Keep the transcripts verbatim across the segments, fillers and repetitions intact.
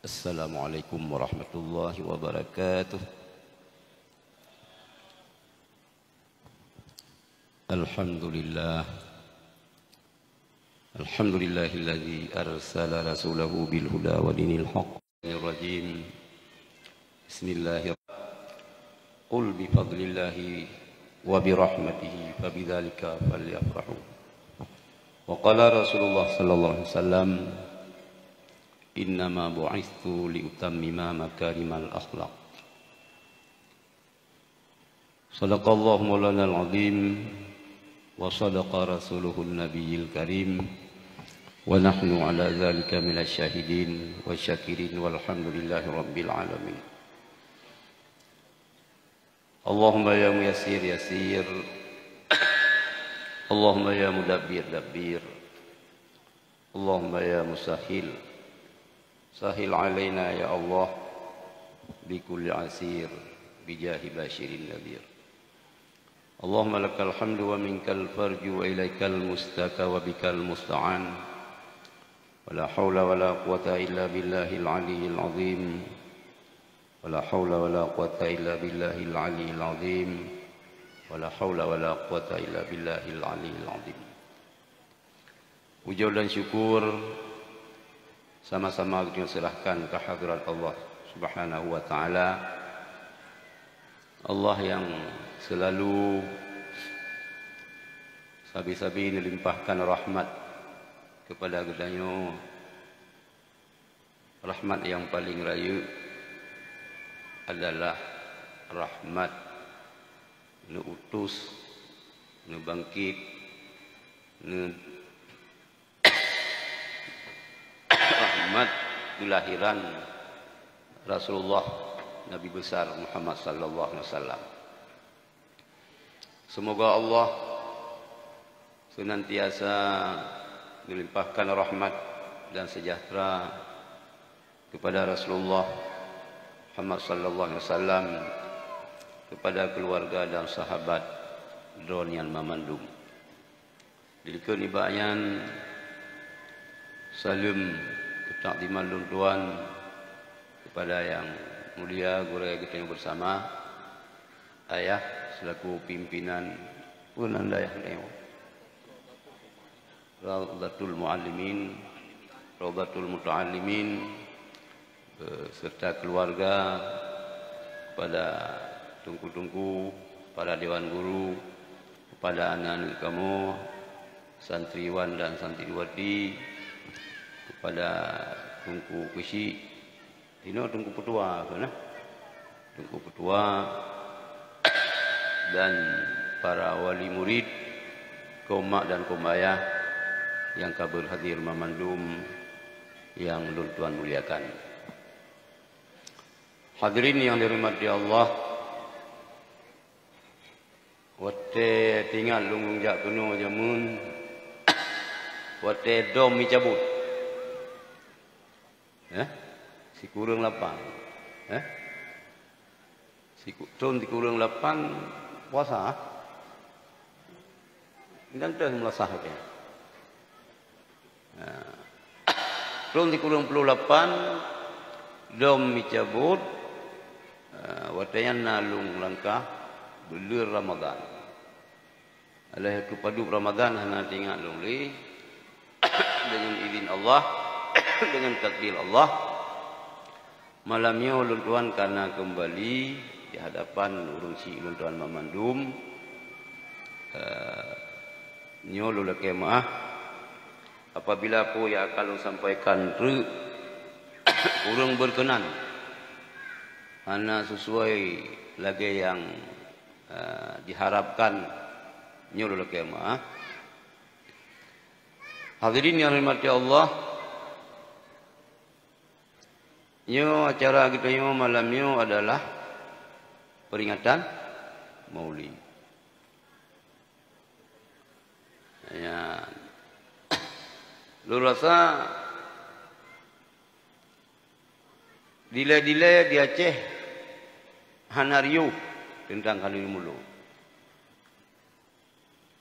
Assalamualaikum warahmatullahi wabarakatuh. Alhamdulillah. Alhamdulillahilladzi arsala rasulahu bil huda wa dinil haq. Rajim. Bismillahir-, Qul bi fadlillahi wa bi rahmatihi fa bidzalika falyafrahu. Wa qala Rasulullah sallallahu alaihi wasallam, "Innama bu'itstu li utammima makarimal akhlaq." Sadaqallahu maulanal azim wa sadaqa rasuluhun nabiyil karim, wa nahnu ala dzalika minasy syahidin wa syakirin, walhamdulillahi rabbil alamin. Allahumma ya muyassir yassir. Allahumma ya mudabbir dabbir. Allahumma ya musahhil, sahhil alaina ya Allah, bi kulli asir, bi jahi basyirin nadhir. Allahumma lakal hamdu wa minkal farju wa ilaikal mustaka wa bikal musta'an. Wa la haula wa la quwwata illa billahil aliyyil azim. Wa la haula wa la quwwata illa billahil aliyyil azim. Wa la haula wa la quwwata illa billahil aliyyil azim. Puja dan syukur sama-sama geutanyoe serahkan keu hadrat Allah Subhanahu wa Taala. Allah yang selalu sabe-sabe neulimpahkan rahmat kepada geutanyoe. Rahmat nyang paleng rayeuk adalah rahmat neuutus, neubangkét, neu-, rahmat keulahiran Rasulullah Nabi Besar Muhammad sallallahu alaihi wasallam. Semoga Allah senantiasa melimpahkan rahmat dan sejahtera kepada Rasulullah Muhammad sallallahu alaihi wasallam, kepada keluarga dan sahabat droeneuh nyan mamandum. Dilikeue nibak nyan, saleuem keutakdiman lôn tuan kepada yang mulia gurée geutanyoe bersama, ayah selaku pimpinan, peue nan ayah nyoe, Raudhatul Muallimin, Raudhatul Muta'allimin, beserta keluarga, kepada teungku-teungku, para dewan guru, kepada aneuk-aneuk kamoe, santriwan dan santriwati, kepada Teungku Keuchik, inoe Teungku Peutua, kon, eh? Teungku Peutua dan para wali murid, kaum mak dan kaum ayah nyang ka berhadir mamandum nyang lôn tuan muliakan. Hadirin nyang dirahmati Allah, watée teuingat lôn jak keunoe jameun, watée dom micabot. Eh? Sikureueng lapan. Eh? Siku-, thon sikureueng lapan puasa. Nyan teuh meulasah watée nyan. Nah, thon sikureueng ploh lapan dom micabot, eh, watée nyan na lôn langkah buleuen Ramadhan. Lheueh geupadub Ramadhan hana teuingat lôn lé, deungon idhin Allah, deungon takdir Allah, malam nyoe lôn tuan ka na keumbali di hadapan ureuëng syik lôn tuan mamandum. Eh, nyoe lôn lakée meuáh, apabila peue nyang akan lôn sampaikan treuk kureueng beukeunan, hana sesuai lagée nyang, eh, diharapkan, nyoe lôn lakée meuáh. Hadirin nyang dirahmati Allah, nyoe acara geutanyoe malam nyoe adalah peringatan Maulid. Ya. Lôn rasa dilée-dilée di Aceh hana riôh teuntang khanuri mulod.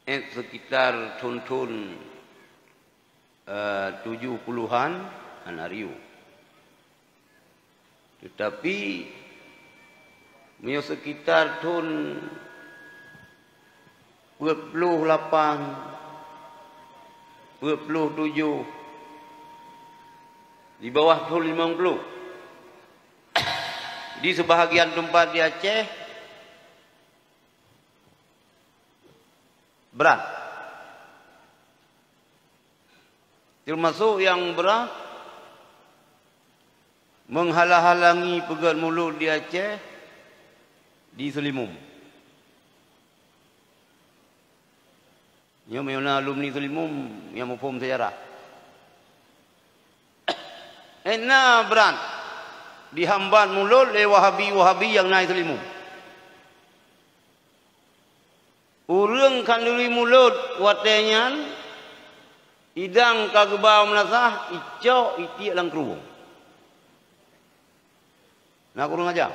Eh, sekitar thon-thon, eh, tujoh puluhan hana riôh. Teutapi, meunyoe seukitar thon peuet ploh lapan, peuet ploh tujoh, di bawah thon limong ploh, di seubahagian teumpat di Aceh, brat. Teumasok nyang brat, meuhala-halangi peugét mulod di Aceh, di Seulimum. Nyoe meunyoe na alumni Seulimum nyang muphom seujarah. Éh, na brat dihambat mulod lé Wahabi-Wahabi nyang na i Seulimum. Ureuëng khanduri mulod watée nyan, idang ka geuba meunasah, icok itiek lam krueng. Na kureueng aja?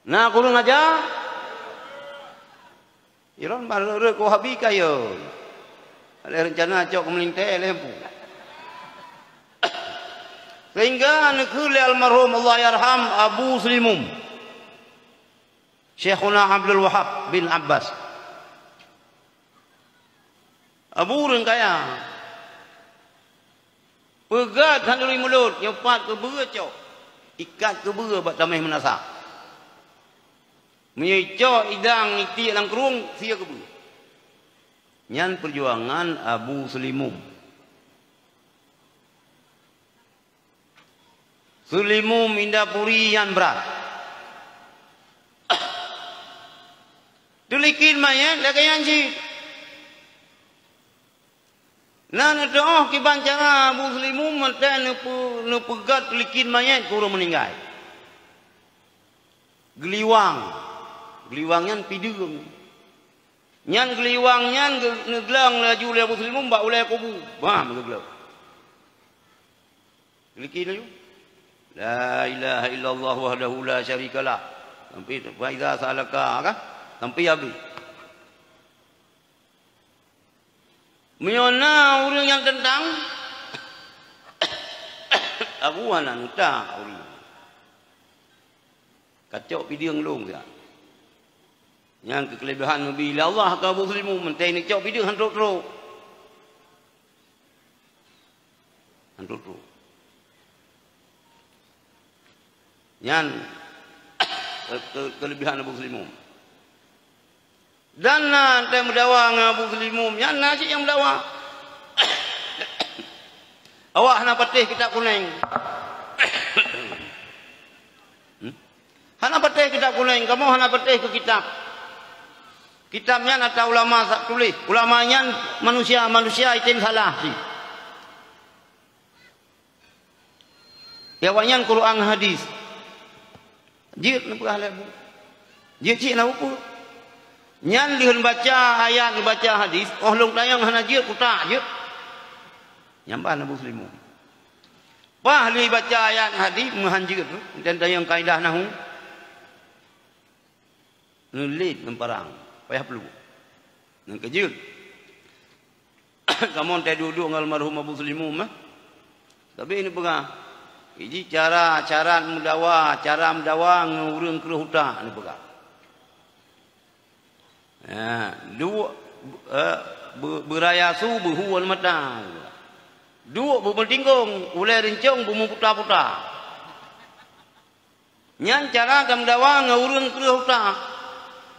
Na kureueng aja? Iron bah rot-rot keu Wahabi kayée. Lé reuncana cok keu meulintée lé pu. Sehingga neukheun lé almarhum Allahyarham Abu Seulimum, Syekhuna Abdul Wahab bin Abbas. Abu ureuëng kaya. Peugét khanduri mulod, nyoe pat keubeue cok. Ikat keubeue bak taméh meunasah. Meunyoe icok idang itiek lam krueng, sie keubeue. Nyan peujuangan Abu Seulimum. Seulimum Indapuri nyan brat. Teulikot manyét lagée nyan cit. Na neuteuoh kiban cara Abu Seulimum mantong neupeu-, neupeugét teulikot manyét keu ureuëng meuninggai. Geuliwang. Geuliwang nyan pideueng. Nyan geuliwang nyan geu-, neugleueng laju lé Abu Seulimum bak ulée kubu. Bam geugleueng. Geulikot laju. La ilaha illallah wahdahu la syarikalah. Sampai fa iza sa'alaka, kan? Sampai habis. Meunyoe na ureuëng nyang teuntang, Abu hana neuta ureuëng. Kacok pideueng lôn siat. Nyang keu keuleubehan neubi lé Allah keu Abu Seulimum, mantong neucok pideueng han trok-trok. Han trok-trok. Nyan keu-, keu-, keuleubehan Abu Seulimum. Dan na teuh meudawa ngon Abu Seulimum, nyan na cit nyang meudawa. Awak hana patéh kitab kunéng. Hmm? Hana patéh kitab kunéng, kamoe hana patéh keu kitab. Kitab nyan atra ulama sa-, tuléh. Ulama nyan manusia-manusia item salah cit. Ya, awaknyan Quran hadis. Jeuet neupeugah lé bu. Jeuet cit na upeue. Nyan lheueh baca ayat, baca hadis, óh lheueh tanyong hana jeuet, kutak jeuet. Nyan ban Abu Seulimum. Paih lheueh baca ayat hadis, meuhan jeuet tu, dan tanyong kaidah nahu. Neulet ngon parang, payah peuleueh. Ngon keujeuet. Kamoe teuduek-duek ngon almarhum Abu Seulimum, eh. Tapi neupeugah, iji cara, cara meudawa, cara meudawa ngon ureuëng kreueh utak neupeugah. Ha, duek, eh, be-, beuraya su beuhu wan mata. Duek beumeutingkong, ulée rincong beumeuputa-puta. Nyan cara tameudawa ngon ureuëng kreueh utak.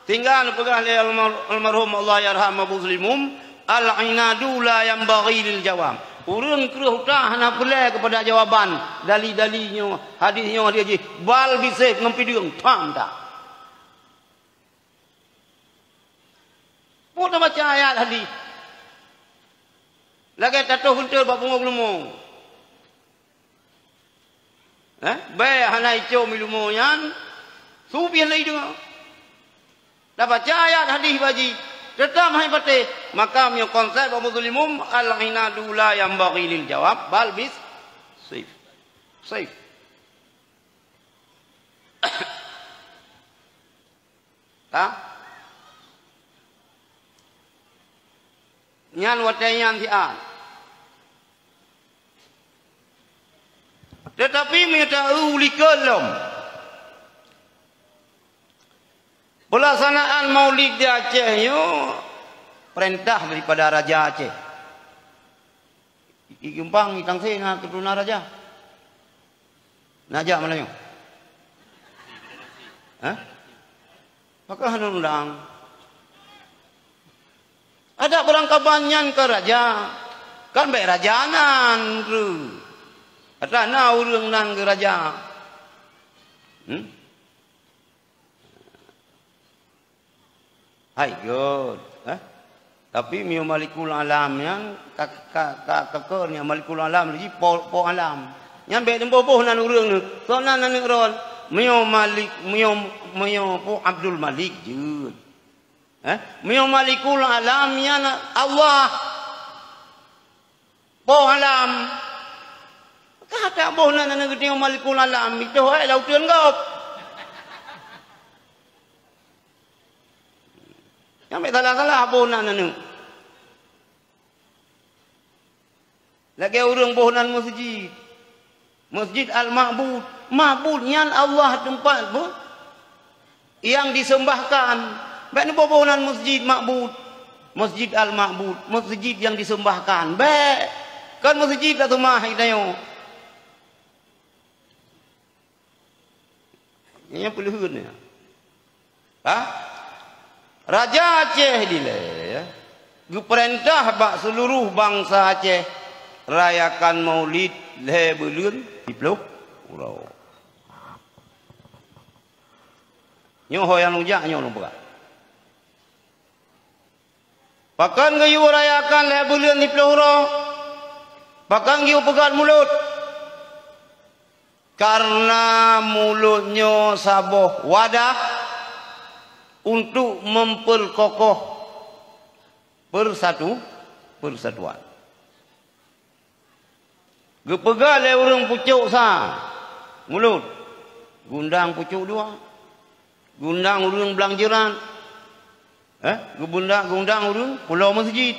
Sehingga neupeugah lé almar-, almarhum Allahyarham Abu Seulimum, "Al-inadu la yanbaghi lil jawam." Ureuëng kreueh utak hana peureulée keupada jawaban, dali-dali nyoe, hadis nyoe, hadis jih, bal bisef ngon pideueng, pam tak? Peue tabaca ayat hadis? Lagée tatoh geunteul bak punggong leumo. Eh, bèe hana icom ileumo nyan, su pih hana ideungoe. Tabaca ayat hadis bak jih, teutab han patéh. Maka meunyoe konsep Abu Seulimum, "Al-inadu la yanbaghi lil jawab, bal bis saif." Saif. Ka? Nyan watée nyan siat. Teutapi meunyoe ta-eu u likot lom, peulaksanaan Maulid di Aceh nyoe peurintah daripada raja Aceh. I Geumpang, i Tangse na keuturonan raja. Na jak malam nyoe? Hah? Pakon hana undang? Adak beurangkaban nyan keu raja. Kan bèk raja nan, kru. Ata na ureueng nan keu raja. Hmm? Hai, göt, eh? Tapi meunyoe Malikul Alam nyan, ka, ka, ka, ka, ka nyan Malikul Alam lagi po, po alam. Nyan bèk neuboh-boh nan ureueng nyoe. Soe nan aneuk droen? Meunyoe Malik, meunyoe, meunyoe po Abdul Malik jeuet. Eh? Meunyoe Malikul Alam nyan Allah. Po alam. Ka taboh nan aneuk geutanyoe Malikul Alam, itoh hai lam uteuen gob. Nyang bèk salah-salah boh nan aneuk. Lagèe ureueng boh nan meuseujid. Masjid Al-Ma'bud. Ma'bud nyan Allah teumpat beuh. Nyang diseumbahkan. Bèk neuboh-boh nan Masjid Ma'bud. Masjid Al-Ma'bud. Masjid nyang diseumbahkan. Bèk. Kon meuseujid taseumah geutanyoe. Nyan peuleuheuen nyan. Ha? Raja Aceh dilèe, ya, geupeurintah bak seuluruh bansa Aceh rayakan Maulid lhèe buleuen siplôh uroe. Nyoe ho nyang lôn jak nyoe lôn peugah. Pakon geuyue rayakan lhèe buleuen siplôh uroe? Pakon geuyue peugöt mulod? Kareuna mulod nyoe saboh wadah untuk memperkokoh persatu-, persatuan. Geupeugah lé ureuëng pucôk sa mulod, geuundang pucôk dua, geuundang ureuëng blang jeurat, eh, geubeunda-, geuundang ureuëng pulo meuseujid.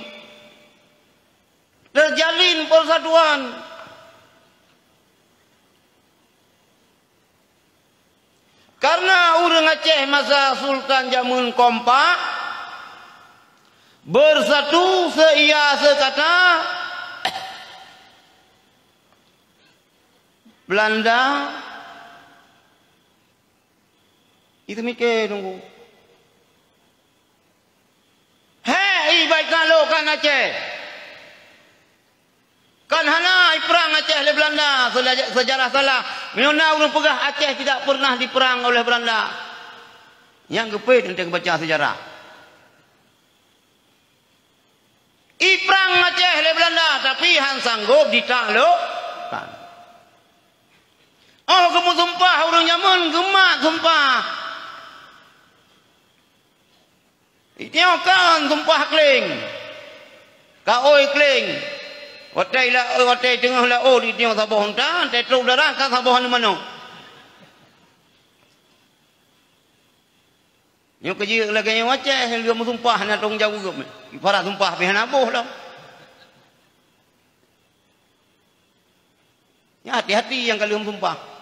Teujalin persatuan. Kareuna ureuëng Aceh masa sultan jameun kompak, beusatu, seuia seukata, Beulanda, itu mike teungku. Hék, ié baik na lôn kan Aceh. Kan hana iprang Aceh lé Beulanda, seula-, seujarah salah. Meunyoe na ureuëng peugah Aceh tidak pernah diperang oleh Beulanda, nyang geupeuet teuntang baca seujarah. Iprang Aceh lé Beulanda, tapi han sanggôp ditaklukkan. Oh, geumeusumpah ureuëng jameun, geumat sumpah. Itanyoe kan sumpah kléng. Ka ôi kléng. Watée ila-, watée teungoh laôt itanyoe saboh unta, watée trok darat kan saboh aneuk manok. Nyoe keujeuet lagée nyoe Aceh, lheueh meusumpah na tanggung jaweueb. Ibarat sumpah pih hana boh lom. Nyan hati-hati nyang ka lheueh meusumpah.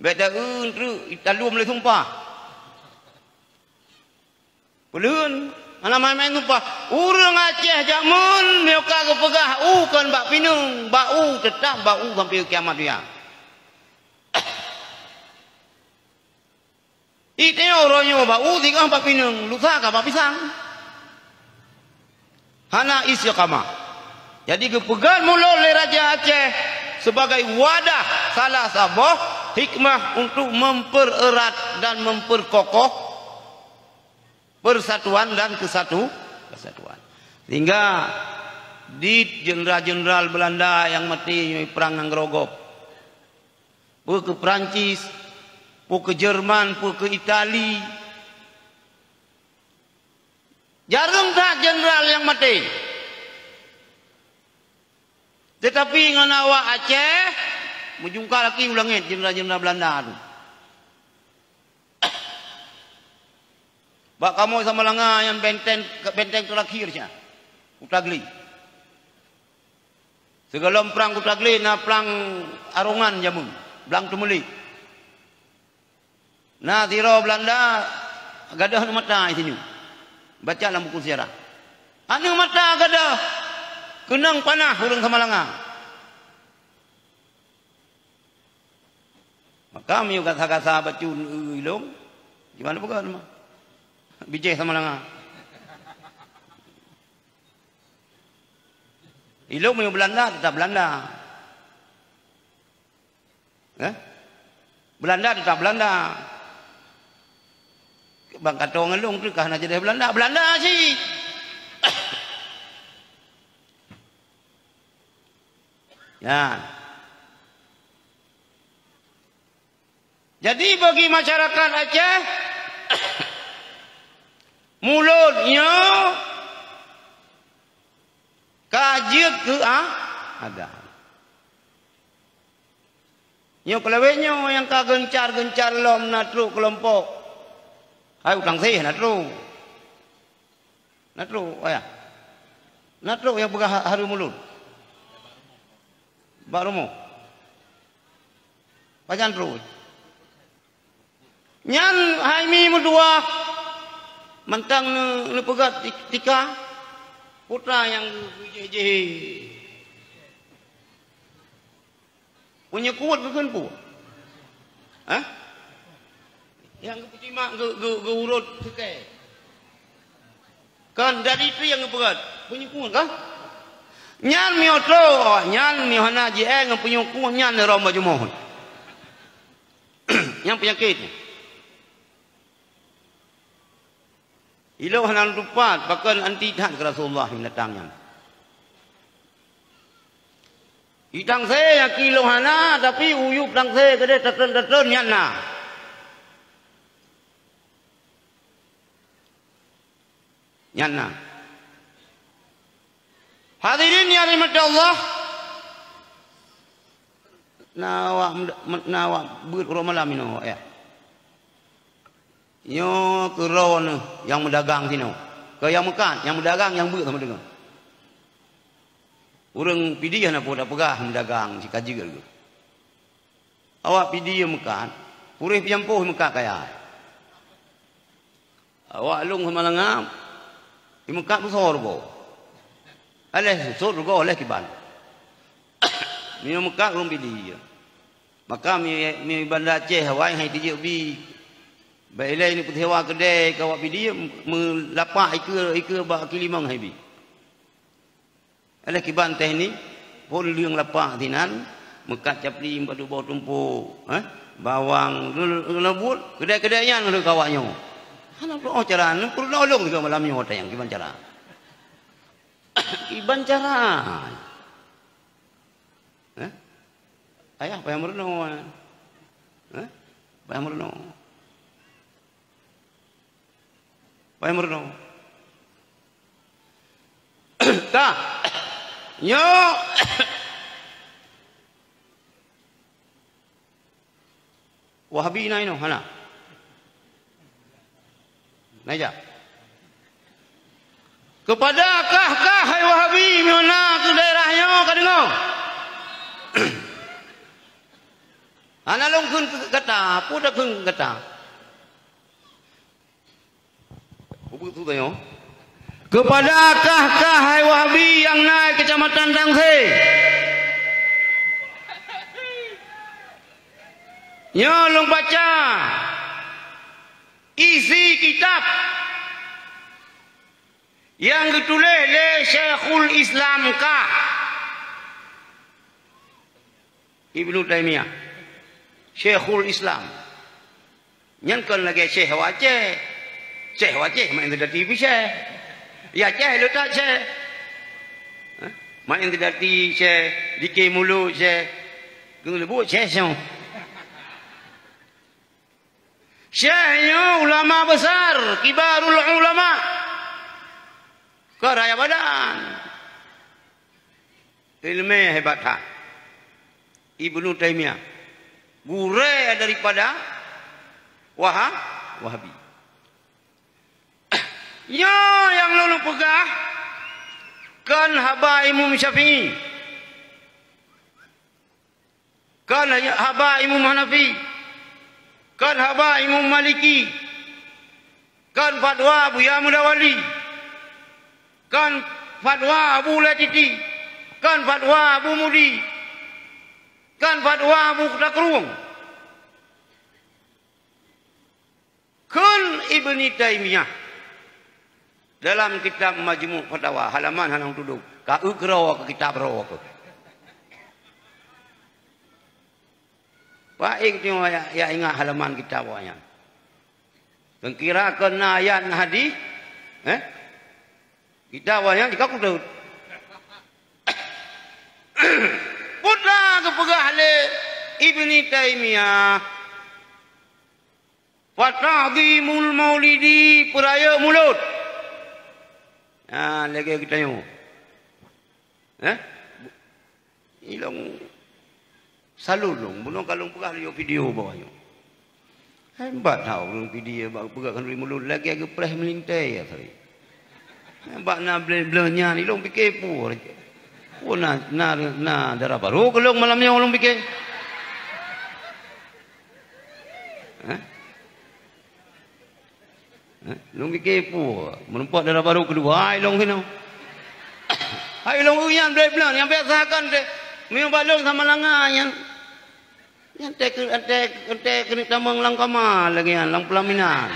Bék ta-eu treuk, italom lé sumpah. Peuleuheuen, hana maén-maén sumpah. Ureuëng Aceh jameun meunyoe ka geupeugah u kon bak pineung, bak u, teutab bak u sampoe kiamat dunia. Itanyoe uroe nyoe bak u, singoh bak pineung, lusa ka bak pisang. Hana istiqamah. Jadi geupeugöt mulod lé Raja Aceh sebagai wadah, salah saboh hikmah untuk mempererat dan memperkokoh persatuan dan kesatu-, kesatuan. Sehingga di jenderal-jenderal Belanda nyang maté nyoe prang ngon Gerogop. Peue keu Prancis, peue keu Jerman, peue keu Itali. Jareueng that jenderal nyang maté. Teutapi ngon awak Aceh, meujungka laki u langét jenderal-jenderal Beulanda tu. Bak kamoe Samalanga nyang benteng, benteng teurakhir sia, Kuta Gli. Sigohlom prang Kuta Glé na prang Arongan jameun, blang Teumeulik. Na sidroe Beulanda gadôh aneuk mata di sinan. Baca lam buku sejarah. Aneuk mata gadôh keunong panah ureuëng Samalanga. Maka meunyoe gasa-gasa bacut, eu, ilong, gimana peugah nama? Bijéh Samalanga. Ilong meunyoe Beulanda, teutap Beulanda. Eh? Beulanda teutap Beulanda. Bang katong ilong tu ka hana jadi Beulanda, Beulanda cit. Ya. Jadi bagi masyarakat Aceh, mulod nyoe ka jeuet keu a-, adat. Nyoe keulawét nyoe nyang ka geuncar-geuncar lom na trok keulompok. Hai utang seh na trok. Na trok, ayah. Na trok nyang peugah ha-, hareuem ulôn. Bak rumoh. Pajan trok. Nyan hai mi meutuwah mantang ne-, neupeugah ti-, tika. Putra nyang geujeh-jeh. Punya kuat ke kan pu? Hah? Yang keputimak ke, ke, ke urut sekai. Kan dari itu yang berat. Punya kuat kah? Nyan mioto, nyan miohana je eh ngan punya kuat nyan rom baju mohon. Yang penyakit ni. Ilong hana tupat, pakon anti that keu Rasulullah binatang nyan. Itang se nyaki ilong hana, tapi uyup tang se keudeh tateun-tateun nyan na. Nyan na. Hadirin yang dirahmati Allah, na awak, na awak beuet uroe malam inoe ya. Nyoe keudroe neuh nyang meudagang sinoe. Keu nyang meukat, nyang meudagang, nyang beuet sama deungon. Ureuëng Pidie hana peue tapeugah meudagang sikajeue lagée. Awak Pidie meukat, puréh peujampôh meukat kaya. Awak lôn sama langam, meukat busoe rugoe. Aléh sot rugoe aléh kiban. Meunyoe meukat ureuëng Pidie. Maka mi, mi Banda Aceh awai hai tijeuek bi. Bak ilée ni peusewa keudée ka awak Pidie meulapak ikeue, ikeue bak Kilimong hai bi. Aléh kiban teh ni, phon leueng lapak sinan, meukat capli empat boh tumpok, eh, bawang, leuleubut, keudée-keudée nyan leueng ka awak nyoe. Hana peurunoe cara, peurunoe lôn sigoe malam nyoe watée nyan kiban cara. Kiban cara. Eh? Ayah payah meurunoe. Eh? Payah meurunoe. Payah meurunoe. Ka. Nyoe. Wahabi na inoe hana. Na jak. Keupada kah-kah hai Wahabi meunyoe na keu daerah nyoe ka deungoe. Hana lôn kheun keu gata, peue takheun keu gata. Ubeuet su tanyoe. Keupada kah-kah hai Wahabi nyang na i Keucamatan Tangse. Nyoe lôn baca isi kitab nyang geutuléh lé Syekhul Islam kah. Ibnu Taimiyah, Syekhul Islam. Nyan kon lagée syekh awak Aceh. Syekh awak Aceh main seudati pih syekh. Ya Aceh le that syekh. Hah? Main seudati syekh, dike mulut syekh. Geuleubuet syekh nyoe. Syekh nyoe ulama besar, kibarul ulama. Kon raya badan. Ileumé hebat that. Ibnu Taimiyah. Gurée daripada Waha-, Wahabi. Nyoe nyang lôn peugah kon haba Imam Syafi'i. Kon haba Imam Hanafi. Kon haba Imam Maliki. Kon fatwa Buya Mudawali. Kon fatwa Abu Latiti. Kon fatwa Abu Mudi. Kon fatwa Abu Takrueng. Kheun Ibni Taimiyah dalam kitab Majmu' Fatawa, halaman hana tudong. Ka eu keudroe keu kitab droe keuh. Paéng tanyoe ya, ya ingat halaman kitab awaknyan. Teungkira keu na ayat na hadis, eh? Kitab awaknyan jika kutot. Peue na geupeugah lé Ibni Taimiyah? Fata'zimul maulidi, peurayeuk mulod. Nah, lagèe geutanyoe. Eh? Ilong salon dong, bunoe ka lôn peugah lé video bak nyoe. Hebat that ureueng video bak peugah khanduri mulod lagèe geupreh meulintèe ya, sorry. Bak na bleng-bleng nyan, ilong pike peue. Peue na, na, na dara barô keu lôn malam nyoe lôn pike. Hah? Hah? Lôn pike peue? Meureumpok dara barô keudua, ilong sinoe. Hai ilong nyan bleng-bleng, nyang biasa kan deh. Meunyoe bak lôn sama langa nyan. Nyan teuh keu-, teuh, teuh keuneuk tamong lam kama lagèe nyan, lam peulaminan.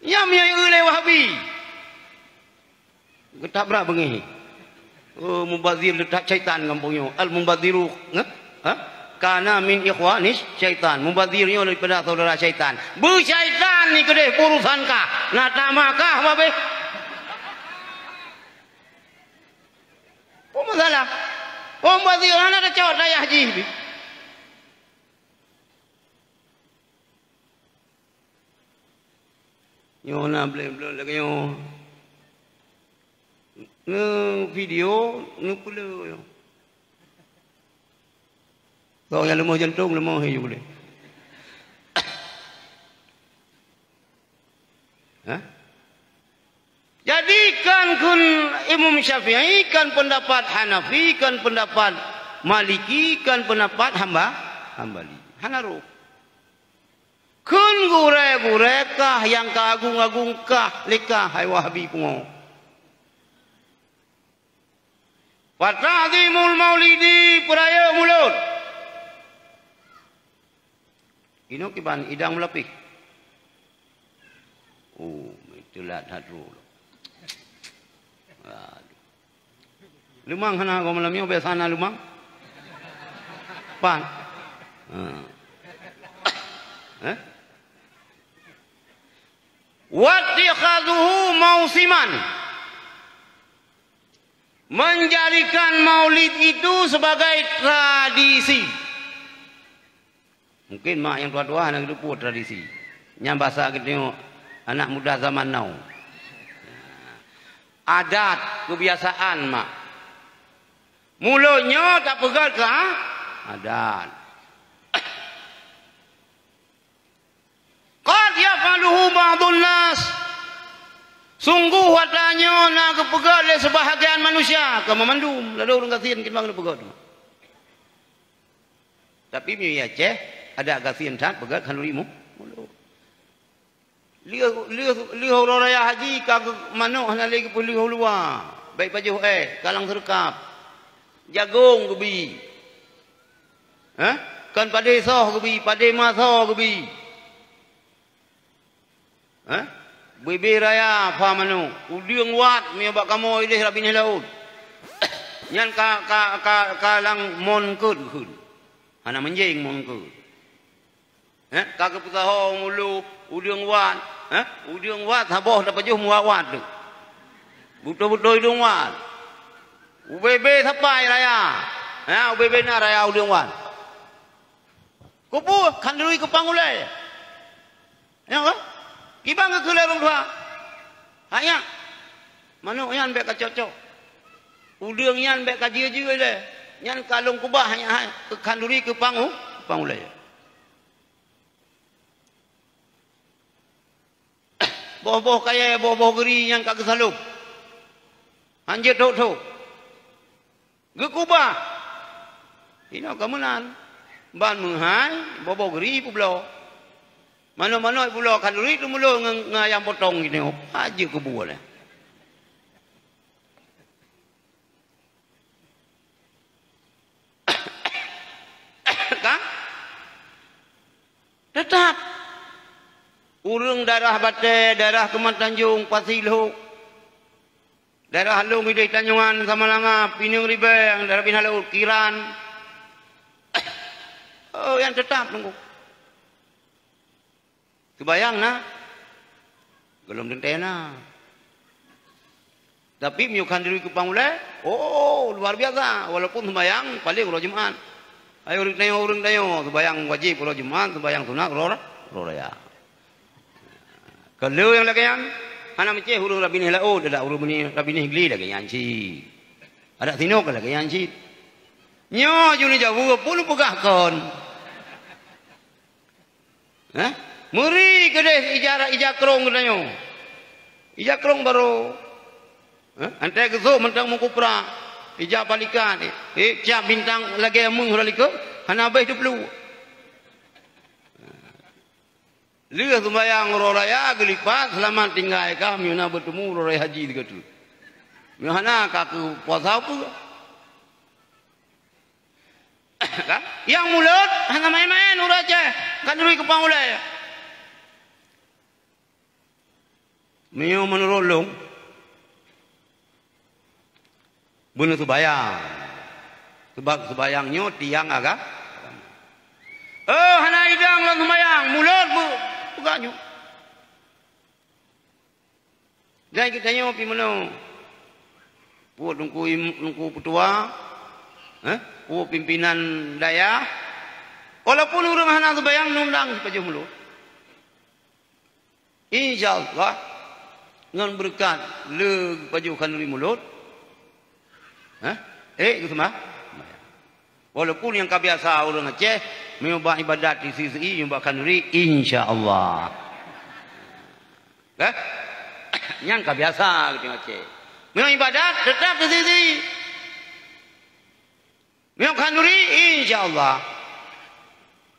Nyan meunyoe lé Wahabi. Geutabrak beungéh. Oh, mubazir le that syaitan gampông nyoe. Al-mubaziru, eh? Ha? Kana min ikhwani syaitan. Mubazir nyoe daripada saudara syaitan. Beusyaitan ni keudeh urusan kah. Na tamah kah babeh? Peue masalah? Mubazir hana tacok dayah jih. Nyoe na bleng-bleng lagèe nyoe. Neu video, neu peuleu nyoe. Soe nyang leumoh jantong, leumoh he yue lé. Hah? Jadi kan kheun Imam Syafi'i, kan pendapat Hanafi, kan pendapat Maliki, kan pendapat Hamba-, Hambali. Hana rôh. Kheun gurèe-gurèe kah nyang ka agong-agong kah lé kah hai Wahabi pungo. Fata'zimul maulidi, peurayeuk mulod. Inoe kiban idang meulapéh. Oh, teulat that droe. Aduh. Leumang hana goh malam nyoe, biasa na leumang. Pan. Ha. Eh? Wattikhadzuhu mausiman. Menjadikan maulid itu sebagai tradisi. Mungkin mak nyang tuha-tuha hana geuteupeue tradisi. Nyan basa geutanyoe anak muda zaman now. Adat, kebiasaan mak. Mulod nyoe tapeugöt keu a-, adat. Qad yaf'aluhu ba'dun nas. Sungguh ata nyoe na geupeugöt lé seubahgian manusia, kon mandum, ladôm ureueng gasien kiban geupeugöt. Tapi meunyoe i Aceh, adat gasien that peugöt khanduri mu-, mulod. Lheueh, lheueh, lheueh uroe raya haji ka geu-, manok hana lé geupeulheueh u luwa, bèk pajoh èk, ka lam seureukab. Jagong geubi. Hah? Kon padé soh geubi, padé ma soe geubi. Hah? Bèbè raya pha manok, udeueng wat meunyoe bak kamoe idéh rab binéh laôt. Nyan ka, ka, ka, ka lam mon keut geukheun. Hana meunjéng mon keut. Hah? Ka geupeusaho mulu udeueng wat. Hah? Udeueng wat saboh tapajoh meuwat-wat teuk. Beutôi-beutôi udeueng wat. Ubé-bé sapai raya. Hah? Ubé-bé na raya udeueng wat. Keupeue khanduri keupang ulèe? Nyoe kan? Kiban geukheun lé ureueng tuha. Hai nyak, manok nyan bèk kacok-cok. Udeueng nyan bèk kajieue-jieue lé. Nyan ka lôn keubah nyak hai, keu khanduri keupang u-, keupang ulèe. Boh-boh kayèe, boh-boh geuri nyang ka geusalôb. Hanjeuet thôk-thôk. Geukubah. Inoe ka meunan. Ban meuhai, bobo geri peubloe. Manok-manok peubloe khanduri teumulon ngon, ngon ayam potong geutanyoe. Pajoh keubuet nyan. Kan? Teutap. Ureuëng daerah Batée, daerah Keuman Tanjong, Pasi Lhok, daerah Lhong Ideh Tanyoan, Samalanga, Pineung Ribée, daerah Bineulaut, Kiran. Oh, nyang teutap nunggu. Seubayang na? Gohlom teuntée na. Tapi meunyoe khanduri keu pangulée, oh, luar biasa. Walaupun seumayang paléng uroe Jumat. Hai ureuëng tanyoe, ureuëng tanyoe, seubayang wajéb uroe Jumat, seubayang sunat uroe, uroe raya. Keu lheueh nyang lagée nyan, hana meucéh ureuëng Rabinéh laôt, adak ureuëng Rabinéh glé lagée nyan cit. Adak sinok lagée nyan cit. Nyoe ju neujaweueb pun peugah kon. Hah? Meuri keudeh ija, ija krong geutanyoe. Ija krong barô. Hah? Antai geusok mantong meukupra. Ija palikan. Eh, cap bintang lagée meuh lam likot. Hana abéh teupluek. Lheueh seumayang uroe raya geulipat, seulamat tinggai kah, meunyoe na beutemu uroe raya haji sigoe teuk. Meunyoe hana, ka keu puasa peue? Kan? Nyang mulod hana maén-maén ureuëng Aceh, khanduri keu pangulée. Meunyoe meunurot lôn, beuneuseumbayang. Sabab seubayang nyoe tiang aga-, agama. Oh, hana idong lôn seumayang, mulod bu-, buka nyoe. Dan geutanyoe pih meunoe. Peue teungku im-, teungku peutua, eh? Peue pimpinan dayah. Walaupun ureuëng hana seubayang, nundang sipajoh mulod. Insya Allah, ngon beureukat le pajoh khanduri mulod. Hah? Eh, geuseumah-, walaupun nyang ka biasa ureuëng Aceh, meunyoe bak ibadat di sisi, meunyoe bak khanduri, insya Allah. Hah? Nyang ka biasa geutanyoe Aceh. Meunyoe ibadat, teutap di sisi. Meunyoe khanduri, insya Allah.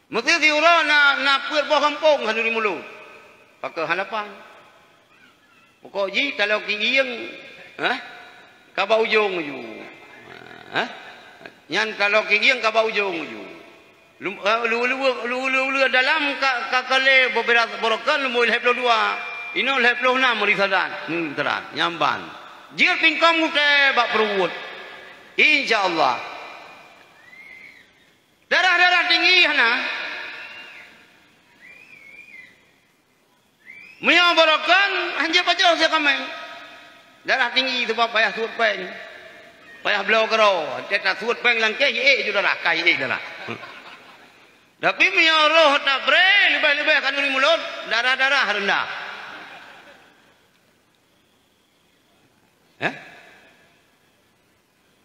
Meuseuti uroe na, na peuet boh gampông khanduri mulod. Pakon hana pan. Pokok jih taloe kieng, hah? Ka bak ujong ju. Hah? Nyan taloe kieng ka bak ujong ju. Lum-, eh, lu-, lu-, lu-, lu-, lu-, dalam ka, ka kale bubera borokan lumboi lhée ploh dua. Inoe lhée ploh nam risadan, risadan. Nyan ban. Jeuet pingkong gutée bak peuruweuet. Insya Allah. Darah-darah tinggi hana. Meunyoe borokan, hanjeuet pajoh sikamé. Darah tinggi sabab payah suet péng. Payah bloe keudroe. Teuka suet péng lam kèh, ék ju darah, ka ék darah. Tapi meunyoe roh tapré, leubeh-leubeh khanduri mulod, darah-darah reundah. Eh?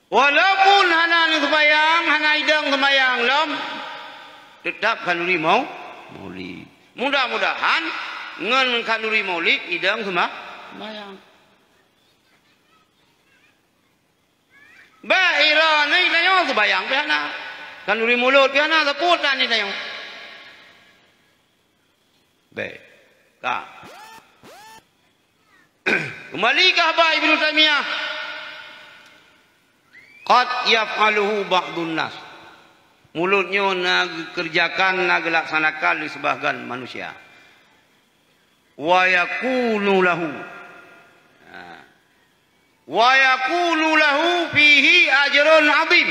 Walaupun hana neuseumayang, hana idong seumayang lom, teutap khanduri mau-, maulid. Mudah-mudahan ngon khanduri maulid idong seuma-, seumayang. Bèk droeneuh tanyoe seumayang pih hana. Khanduri mulod pih hana, sapeue tan tanyoe. Bèk. Ka. Keumbali keu haba Ibnu Taimiyah. Qad yaf'aluhu ba'dun nas. Mulod nyoe na geukeureujakan, na geulaksanakan lé seubahgian manusia. Wa yakunu lahu. Ha. Wa yakunu lahu fihi ajrun 'azim.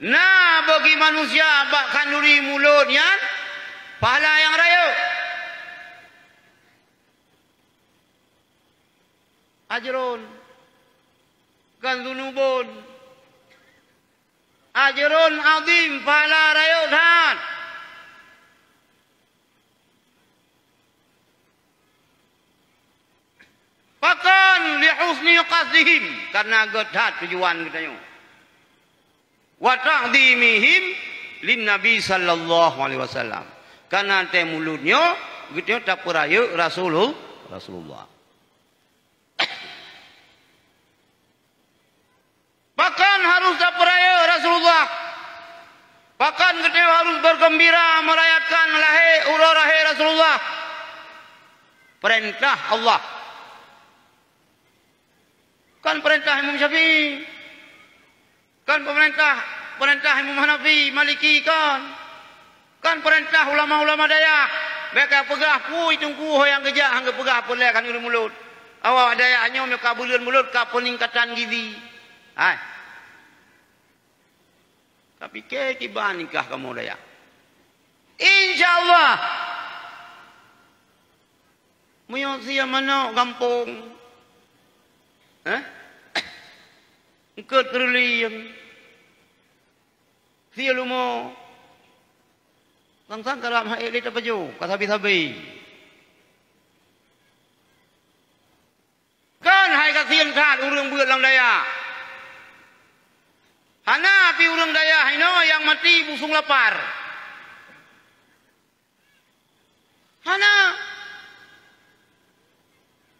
Na bagi manusia bak khanduri mulod nyan pahala nyang rayeuk. Ajrun, bukan dzunubun. Ajrun 'azim, pahala rayeuk that. Pakon? Li husni qasdihim, karena gét that tujuan geutanyoe. Wa ta'zimihim lin Nabi sallallahu alaihi wasallam. Karena watèe mulod nyoe, geutanyoe tapeurayeuk Rasulul-, Rasulullah. Harus tapeurayeuk Rasulullah. Pakon geutanyoe harus bergembira merayakan lahé, uroe lahé Rasulullah? Peurintah Allah. Kon peurintah Imam Syafi'i. Kon peurintah, peurintah Imam Hanafi, Maliki, kon. Kon peurintah ulama-ulama dayah. Bék kapeugah, "Pui teungku ho nyang geujak han geupeugah peue lé kan ureuëng mulod." Awak dayah nyoe meunyoe ka buleuen mulod ka peuningkatan gizi. Hai. Tapike kiban nikah kamoe dayah. Insya Allah. Meunyoe sie manok gampông, eh? Eungkôt keureulieng, sie lumo, sang-sang karab hai lé tapajoh, ka sabe-sabe. Kon hai gasien that ureuëng beuet lam dayah. Hana pi ureuëng dayah inoe nyang mati busong lapar. Hana.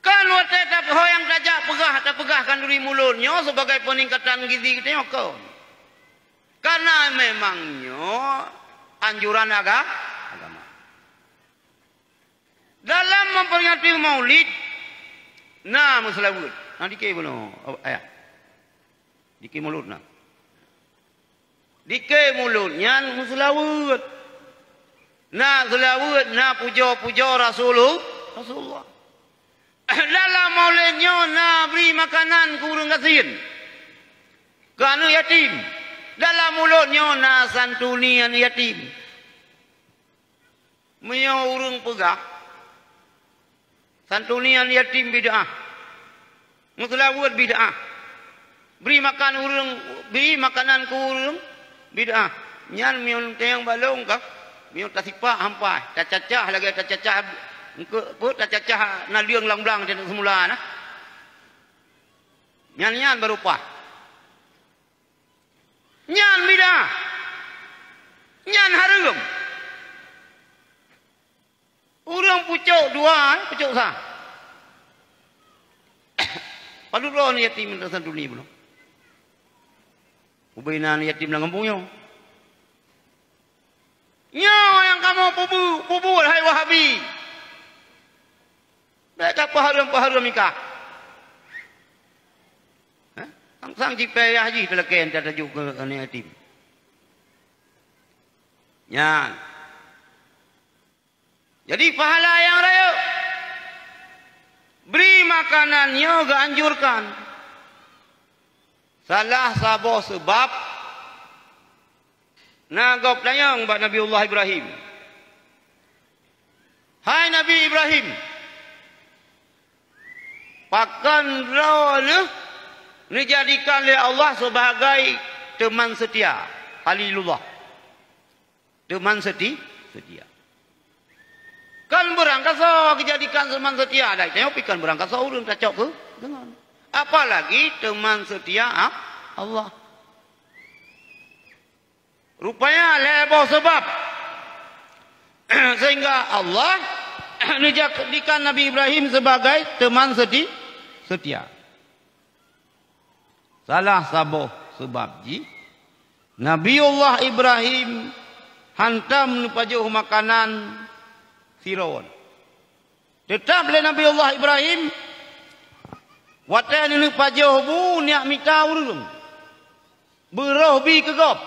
Kon watée tap-, ho nyang tajak peugah, tapeugah khanduri mulod nyoe sibagai peuningkatan gizi geutanyoe kon. Karena memang nyoe anjuran aga-, agama. Dalam memperingati Maulid, na meuseulaweuet. Na dike bunoe, ayah. Dike mulod na. Dike mulod nyan meuseulaweuet. Na seulaweuet, na pujoe-pujoe Rasulul-, Rasulullah. Dalam Maulid nyoe na bri makanan keu ureuëng gasien, keu aneuëk yatim. Dalam mulod nyoe na santuni aneuëk yatim. Meunyoe ureuëng peugah, santuni aneuëk yatim bid'ah, meuseulaweuet bid'ah, bri makan ureuëng, bri makanan keu ureuëng bid'ah, nyan meunyoe teunyang balong ka, meunyoe tasipak hampai, tacacah lagée tacacah, eungkôt, peue, tacacah naleueng lam blang teuh seumula na. Nyan, nyan barô paih. Nyan bid'ah. Nyan hareuem. Ureuëng pucok dua, eh, pucok sa. Padub droe aneuëk yatim nyang tasantuni bunoe. Ubena aneuëk yatim lam gampông nyoe. Nyoe nyang kamoe pubu-, pubuet hai Wahabi. Bék kapeuhareuem-peuhareuem nikah. Hah? Sang-sang jipayah jih teulakée tatajuk keu aneuëk yatim. Nyan. Jadi, pahala nyang rayeuk. Bri makanan nyoe geuanjurkan. Salah saboh seubab na gob tanyong bak Nabiullah Ibrahim. Hai Nabi Ibrahim, pakon droeneuh neujadikan lé Allah sebagai teuman seutia, Khalilullah. Teuman seuti-, seutia. Kon beurangkasoe geujadikan teuman seutia, dai tanyoe pih kon beurangkasoe ureuëng tacok keu deungon. Apalagi teuman seutia a-, Allah. Rupanya lhée boh seubab sehingga Allah neujadikan Nabi Ibrahim sebagai teuman seuti-, seutia. Salah saboh seubab jih, Nabiullah Ibrahim hantom neupajoh makanan sidroe. Teutab lé Nabiullah Ibrahim, watée neupajoh bu, neujak mita ureuëng, beurôh bi keu gob.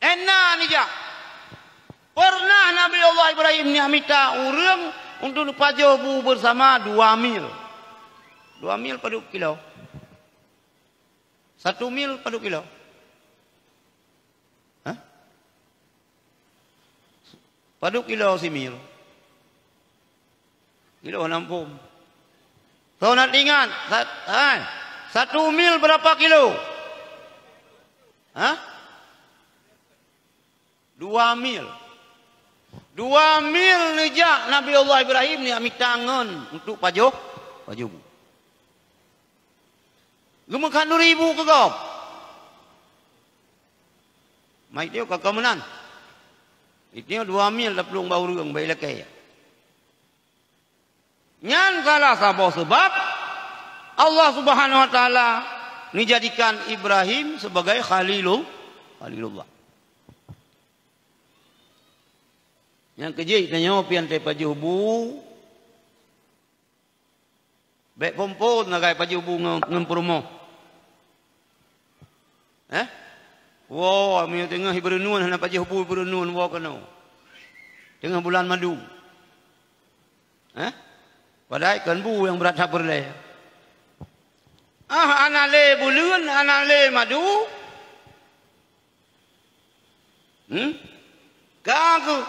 Ena neujak. Pernah Nabi Allah Ibrahim neujak mita ureuëng untuk neupajoh bu beusama dua mil. Dua mil padub kilo? Satu mil padub kilo? Hah? Padub kilo simil? Kilo nam phom. Soe na teuingat, sa-, hai, satu mil berapa kilo? Hah? Dua mil. Dua mil neujak Nabi Allah Ibrahim neujak mita ngon untuk pajoh, pajoh bu. Geumeukat dua ribu keu gob. Mait nyoe ka, ka meunan. Itu dua mil taplueng bak ureuëng, bak ilakée. Nyan salah saboh seubab Allah Subhanahu Wa Taala Neujadikan Ibrahim sebagai Khalilu-, Khalilullah. Nyang keujeuet tanyoe pian teupajoh bu, bék phon-phon lagée pajoh bu ngon, ngon peurumoh. Eh? Woe, meunyoe teungoh beureunuen hana pajoh bu beureunuen woe keunoe. Teungoh bulan madu. Eh? Padahai kon bu nyang brat that peureulée. Ah, hana lé buleuen, hana lé madu. Hmm? Ka keuh.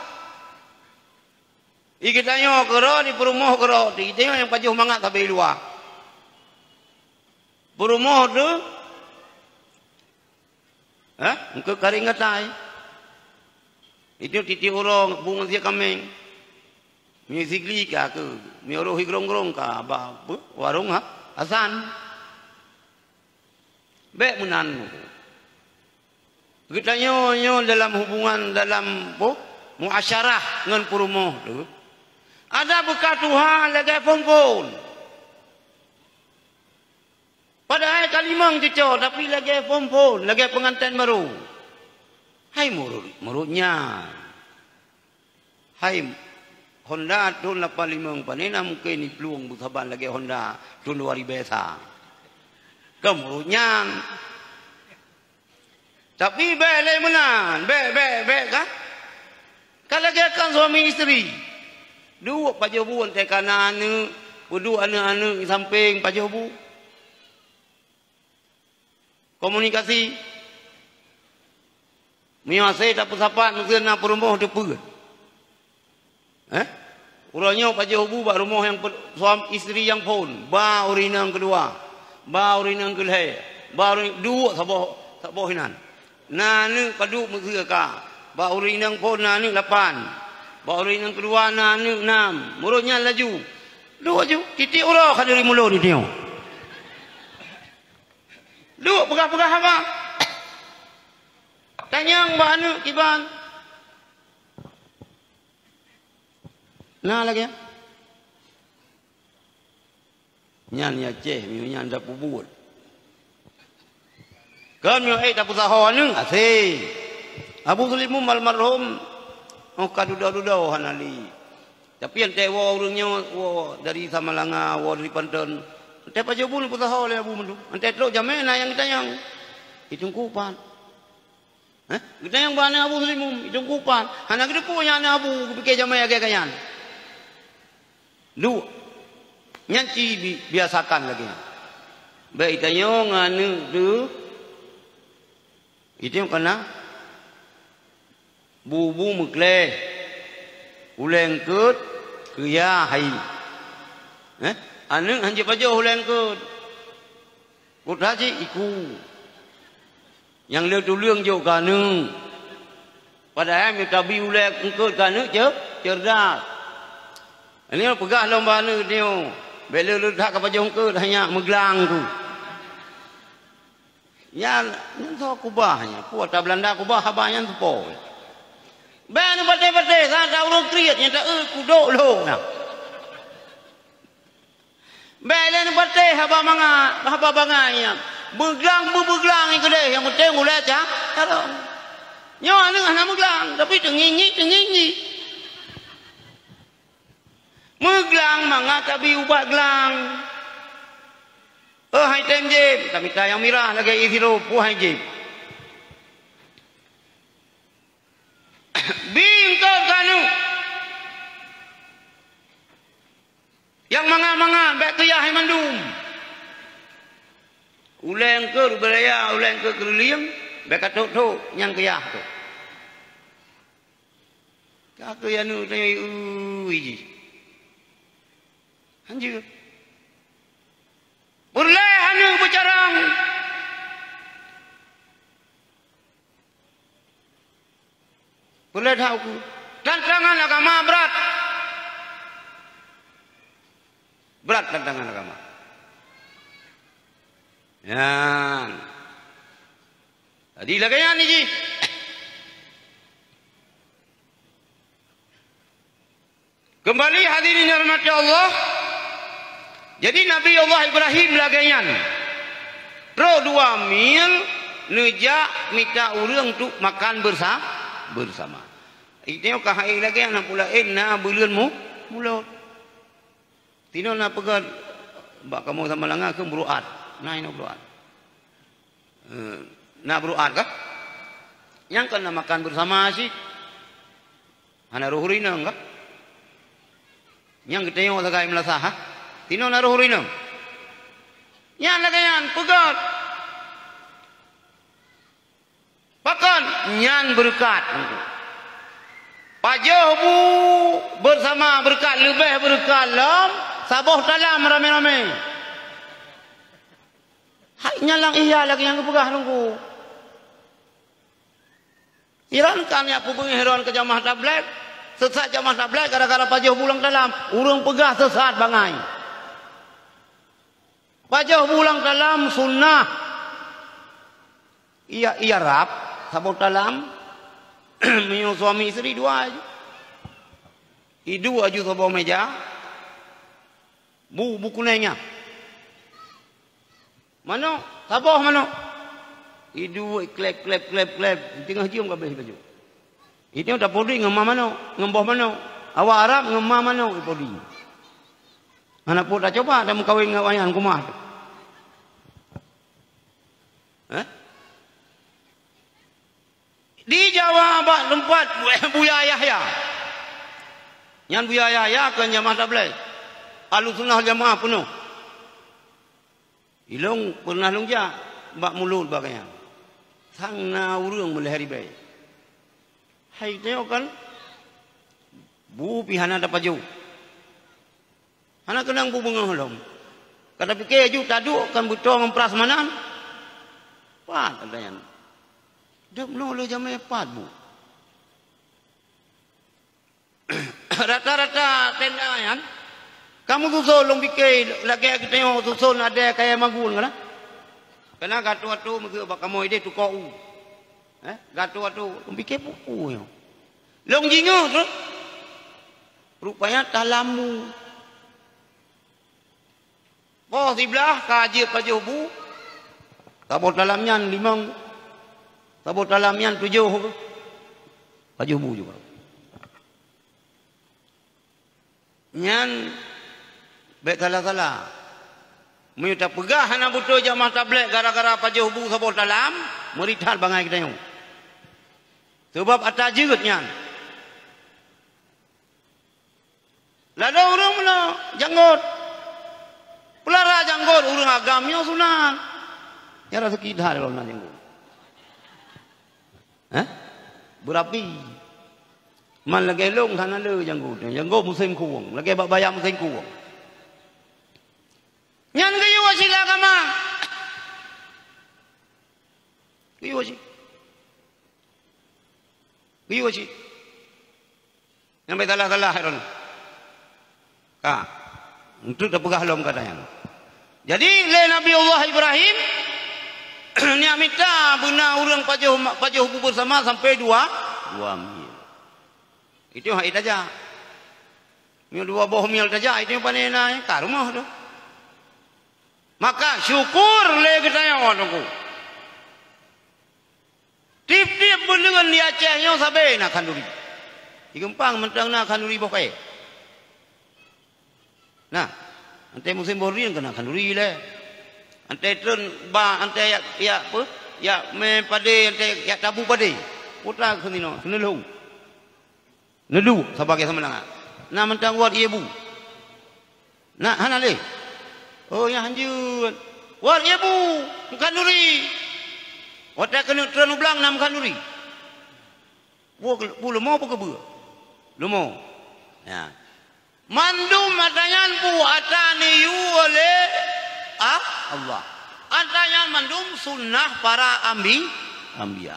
I geutanyoe keudroe, i peurumoh keudroe, i geutanyoe nyang pajoh mangat sabe i luwa. Peurumoh teuh, eh, eungkôt karing gatai. Itu tieb-tieb uroe bu ngon sie kaméng. Meunyoe Sigli ka keuh, meunyoe roh i Grong-grong ka ba, beuh, warong ha, Hasan. Bék meunan. Geutanyoe nyoe dalam hubungan, dalam, boh, muasyarah ngon peurumoh teuh, ada beuka tuha lagée phon-phon. Padahai ka limong cucoe, tapi lagée phon-phon, lagée peunganten barô. Hai murit-murit nyan. Hai, Honda thon lapan limong pane na mungken iplueng beusaban lagée Honda thon dua ribée sa. Keu murit nyan. Tapi bék lé meunan, bék, bék, bék, kan? Ka lagée kon suami isteri. Duek pajoh bu teuka na aneuëk, peuduek aneuëk-aneuëk sampéng pajoh bu. Komunikasi. Meunyoe hase tapeusapat, meuseu na peurumoh teupeue. Eh? Uroe nyoe pajoh bu bak rumoh nyang pe-, suam-, isteri nyang phon, ba ureuëng inong keudua, ba ureuëng inong keulhée, ba ureuëng duek saboh, saboh inan. Na aneuëk padub meuseu ka, bak ureuëng inong phon na aneuëk lapan, bak ureuëng inong keudua na aneuëk nam. Meurot nyan laju. Duek ju, tieb-tieb uroe ka duri mulon nyoe. Duek peugah-peugah haba. Tanyong bak aneuëk kiban. Na lagée nyan. Nyan ya ceh, meunyoe nyan tapeubuet. Kon meunyoe ék tapeusaho aneuëk, asé. Abu Sulimum almarhum, oh, ka dudoe-dudoe hana li. Tapi 'an tée woe ureuëng nyoe, woe dari Samalanga, woe dari Panton. 'An tée pajoh bu neupeusaho lé Abu mandum. 'An tée trok jamé na nyang geutanyong, "I Teungku pat?" Hah? Geutanyong bak aneuëk Abu Sulimum, "I Teungku pat?" Hana geuteupeue nyan aneuëk Abu, geupike jamé lagée nyan. Duek. Nyan ci bi-, biasakan lagée nyan. Bék i tanyong ngon aneuëk teuh. Itu nyang kana. Bu-bu meukleh, ulée eungkôt, keuyah hai. Eh? Aneuëk hanjeuet pajoh ulée eungkôt. Kota cit iku. Nyang le tuleueng jok keu aneuëk. Padahai meutabi ulée eungkôt keu aneuëk ce-, cerdas. Nyoe peugah lom bak aneuëk nyoe, bék le-le that ka pajoh eungkôt, hanya meuglang tu. Nyan, nyan soe kubah nyan. Peue ata Beulanda kubah haba nyan seupôt. Bék neupatéh-patéh, sa ta ureuëng kriet nyang ta-eu kudok lhok nyan. Bék lé neupatéh haba mangat, haba bangai nyan. Beuglang, beubeuglang nyang keudeh, nyang penting ulée ca-, carông. Nyoe aneuëk hana meuglang, tapi teungingi, teungingi. Meuglang mangat tabi ubat glang. Oh, hai tem jép, tamita nyang mirah lagée ié siroh, puih hai jép. Bi eungkôt keu aneuëk. Nyang mangat-mangat, bék keuyah hai mandum. Ulée eungkôt beuraya, ulée eungkôt keureulieng, bék ka thok-thok, nyang keuyah tu. Ka keuh aneuëk tanyoe ui jih. Hanjeuet. Peureulée aneuëk beucarông. Peureulée that ukeue. Tantangan agama brat. Brat tantangan agama. Nyan. Jadi lagée nyan jih. Keumbali hadirin yang dirahmati Allah. Jadi Nabi Allah Ibrahim lagée nyan. Trok dua mil neujak mita ureuëng untuk makan bersa-, bersama. Itu ka hai lagée aneuk pula, eh, na buleuen mu-, mulod. Tinoe na peugah bak kamoe sama langa keu beuruat. Na inoe beuruat. Eh, na beuruat kah? Nyang keu na makan bersama cit. Hana roh rinong kah? Nyang geutanyoe sagai meulasah, ha? Tinoe na roh rinong. Nyan lagée nyan peugah. Pakon? Nyan beureukat. Pajoh bu beusama beureukat, leubeh beureukat lom saboh talam ramé-ramé. Hai nyan lam Ihya lagée nyang geupeugah Teungku. Iran kan nyang peubeungéh droen keu jamaah tablék, seusat jamaah tablék gara-gara pajoh bu lam talam. Ureuëng peugah seusat bangai. Pajoh bu lam talam sunnah. Iya, iya rab, saboh talam, meunyoe suami isteri dua aju. Iduek aju saboh meja, bu, bu kuneng nyan. Manok, saboh manok. Iduek klep, klep, klep, klep, teungoh jeuem ka abéh baju. Itu tapodi ngon ma manok, ngon boh manok. Awak Arab ngon ma manok ipodi. Hana pun tacoba tameukawen ngon awak nyan kumah tu. Eh? Di Jawa bak teumpat Buya Yahya. Nyan Buya Yahya kon jamaah tablék. Ahlussunnah Jamaah peunoh. Ilong pernah lôn jak bak mulod bak gobnyan. Sang na ureuëng meulhée ribée. Hai tanyoe kan bu pih hana tapajoh. Hana keunong bu beungoh lom. Ka tapike aju taduek kan beutoe ngon prasmanan. Pat ata nyan. Deuek meunyoe lé jamé pat bu. Rata-rata tenda nyan, kamoe suson lôn pike lagée geutanyoe suson adée kayée magun kana. Kana gatoe-atoe meuseu bak kamoe ideh tukoe u. Eh, gatoe-atoe lôn pike peue-peue nyoe. Lôn jingeuek tu. Rupanya talam bu. Poh siblaih ka jeuet pajoh bu. Saboh talam nyan limong. Saboh talam nyan tujoh. Pajoh bu juga. Nyan bék salah-salah. Meunyoe tapeugah hana beutôi jamaah tablék gara-gara pajoh bu saboh talam, meurit that bangai geutanyoe. Sabab ata jeuet nyan. Lalu ureuëng meunoe janggot. Peulara janggot ureuëng agam nyoe sunat. Ya raseuki that lom na janggot. Hah? Beurapi. Man lagée lông hana le janggot. Janggot musém khueng. Lagée bak bayak musém khueng. Nyan geuyue sila agama. Geuyue sih. Geuyue sih. Nyang bék salah-salah droen. Ka. Untuk tapeugah lom kata nyan. Jadi, lé Nabi Allah Ibrahim, nyak mita beuna ureuëng pajoh, pajoh bu beusama sampai dua, dua mil. Itu hai tajak. Nyoe dua boh mil tajak, itu pane na ka rumoh tu. Maka syukur lé geutanyoe Teungku. Tieb-tieb buleuen di Aceh nyoe sabe na khanduri. Di Geumpang mantong na khanduri boh kayée. Nah, antée musém boh rin keuh na khanduri lé. Antée treun ba, antée yak, yak peue? Yak mé padé, antée yak tabu padé. Putra keuh ninoe, keuneulhong. Neuduek sabagai seumangat. Na mantong wot ié bu. Na hana lé. Oh, nyang hanjeuet. Wot ié bu, meukanuri. Watée keuneuk treun u blang na meukanuri. Bu, bu leumo bu keubeue. Leumo. Ya. Mandum ata nyan bu ata neuyue lé, ah, Allah. Ata nyan mandum sunnah para ambi-, ambiya.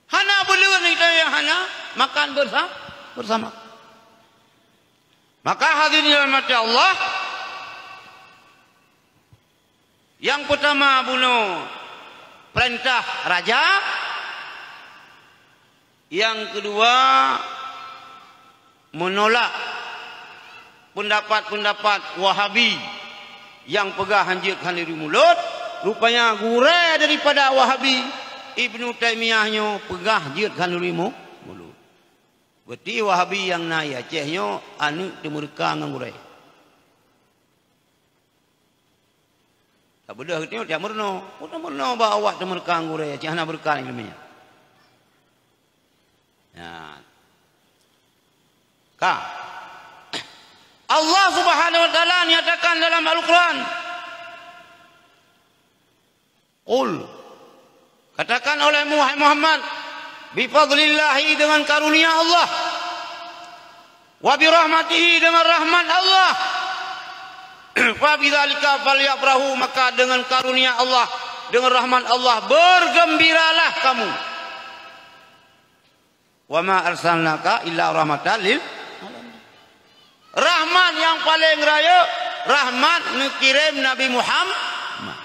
Hana buleuen itu nyang hana makan bersa-, bersama. Maka hadirin dirahmati Allah, yang pertama bunoe perintah raja, yang kedua menolak pendapat-pendapat Wahabi. Nyang peugah han jeuet khanuri mulod, rupanya gurée daripada Wahabi, Ibnu Taimiyah nyoe peugah jeuet khanuri mu-, mulod. Berarti Wahabi nyang na i Aceh nyoe aneuëk teumeureuka ngon gurée. Tabeudôh geutanyoe tiap meurunoe. Peue meurunoe bak awak teumeureuka ngon gurée, cit hana beureuka ngon ileumèe nyan. Nyan. Ka. Allah Subhanahu wa Taala nyatakan dalam Al-Quran, "Qul," katakan olehmu, hai Muhammad, "bi fadlillahi," dengan karunia Allah, "wa bi rahmatihi," dengan rahmat Allah, "fa bidzalika falyafrahu," maka dengan karunia Allah, dengan rahmat Allah, bergembiralah kamu. "Wa ma arsalnaka illa rahmatan lil alamin." Rahmat nyang paleng rayeuk, rahmat neukirém Nabi Muhammad.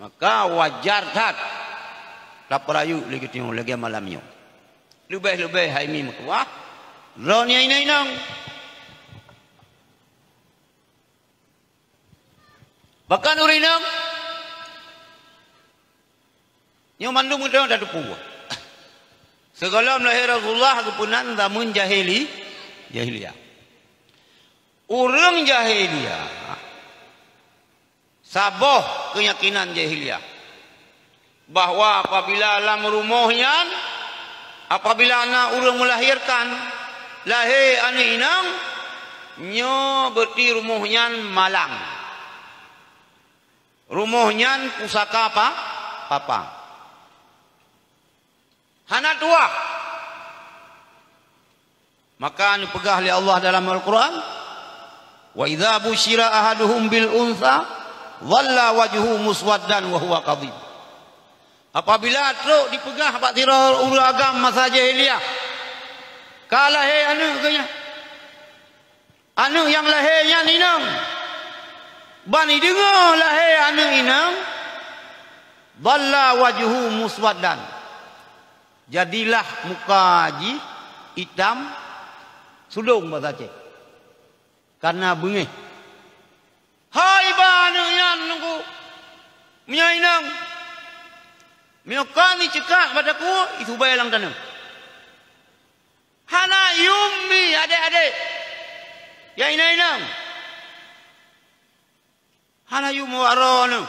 Maka wajar that tapeurayeuk lé geutanyoe lagée malam nyoe. Leubeh-leubeh hai mi meutuwah, droeneuh inong-inong. Bahkan ureuëng inong, nyoe mandum geutanyoe tateupeue. Sigohlom lahé Rasulullah geupeunan zaman jahili-, jahiliyah. Ureuëng jahiliyah, saboh keuyakinan jahiliyah, bahwa apabila lam rumoh nyan, apabila na ureuëng meulahirkan, lahé aneuëk inong, nyoe berarti rumoh nyan malang. Rumoh nyan pusaka pa-, papa. Hana tuwah. Maka neupeugah lé Allah dalam Al-Quran, "Wa idza busyira ahaduhum bil untsa, dhalla wajhuhu muswaddan wa huwa kadhib." Apabila trok dipeugah bak sidroe ureuëng agam masa jahiliyah, ka lahé aneuëk geuh nyan, aneuëk nyang lahé nyan inong, ban ideungoe lahé aneuëk inong, dhalla wajhuhu muswaddan, jadilah muka jih itam sudong basa Aceh, karena beungéh. Hai ba aneuëk nyan nunggu, meunyoe inong, meunyoe ka neuceukak bak takue, isubai lam tanoh. Hana yum mi adék-adék, ya inong-inong. Hana yum awak droeneuh.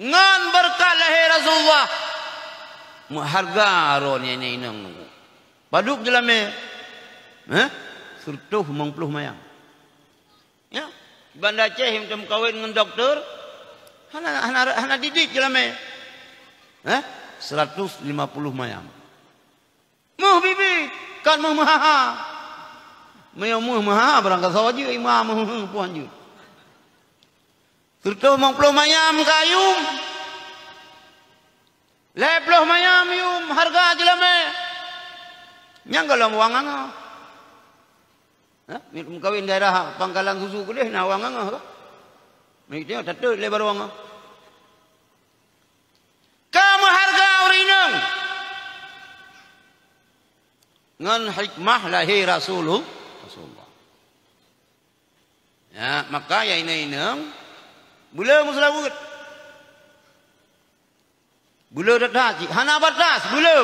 Ngon beureukat lahé Rasulullah, meuhareuga droeneuh inong-inong. Padub jeulamé? Heh? Seureutôh limong ploh mayam. Ya, Banda Aceh nyang meukawen ngon doktor, hana, hana, hana didik jeulamé. Heh? Seratus lima puluh mayam. Meuh bibi, kan meuh meuhaha. Meunyoe meuh meuhaha, barangkasoe jeuet, ima meuh puhan jeuet. Seureutôh limong ploh mayam ka yum. Lhée ploh mayam yum hareuga jeulamé. Nyang gohlom wang angoh. Ha? Meukawen daerah Pangkalan Susu keudeh na wang angoh ka? Meuiténg tatot lé barô angoh. Ka meuhareuga ureuëng inong ngon hikmah lahé Rasulul-, Rasulullah. Ya, maka ya inong-inong, beu le meuseulaweuet. Beu le that-that cit, hana batas, beu le.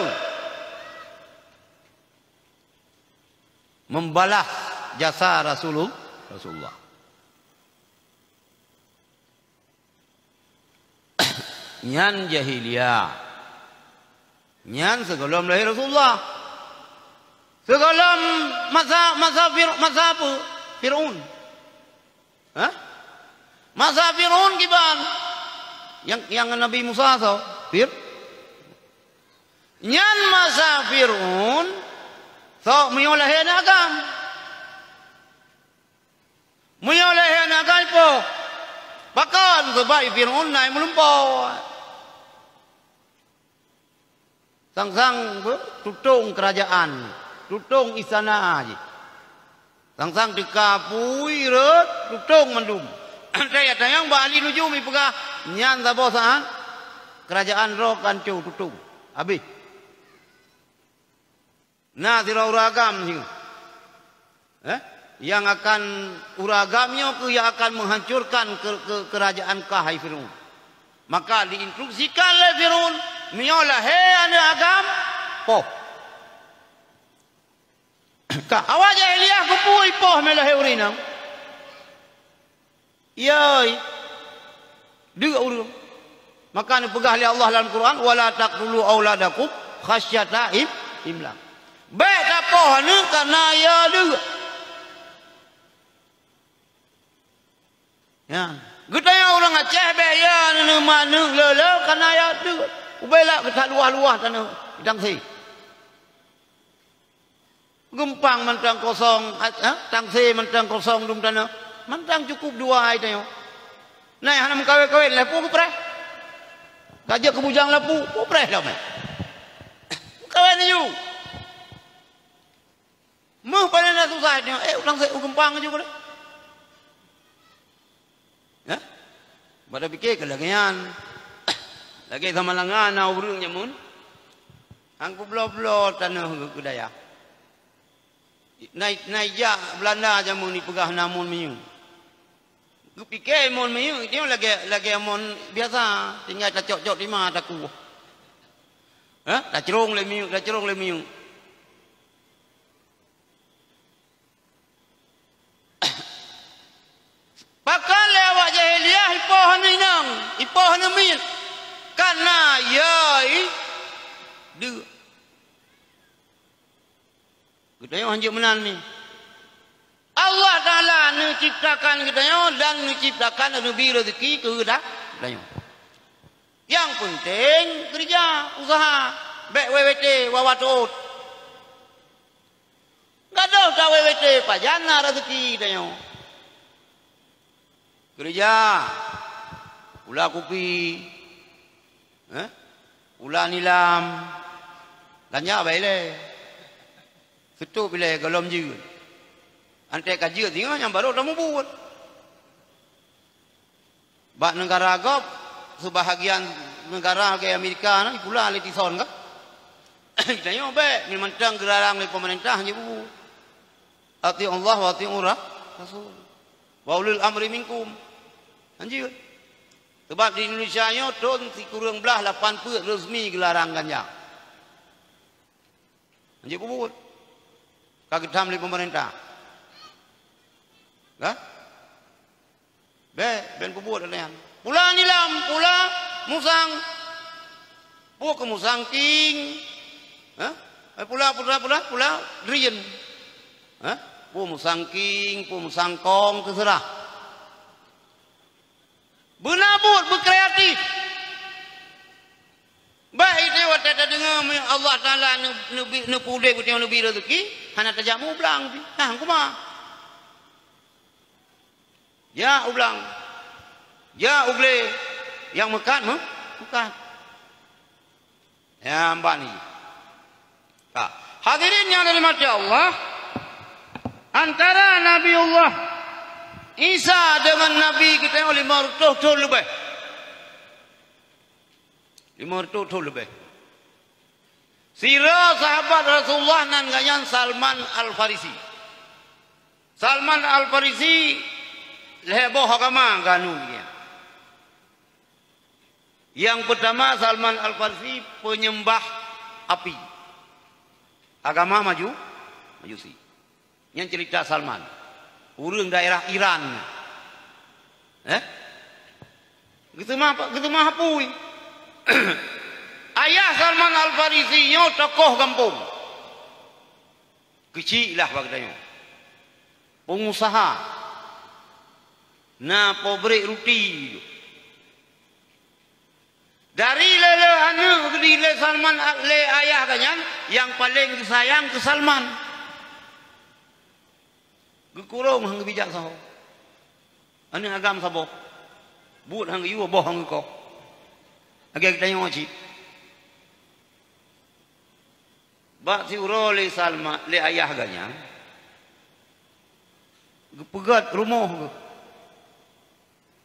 Membalas jasa Rasulul-, Rasulullah. Nyan jahiliyah. Nyan sigohlom lahé Rasulullah. Sigohlom masa, masa Fir-, masa apa? Fir'aun. Hah? Masa Fir'aun kiban? Nyang, nyang Nabi Musa soe? Fir-, nyan masa Fir'aun, sok meunyoe lahé aneuëk agam. Meunyoe lé hai na gai poh, pakon keubai Fir'aun na i meulumpoe. Sang-sang beu tutong keurajeuen, tutong istana jih. Sang-sang teuka apui rot, tutong mandum. Tayang-tayang bak ahli nujum jipeugah, nyan saboh saát keurajeuen droe ka hanco tutong, habéh. Na sidroe ureuëng agam sigoe. Eh? Nyang akan ureueng agam nyoe keuh nyang akan menghancurkan ke-, ke-, kerajaan kah hai Firaun. Maka diinstruksikan lé Firaun, meunyoe lahé aneuk agam, poh. Ka awak jahiliyah keupeue ipoh meulahé ureueng inong? Yoi. Deuk ureueng. Maka neupeugah lé Allah dalam Quran, "Wala taqtulu auladakum khasyata im-, imlak." Bék tapoh aneuk kareuna ya deuk. Ya. Geutanyoe ureueng Aceh bék ya neuneuk aneuk le-le kareuna ya deuk. Ubé lak geutak luwah-luwah tanoh bidang sie. Geumpang mantong kosong, ha? Tangse mantong kosong dum tanoh. Mantong cukup dua ai tanyoe. Nai hana meukawen-kawen, lheuh peue geupreh. Ka jeuet keu bujang lheuh peue, peue preh lom, eh. Meukawen aju. Meuh paléng na susah tanyoe, eh, u tangse u geumpang aju keu lé. Hah? Bak tapike keu lagèe nyan. Lagèe Samalanga na ureueng jameun. Han peubloe-bloe tanoh geu-, geu dayah. Na, na ijak Beulanda jameun ipeugah na mon minyeuk. Geupike mon minyeuk nyoe lagèe, lagèe mon biasa, tinggai tacok-cok tima takueh. Hah? Tacrong lé minyeuk, tacrong lé minyeuk. Pakon lé awak jahiliyah ipoh aneuk inong, ipoh aneuk miet? Kareuna ya i deuk. Geutanyoe hanjeuet meunan mi. Allah Taala neuciptakan geutanyoe dan neuciptakan neubri rezeki keu geuta-, geutanyoe. Nyang peunteng keureuja, useuha, bék W W T, wawa teuôt. Gadôh ta-W W T pajan na rezeki tanyoe. Keureuja, pula kupi, eh? Pula nilam, ganja bailée. Seutôt bilée gohlom jeuet. Anté ka jeuet singoh nyang barô tamubuet. Bak neugara gob, seubahagian neugara lagèe Amerika na, pula lé tison ka. Tanyoe bék, nyoe mantong geularang lé peumeurintah nyoe bubu. Atiullah wa atiur ra-, rasul. Wa ulil amri minkum. Hanjeuet. Sebab di Indonesia nyoe thon sikureueng blaih lapan peuet resmi geularang ganja. Hanjeuet peubuet. Ka geutam lé peumeurintah. Ka? Bék, bék peubuet lagèe nyan. Pula nilam, pula musang. Peue keu musang king? Hah? Eh, pula, pula, pula, pula drien. Hah? Peue musang king, peue musang kong, teuseurah. Beuna buet, beukreatif. Bah itu watèe tadeungoe Allah Taala neu-, neubi-, neupeuudép geutanyoe, neubri rezeki, hana tajak mublang pih. Nah, kuma. Jak u blang. Jak u glé. Nyang meukat meuh-, meukat. Nyang bani. Ka. Hadirin nyang dirahmati Allah, antara Nabiullah Isa deungon Nabi geutanyoe limong reutôh thon leubeh. Limong reutôh thon leubeh. Sidroe sahabat Rasulullah nan geuh nyan Salman Al-Farisi. Salman Al-Farisi lhèe boh agama geuh anut geuh nyan. Nyang peutama, Salman Al-Farisi peunyeumbah api. Agama Maju-, Majusi. Nyan ceurita Salman. Ureueng daerah Iran. Eh? Geuseumah, geuseumah apui. Ayah Salman Al-Farisi nyoe tokoh gampông. Keuchik lah bak geutanyoe. Peungusaha. Na pabrék ruti. Dari lé-lé aneuk geudi lé Salman, lé ayah geuh nyan, nyang paleng geusayang keu Salman. Geukurong han geubijak saho. Aneuk agam saboh. Buet han geuyue, boh han geukoh. Lagèe geutanyoe cit. Bak siuroe lé Salma-, lé ayah geuh nyan, geupeugöt rumoh geuh.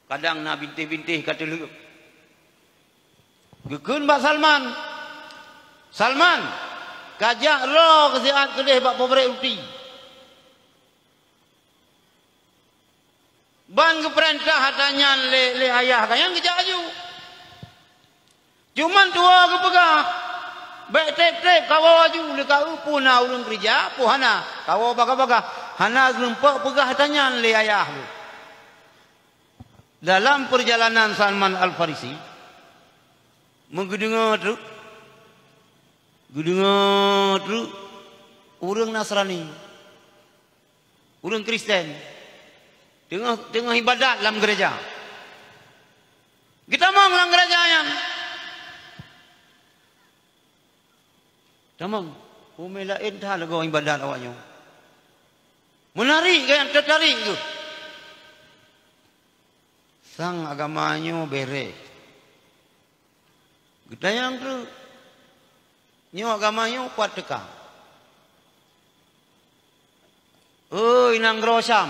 Kadang na bintéh-bintéh ka teulheueh. Geukheun bak Salman, "Salman, kajak droe keu siat keudeh bak pabrék ruti." Pan geupeurintah ata nyan lé, lé ayah geuh nyan geujak aju. Cuman tuha geupeugah, "Bék treb-treb, kawoe aju, lé ka eu peue na ureuëng keurija, peue hana, kawoe bagah-bagah." Hana geureumpok peugah ata nyan lé ayah geuh. Dalam peurjalanan Salman Al-Farisi, meugeudeungoe treuk, geudeungoe treuk ureuëng Nasrani, ureuëng Kristen, teungoh, teungoh iébadat lam geureja. Geutamong lam geureja nyan. Tamong, umé laén that lagoe iébadat awaknyoe. Meunarik geuh, teutarek geuh. Sang agama nyoe bèrèh. Geutanyong treuk, "Nyoe agama nyoe pat teuka?" "Oi, nanggroe Syam."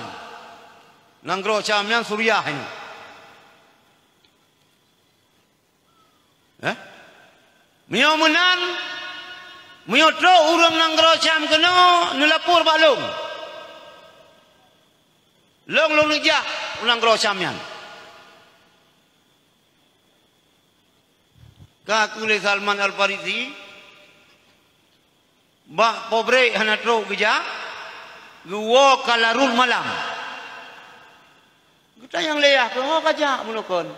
Nanggroe Syam nyan Suriah nyoe. Eh? Meunyoe meunan, meunyoe trok ureuëng nanggroe Syam keunoe, neulapor bak lôn. Lôn, lôn neujak u nanggroe Syam nyan. Ka keuh lé Salman Al-Farisi, bak po brek hana trok geujak, geuwoe ka larot malam. Geutanyong lé ayah, "Keuho kajak meunoe kon?"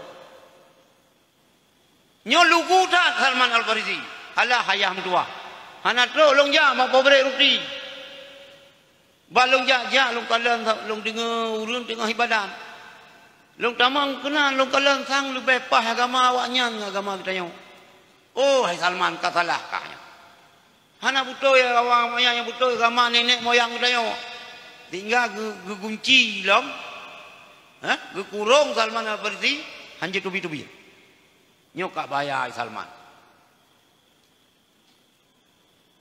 Nyoe lugu that Salman Al-Farisi. "Alah, ayah meutuwah, hana trok lôn jak bak po brek ruti. Bah lôn jak-jak lôn kalon, lôn deungoe ureuëng teungoh iébadat. Lôn tamong keunan lôn kalon sang leubeh paih agama awaknyan ngon agama geutanyoe. Oh, hai Salman, ka salah kah nyoe. Hana beutôi agama awaknyan, nyang beutôi agama nenek moyang geutanyoe." Sehingga geu-, geugunci lom, eh, geukurong Salman Al-Farisi, hanjeuet teubiet-teubiet. Nyoe ka bahaya, hai Salman.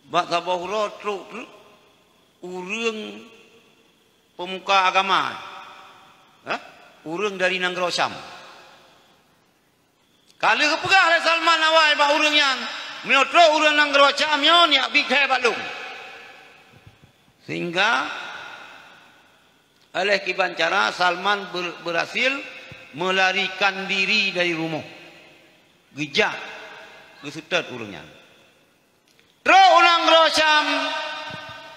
Bak saboh uroe trok treuk ureuëng peumuka agama, eh, ureuëng dari nanggroe Syam. Ka lheueh geupeugah lé Salman awai bak ureuëng nyan, "Meunyoe trok ureuëng nanggroe Syam nyoe, neujak biet kheun bak lôn." Sehingga, óh lheueh kiban cara, Salman ber-, berhasil melarikan diri dari rumoh. Geujak, geuseutôt ureuëng nyan. Trok u nanggroe Syam,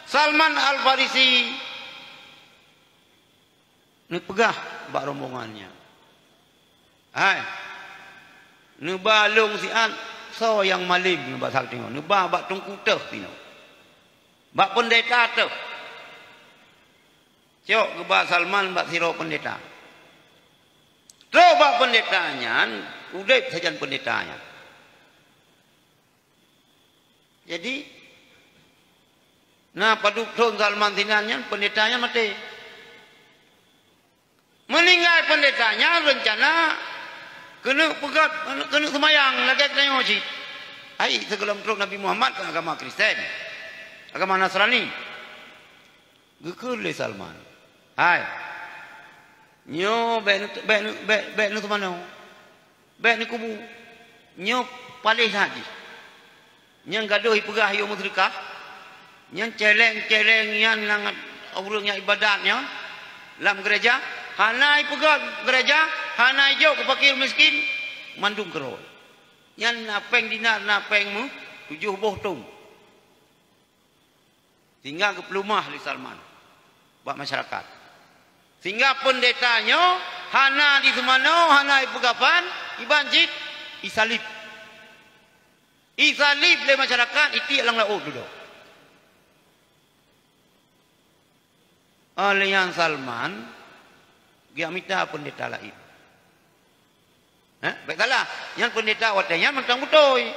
Salman Al-Farisi neupeugah bak rombongan nyan, "Hai, neuba lôn siat soe nyang malém nibak saboh teungoh, neuba bak teungku teuh sinoe, bak peundeta teuh." Cok geuba Salman bak sidroe peundeta. Trok bak peundeta nyan, udeb sajan peundeta nyan. Jadi, na padub thon Salman sinan nyan, peundeta nyan maté. Meuninggai peundeta nyan, reuncana keuneuk peugét, keuneuk seumayang lagée geutanyoe cit. Hai, sigohlom trok Nabi Muhammad keu agama Kristen, agama Nasrani. Geukheun lé Salman, "Hai, nyoe bék neu-, bék neu-, bék, bék neuseumanoe, bék neukubu. Nyoe paléh that jih. Nyang gadôh ipeugah yôh meuseudeukah, nyang céléng-céléng nyan nyang ureuëng nyang iébadat nyoe lam geureja, hana ipeugét geureja, hana ijok keu fakir miskin, mandum keurôi. Nyan na péng dinar, na péng méuh tujoh boh tông." Sehingga geupeuleumah lé Salman bak masyarakat. Sehingga peundeta nyoe hana jiseumanoe, hana jipeugafan, iban cit isalib. Isalib lé masyarakat, itiek lam laôt dudoe. Óh lheueh nyan Salman geujak mita peundeta laén. Hah? Bék salah, nyan peundeta watée nyan mantong beutôi.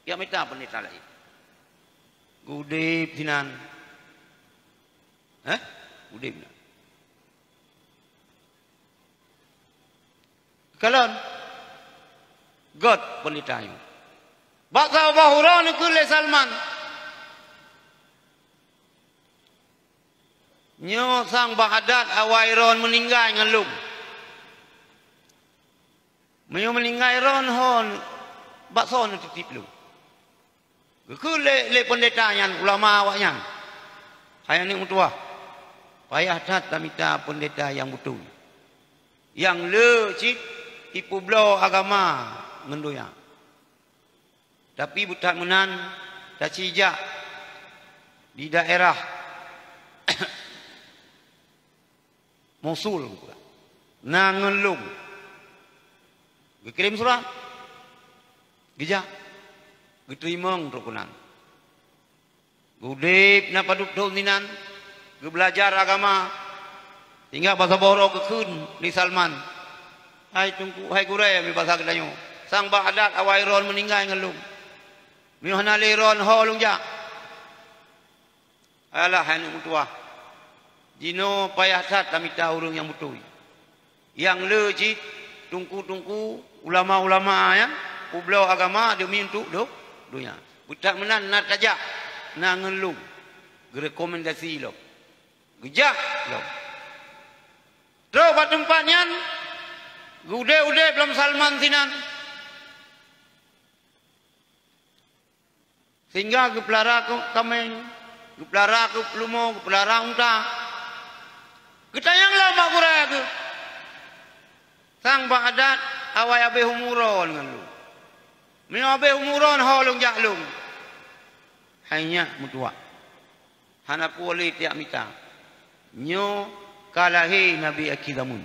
Geujak mita peundeta laén. Geuudeb sinan. Hah? Udeb na. Kalon, gét peundeta nyoe. Bak saboh uroe neukheun lé Salman, "Nyoe sang bak adat awai droen meuninggai ngon lôn. Meunyoe meuninggai droen, hon bak soe neutitip lôn?" Geukheun lé, lé peundeta nyan, ulama awaknyan, "Hai aneuëk meutuwah, Payah that tamita peundeta nyang beutôi, nyang le cit ipeubloe agama ngon donya. Tapi beuthat meunan, tacijak di daerah Mosul, na ngon lôn. Geukirém surat, geujak, geuteurimong trok keunan. Geuudeb na padub thon sinan, geubeulajar agama, sehingga bak saboh uroe geukheun lé Salman, "Hai Teungku, hai gurée," basa geutanyoe, "sang bak adat awai droen meuninggai ngon lôn. Meunyoe hana lé droen, ho lôn jak." Alah, hai aneuk meutuwah, jinoe payah that tamita ureuëng nyang beutôi. Nyang le cit teungku-teungku, ulama-ulama nyan peubloe agama demi untuk do-, donya. Beutak meunan na tajak, na ngon lôn, geurekomendasi lom. Geujak lom. Trok bak teumpat nyan, geuudeb-udeb lom Salman sinan. Sehingga geupeulara keu kaméng, geupeulara keu peuleumô, geupeulara unta. Geutanyong lom bak gurée geuh, "Sang bak adat awai abéh umu droen ngon lôn. Meunyoe abéh umu droen, ho lôn jak lôn." Hai nyak meutuwah, hana peue lé tajak mita. Nyoe ka lahé Nabi akhé zamon.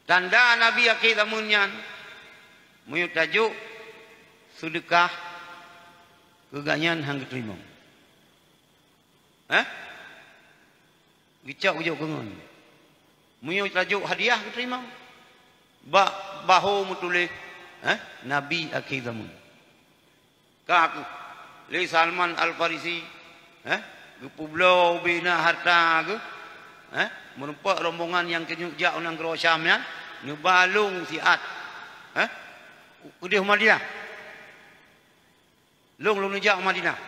Tanda Nabi akhé zamon nyan, meunyoe tajok seudeukah keu gobnyan han geuteurimong. Hah? Geucok geujok keu ngon. Meunyoe tajok hadiah geuteurimong. Bak bahô meutuléh, hah? Nabi akhé zamon. Ka kheueh lé Salman Al-Farisi, eh, geupeubloe ubé na hareuta geuh, eh, meurumpok rombongan nyang keuneuk jak u nanggroe Syam nyan, neuba lôn siat, eh, keudeh u Madinah. Lôn, lôn neujak u Madinah.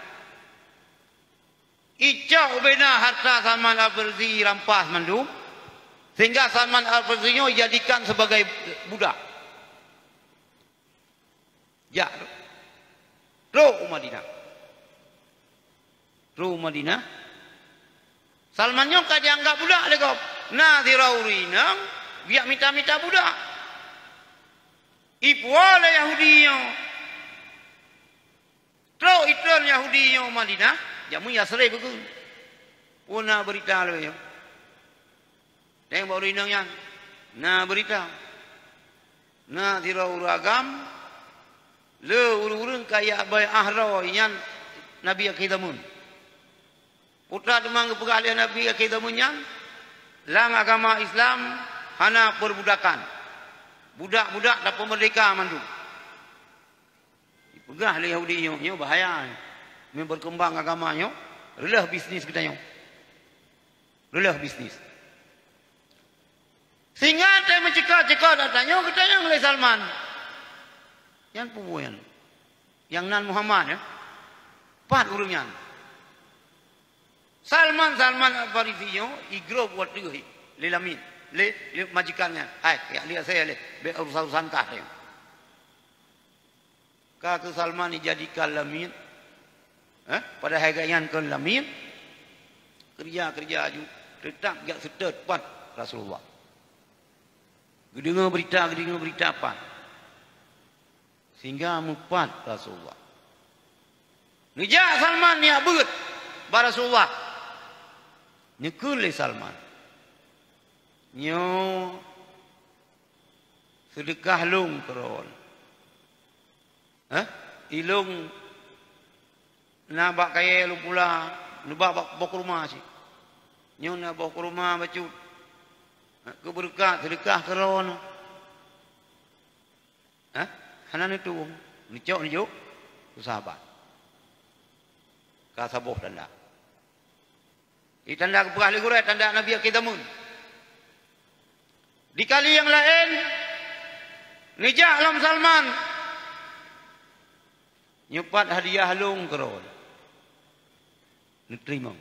Icok ubé na hareuta Salman Al-Farisi rampas mandum, sehingga Salman Al-Farisi nyoe jadikan sebagai budak. Jak tu. Trok u Madinah. Trok u Madinah. Salman nyoe ka jianggab budak lé gob. Na sidroe ureuëng inong geujak mita-mita budak. Ipuwoe lé Yahudi nyoe. Trok itreun Yahudi nyoe u Madinah, jameun Yasrib geukheun. Peue na beurita lé nyoe? Teuntèe bak ureuëng inong nyan na beurita. Na sidroe ureuëng agam, le ureuëng-ureuëng ka jak baiát droe nyan Nabi akhé zamon. Peue teuma geupeugah lé Nabi akhé zamon nyan, lam agama Islam hana peurbudakan. Budak-budak tapeumeurdeka mandum. Dipeugah lé Yahudi nyoe, nyoe bahaya. Meunyoe beukeumbang agama nyoe, reuloh bisnis geutanyoe. Reuloh bisnis. Sehingga watèe meuceuka-ceuka geutanyoe, geutanyong lé Salman, "Nyan peue buet nyan? Nyang nan Muhammad, ya? Pat ureuëng nyan?" Salman, Salman Al-Farisi nyoe, igrob watèe lé lamiet, lé, lé majikan nyan. "Hai, jak liek asèe lé, bèk urusan-urusan kah." Ka kheueh Salman dijadikan lamiet, eh, padahai gobnyan kon lamiet, keureuja-keureuja aju, teutap jak seutôt pat Rasulullah. Geudeungoe beurita, geudeungoe beurita pat, sehingga meupat Rasulullah. Neujak Salman jak beuet bak Rasulullah. Neukheun lé Salman, "Nyoe seudeukah lôn keu droen. Hah? Ilôn na bak kayèe lôn pula, neubak bak boh kurma cit. Nyoe na boh kurma bacut. Keu beureukat seudeukah keu droen." Hah? Hana neutueng. Neucok neujok keu sahabat. Ka saboh tanda. Di tanda geupeugah lé gurèe, tanda Nabi akhé zamon. Di kali nyang laén, neujak lom Salman, "Nyoe pat hadiah lôn keu droen." Neuteurimong.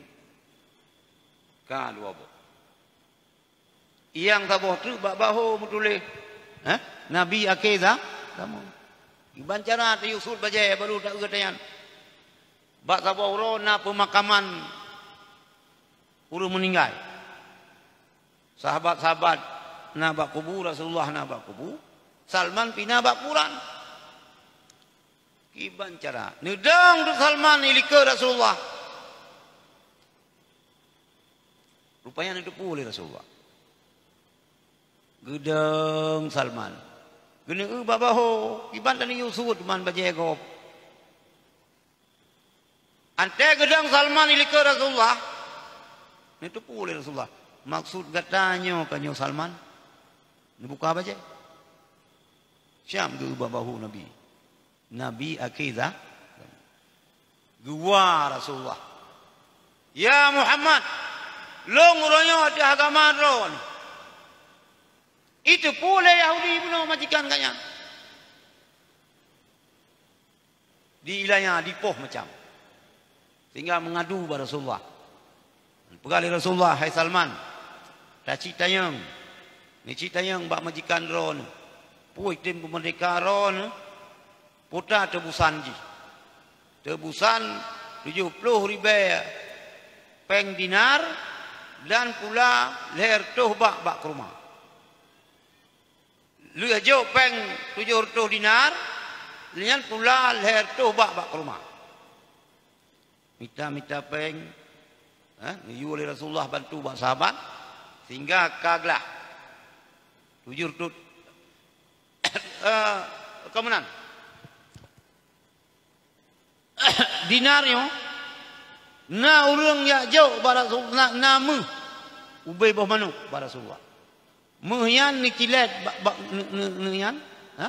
Ka dua boh. Nyang saboh treuk bak bahô meutuléh, eh, Nabi akhé za-, zamon. Kiban cara tayue sut bajèe baru taeu gata nyan. Bak saboh uroe na peumakaman Ureuëng meuninggai. Sahabat-sahabat na bak kubu, Rasulullah na bak kubu, Salman pih na bak kuburan. Kiban cara? Neudong teuk Salman ilikot Rasulullah. Rupanya neuteupeue lé Rasulullah. Geudong Salman. Geuneu-eu bak bahô, kiban taneuyue suet man bajée gob. Antée geudong Salman ilikot Rasulullah, neuteupeue lé Rasulullah, "Maksud gata nyoe ka nyoe Salman?" Neubuka bajée. Siab geu-eu bak bahô Nabi. Nabi akhé za-, geuwa Rasulullah, "Ya Muhammad, lôn uroe nyoe ateueh agama droeneuh." Iteupeue lé Yahudi bunoe majikan gata nyan. Dianiaya, dipoh macam. Sehingga meungadu bak Rasulullah. Peugah lé Rasulullah, "Hai Salman, tacit tanyong, neucit tanyong bak majikan droeneuh, peue tem peumeurdeka droeneuh, peue teubusan jih." Teubusan tujoh ploh ribée péng dinar dan pula lhée reutôh bak bak keuruma. Lheueh jok péng tujoh reutôh dinar, nyan pula lhée reutôh bak bak keuruma. Mita-mita péng, eh, neuyue lé Rasulullah bantu bak sahabat, sehingga ka glah tujoh reutôh, eh, ka meunan. Dinar nyoe, na ureuëng jak jok bak Rasul-, na, na méuh ubé boh manok bak Rasulullah. Méuh nyan neucilét bak, bak, ne-, ne-, ne-, nyan, ha?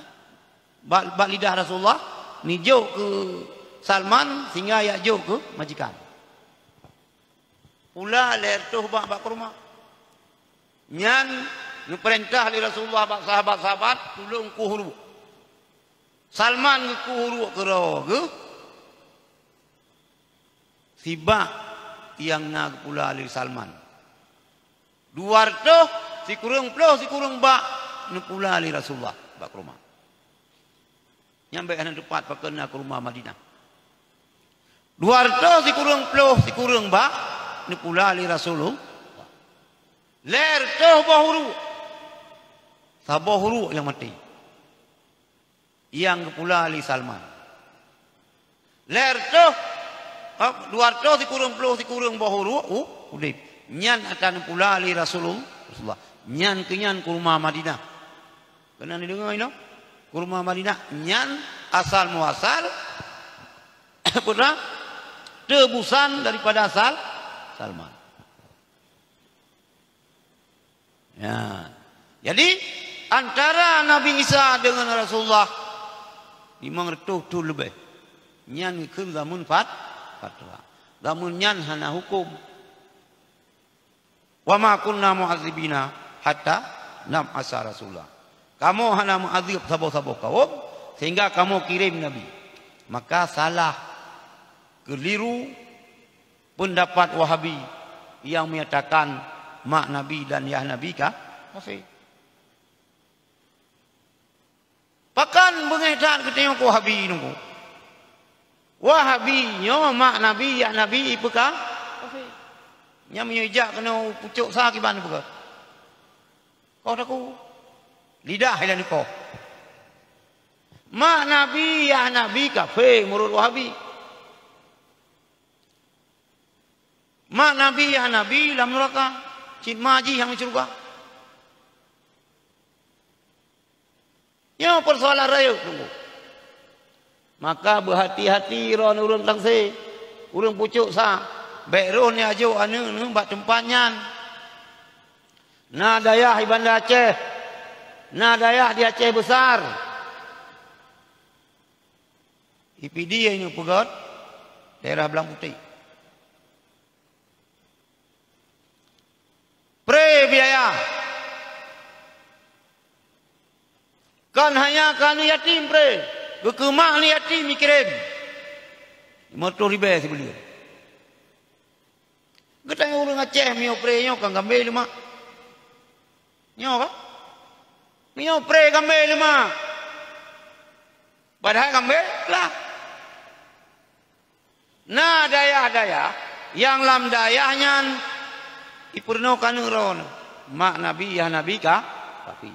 Bak, bak lidah Rasulullah, neujok keu Salman sehingga jak jok keu majikan. Pula lhée reutôh bak bak keuruma. Nyan neupeurintah lé Rasulullah bak sahabat-sahabat, "Tulông kueh uruek." Salman geukueh uruek keudroe geuh, sibak nyang na geupula lé Salman. Dua reutôh sikureueng ploh sikureueng bak neupula lé Rasulullah bak keuruma. Nyang bék hana teupat pakon na keuruma Madinah. Dua reutôh sikureueng ploh sikureueng bak neupula lé Rasulullah. Lhée reutôh boh uruek. Saboh uruek nyang maté. Nyang geupula lé Salman. Lhée reutôh, ha, dua reutôh sikureueng ploh sikureueng boh uruek u-, udeb. Nyan atra neupula lé Rasulul-, Rasulullah. Nyan keuh nyan keuruma Madinah. Keunan neudeungoe inoe? Keuruma Madinah nyan asal muasal, peue na? Teubusan daripada Sal-, Salman. Ya. Jadi, antara Nabi Isa deungon Rasulullah limong reutôh thon leubeh. Nyan kheun zameun fat-, fatwa. Zameun nyan hana huköm. "Wa ma kunna mu'adzibina hatta nab'asa rasula." Kamoe hana meuazeueb saboh-saboh kawöm sehingga kamoe kirém nabi. Maka salah, keuliru, peundapat Wahabi nyang menyatakan mak Nabi dan yah Nabi ka kafé. Pakon beungéh that geutanyoe keu Wahabi nunggu? Wahabi nyoe mak Nabi, yah Nabi ipeuka kafé. Nyang meunyoe jak keunoe pucok sa kiban peugah. Koh taku. Lidah ilan koh. Mak Nabi, yah Nabi kafé meunurot Wahabi. Mak Nabi, yah Nabi lam nuraka, cit ma jih nyang syeuruga. Nyoe peusoalan rayeuk teungku. Maka beuhati-hati droeneuh ureuëng tangse, ureuëng pucok sa, bék roh neujok aneuëk neuh bak teumpat nyan. Na dayah di Banda Aceh, na dayah di Aceh Besar. Di Pidie nyoe peugöt, daerah Blang Putéh. Pré biaya. Kon hanya keu aneuëk yatim pré, geukeue mak aneuëk yatim jikirém. Limong reutôh ribèe sibuleuen. Geutanyoe ureuëng Aceh meunyoe pré nyoe ka gambé lé mak. Nyoe ka? Meunyoe pré gambé lé mak. Padahai gambé lah. Na dayah-dayah nyang lam dayah nyan Ipeurunoe keuneuk droeneuh, mak Nabi yah Nabi ka, kafi.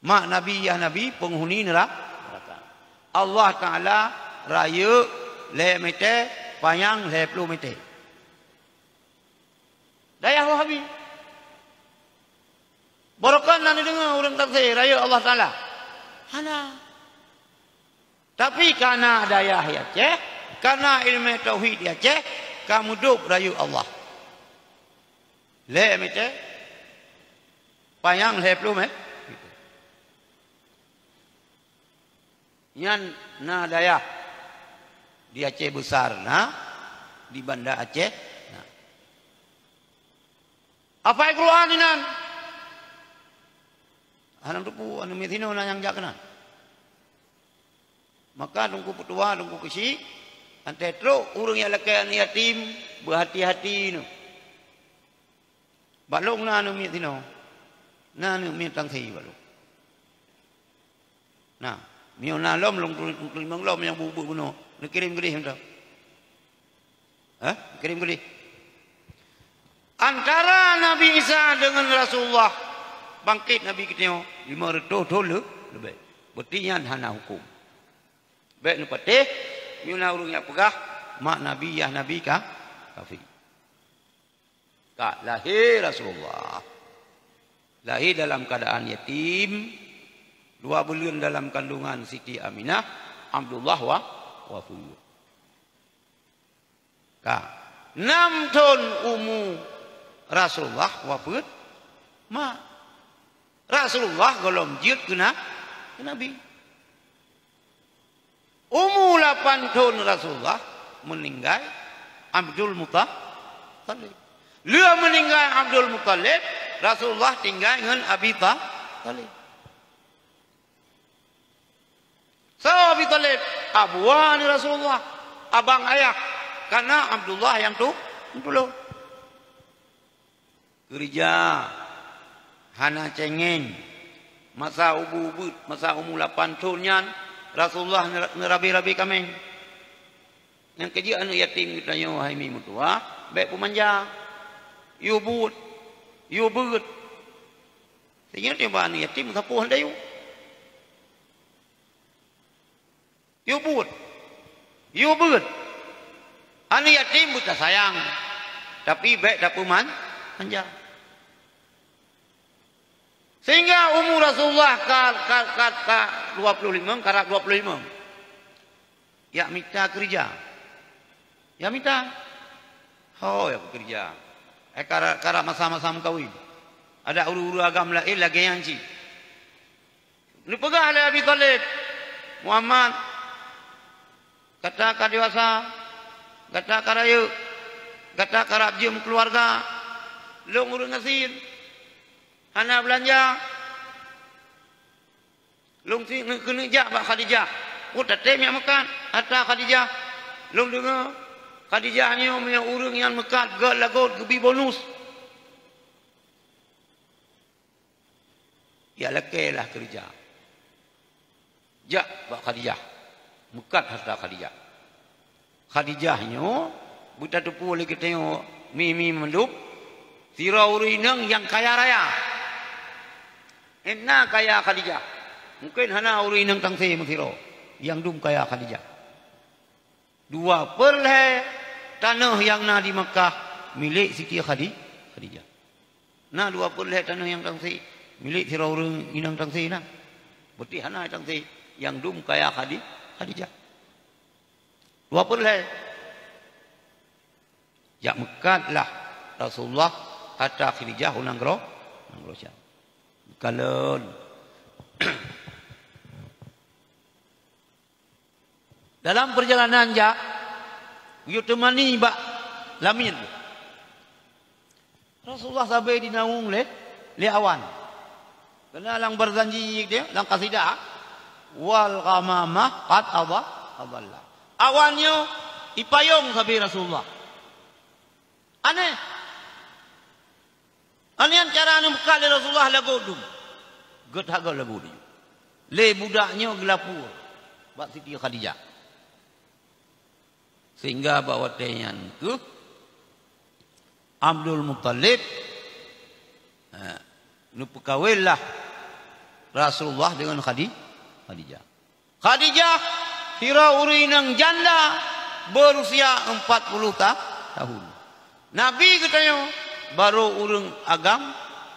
Mak Nabi yah Nabi peunghuni neura-, neuraka. Allah Taala rayeuk lhée mètè, panyang lhée ploh mètè. Dayah Wahabi. Barokon na neudeungoe ureuëng tafsir rayeuk Allah Taala? Hana. Tapi kana dayah di Aceh, kana ileumèe tauhid di Aceh, ka mudôb rayeuk Allah. Lhée mètè, panyang lhée ploh mè-, nyan na dayah di Aceh Besar na, di Banda Aceh na. Hafai Quran inan. Hana teupeu aneuk miet sinoe na nyang jak keunan. Maka Teungku Peutua, Teungku Keuchik, antée trok ureuëng nyang lakée aneuk yatim, beuhati-hati neuh. Bak lôn na aneuk miet sinoe, na aneuk miet tangsi bak lôn. Na, meunyoe na lom, lôn teurimong lom nyang buet-buet bunoe, neukirém keudeh mantong. Hah? Neukirém keudeh. Antara Nabi Isa deungon Rasulullah bangkét Nabi geutanyoe lima reutôh thon le-, leubeh. Berarti nyan hana huköm. Bék neupatéh, meunyoe na ureuëng nyang peugah, mak Nabi yah Nabi ka, kafi. Ka lahé Rasulullah. Lahé dalam keuadaan yatim, dua buleuen dalam kandungan Siti Aminah, Abdullah wa-, wafeuet. Ka. Nam thon umu Rasulullah wafeuet mak. Rasulullah gohlom jeuet keu na-, keu Nabi. Umu lapan thon Rasulullah meuninggai Abdul Muttalib. Lheueh meuninggai Abdul Muttalib, Rasulullah tinggai ngon Abi Ta-, Thalib. Soe Abi Thalib? Abua ni Rasulullah, abang ayah, karena Abdullah nyang tu-, nyang tulông. Keureuja hana céngéng. Masa ubu ubeuet, masa umu lapan thon nyan, Rasulullah neura-, neurabe-rabe kaméng. Nyang keujeuet aneuk yatim geutanyoe hai mi meutuwah, bék peumanja. Yue buet, yue beuet. Sehingga tiba aneuk yatim sapoh han dayue. Yue buet. Yue beuet. Aneuk yatim beutasayang, tapi bék tapeuman-, manja. Sehingga umu Rasulullah ka, ka, ka, ka dua puluh lima, karab dua puluh lima. Jak mita keureuja. Jak mita. Ho, jak keureuja. Eh, karab, karab masa-masa meukawen. Adak ureuëng-ureuëng agam laén lagée nyan cit. Neupeugah lé Abi Thalib, "Muhammad, gata ka dewasa, gata ka rayeuk, gata karab jeuem keuluwarga, lôn ureuëng gasien, hana beulanja. Lôn si-, keuneuk jak bak Khadijah. Peue tatem jak meukat hareuta Khadijah. Lôn deungoe Khadijah nyoe meunyoe ureuëng nyang meukat gét lagot geubri bonus." Jak lakée lah keureuja. Jak bak Khadijah. Meukat hareuta Khadijah. Khadijah nyoe beutateupeue lé geutanyoe mi-mi mandum, sidroe ureuëng inong nyang kaya raya. Hana kaya Khadijah. Mungken hana ureuëng inong tangse meusidroe nyang dum kaya Khadijah. Dua peureulhée tanoh nyang na di Makkah milék Siti Khadi-, Khadijah. Na dua peureulhée tanoh nyang tangse milék sidroe ureuëng inong tangse na. Berarti hana tangse nyang dum kaya Khadi-, Khadijah. Dua peureulhée. Jak meukat lah Rasulullah hareuta Khadijah u nanggroe, nanggroe Syam. Kalon. Dalam peurjalanan jak, geuyue teumani bak lamiet. Rasulullah sabe jinaung lé, lé awan. Keureuna lam beujanji dia, lam kasidah, "Wal ghamamah qad adha-, adhallat." Awan nyoe ipayong sabe Rasulullah. Aneh. Aneh cara neumeukat lé Rasulullah lagot dum. Gét that gét lagot dum. Lé budak nyoe geulapor bak Siti Khadijah. Sehingga bak watée nyan keuh Abdul Muttalib, eh, neupeukawinlah Rasulullah dengan Khadi-, Khadijah. Khadijah sidroe ureuëng inong janda berusia empat puluh ta-, tahun. Nabi geutanyoe barô ureuëng agam,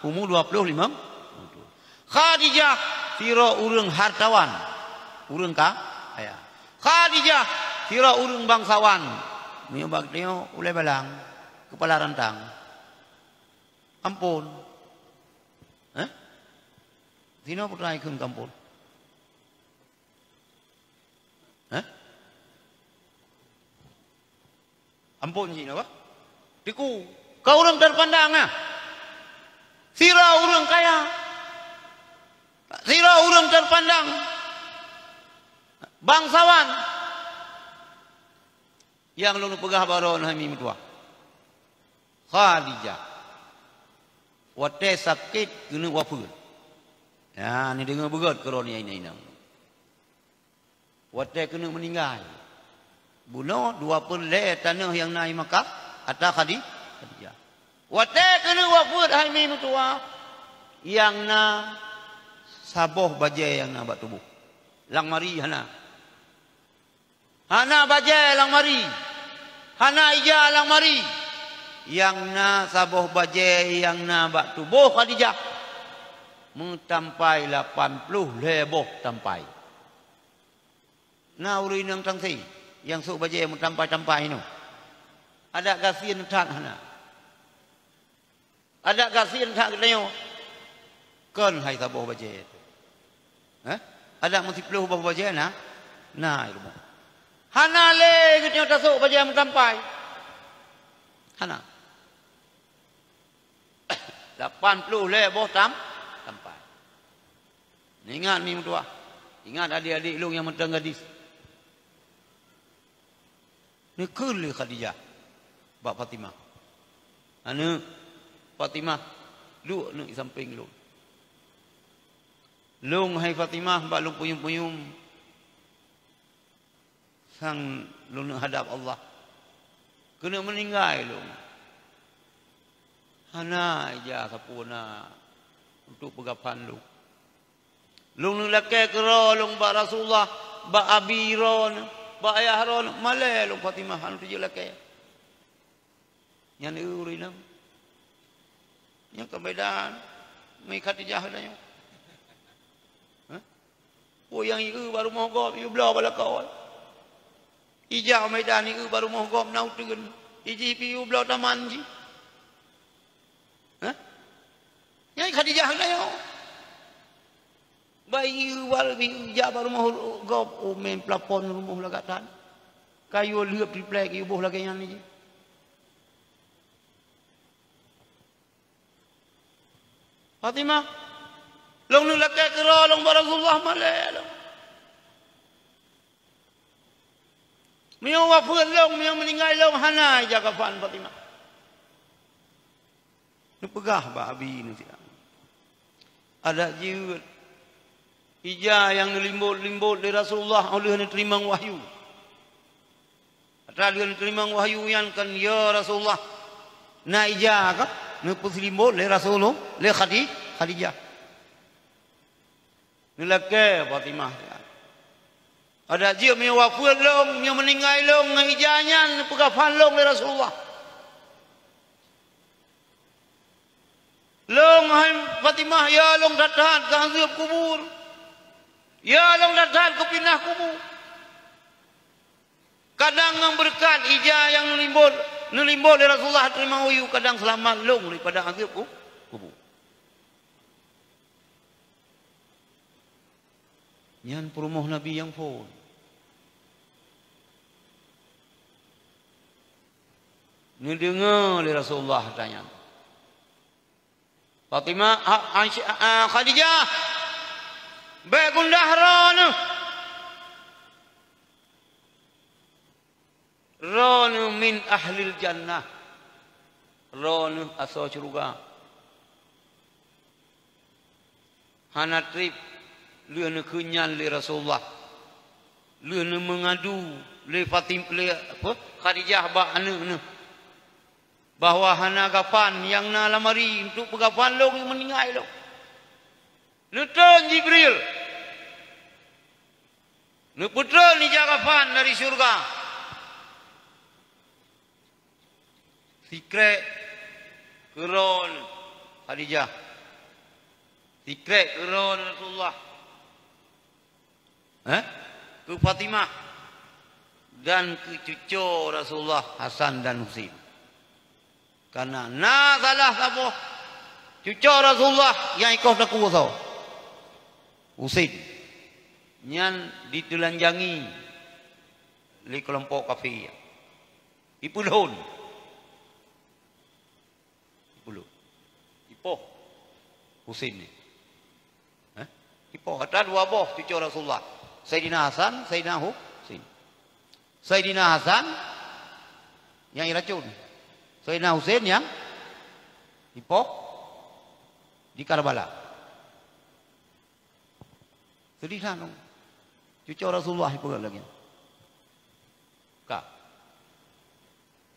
umu dua puluh lima. Khadijah sidroe ureuëng hartawan, ureuëng ka-, kaya. Khadijah sidroe ureuëng bangsawan. Meunyoe bak geutanyoe ulée balang, keupala rantang. Amphon. Hah? Sinoe peue teuma ikheun keu amphon? Hah? Amphon cit nyoe, bah. Teungku, ka ureuëng terpandang, ah. Sidroe ureuëng kaya. Sidroe ureuëng terpandang. Bangsawan. Nyang lôn peugah baroe nyoe hai mi meutuwah. Khadijah. Watée sakét keuneuk wafeuet. Nyan, neudeungoe beugét keu droeneuh inong-inong. Watée keuneuk meuninggai, bunoe dua peureulée tanoh nyang na i Makkah ata Khadi-, Khadijah. Watée keuneuk wafeuet hai mi meutuwah, nyang na saboh bajée nyang na bak tuboh. Lam lamari hana. Hana bajée lam lamari. Hana ija lam lamari. Nyang na saboh bajée nyang na bak tuboh Khadijah. Meutampai lapan ploh lhée boh tampai. Na ureuëng inong tangse nyang sôk bajée meutampai-tampai nyoe. Adak gasien that hana. Adak gasien that geutanyoe. Kon hai saboh bajée. Hah? Adak meusiplôh boh bajée na? Na i rumoh. Hana lé geutanyoe tasôk bajée meutampai. Hana. Lapan ploh lhée boh tam-, tampai. Ingat mi meutuwah. Ingat adik-adik lôn nyang mantong gadis. Neukheun lé Khadijah bak Fatimah, "Aneuëk Fatimah, duek aneuëk di sampéng lôn. Lôn hai Fatimah bak lôn punyueng-punyueng sang lôn hadab Allah. Keuneuk meuninggai lôn. Hana ija sapeue na untuk peugafan lôn." Lôn neulakée keudroe lôn bak Rasulullah, bak abi droeneuh, bak ayah droeneuh, malée lôn Fatimah hana teujeuet lakée. Nyan ureuëng inong. Nyan keubeudaan mi Khadijah geutanyoe. Hah? Peue nyang ieu bak rumoh gob, ieu bloe bak lakoe. Ija Medan ieu bak rumoh gob na uteuen. Iji pi ieu bloe taman jih. Hah? Nyan Khadijah geutanyoe. Bai ieu wal bi jak bak rumoh gob, umé plafon rumoh lagak tan. Kayue lheueb triplek ieu boh lagée nyan jih. Fatimah, lôn neulakée keudroe lôn bak Rasulullah malée lôn. Meunyoe wafeuet lôn, meunyoe meuninggai lôn, hana ija kafan Fatimah. Neupeugah bak abi neusiat. Adak jeuet ija nyang neulimbot-limbot lé Rasulullah óh lheueh neuteurimong wahyu. Atra lheueh neuteurimong wahyu nyan kan, "Ya Rasulullah, na ija kah?" Neupeuseulimbot lé Rasulullah, lé Khadi-, Khadijah. Neulakée Fatimah nyan. Adak jeuet meunyoe wafeuet lôn, meunyoe meuninggai lôn, ngon ija nyan neupeugafan lôn lé Rasulullah. Lôn hai Fatimah, ya lôn that-that keu azeueb kubur. Ya lôn that-that keu pinah kubu. Kadang ngon beureukat ija nyang neulimbot, neulimbot lé Rasulullah teurimong wahyu, kadang seulamat lôn daripada azeueb ku-, kubu. Nyan peurumoh Nabi nyang phon. Neudeungoe lé Rasulullah ata nyan. Fatimah, a, Aisyah, a, Khadijah, bék gundah droeneuh. Droeneuh min ahlil jannah. Droeneuh asoe syeuruga. Hana treb lheueh neukheun nyan lé Rasulullah. Lheueh neumeungadu lé Fatim-, lé, apa, Khadijah bak aneuëk neuh. bahwa hana gapan nyang na lam ari untuk peugafan lôn nyang meuninggai lôn. Neutreun Jibril, neupeutrön ija gapan dari syeuruga. Sikrek keu droe Khadijah, sikrek keu droe Rasulullah, eh, keu Fatimah, dan keu cuco Rasulullah Hasan dan Husein. Karena na salah saboh cuco Rasulullah nyang ikoh takue soe, Husein, nyan diteulanjangi lé keulompok kafé. Ipeulhon. Ipeulhon. Ipoh Husein nyan. Eh? Ipoh, ata dua boh cuco Rasulullah. Saidina Hasan, Saidina Husein. Saidina Hasan nyang iracun. Saidina Husein nyang ipoh di Karbala. Seudeh that. Cuco Rasulullah ipeugah lagée nyan. Ka.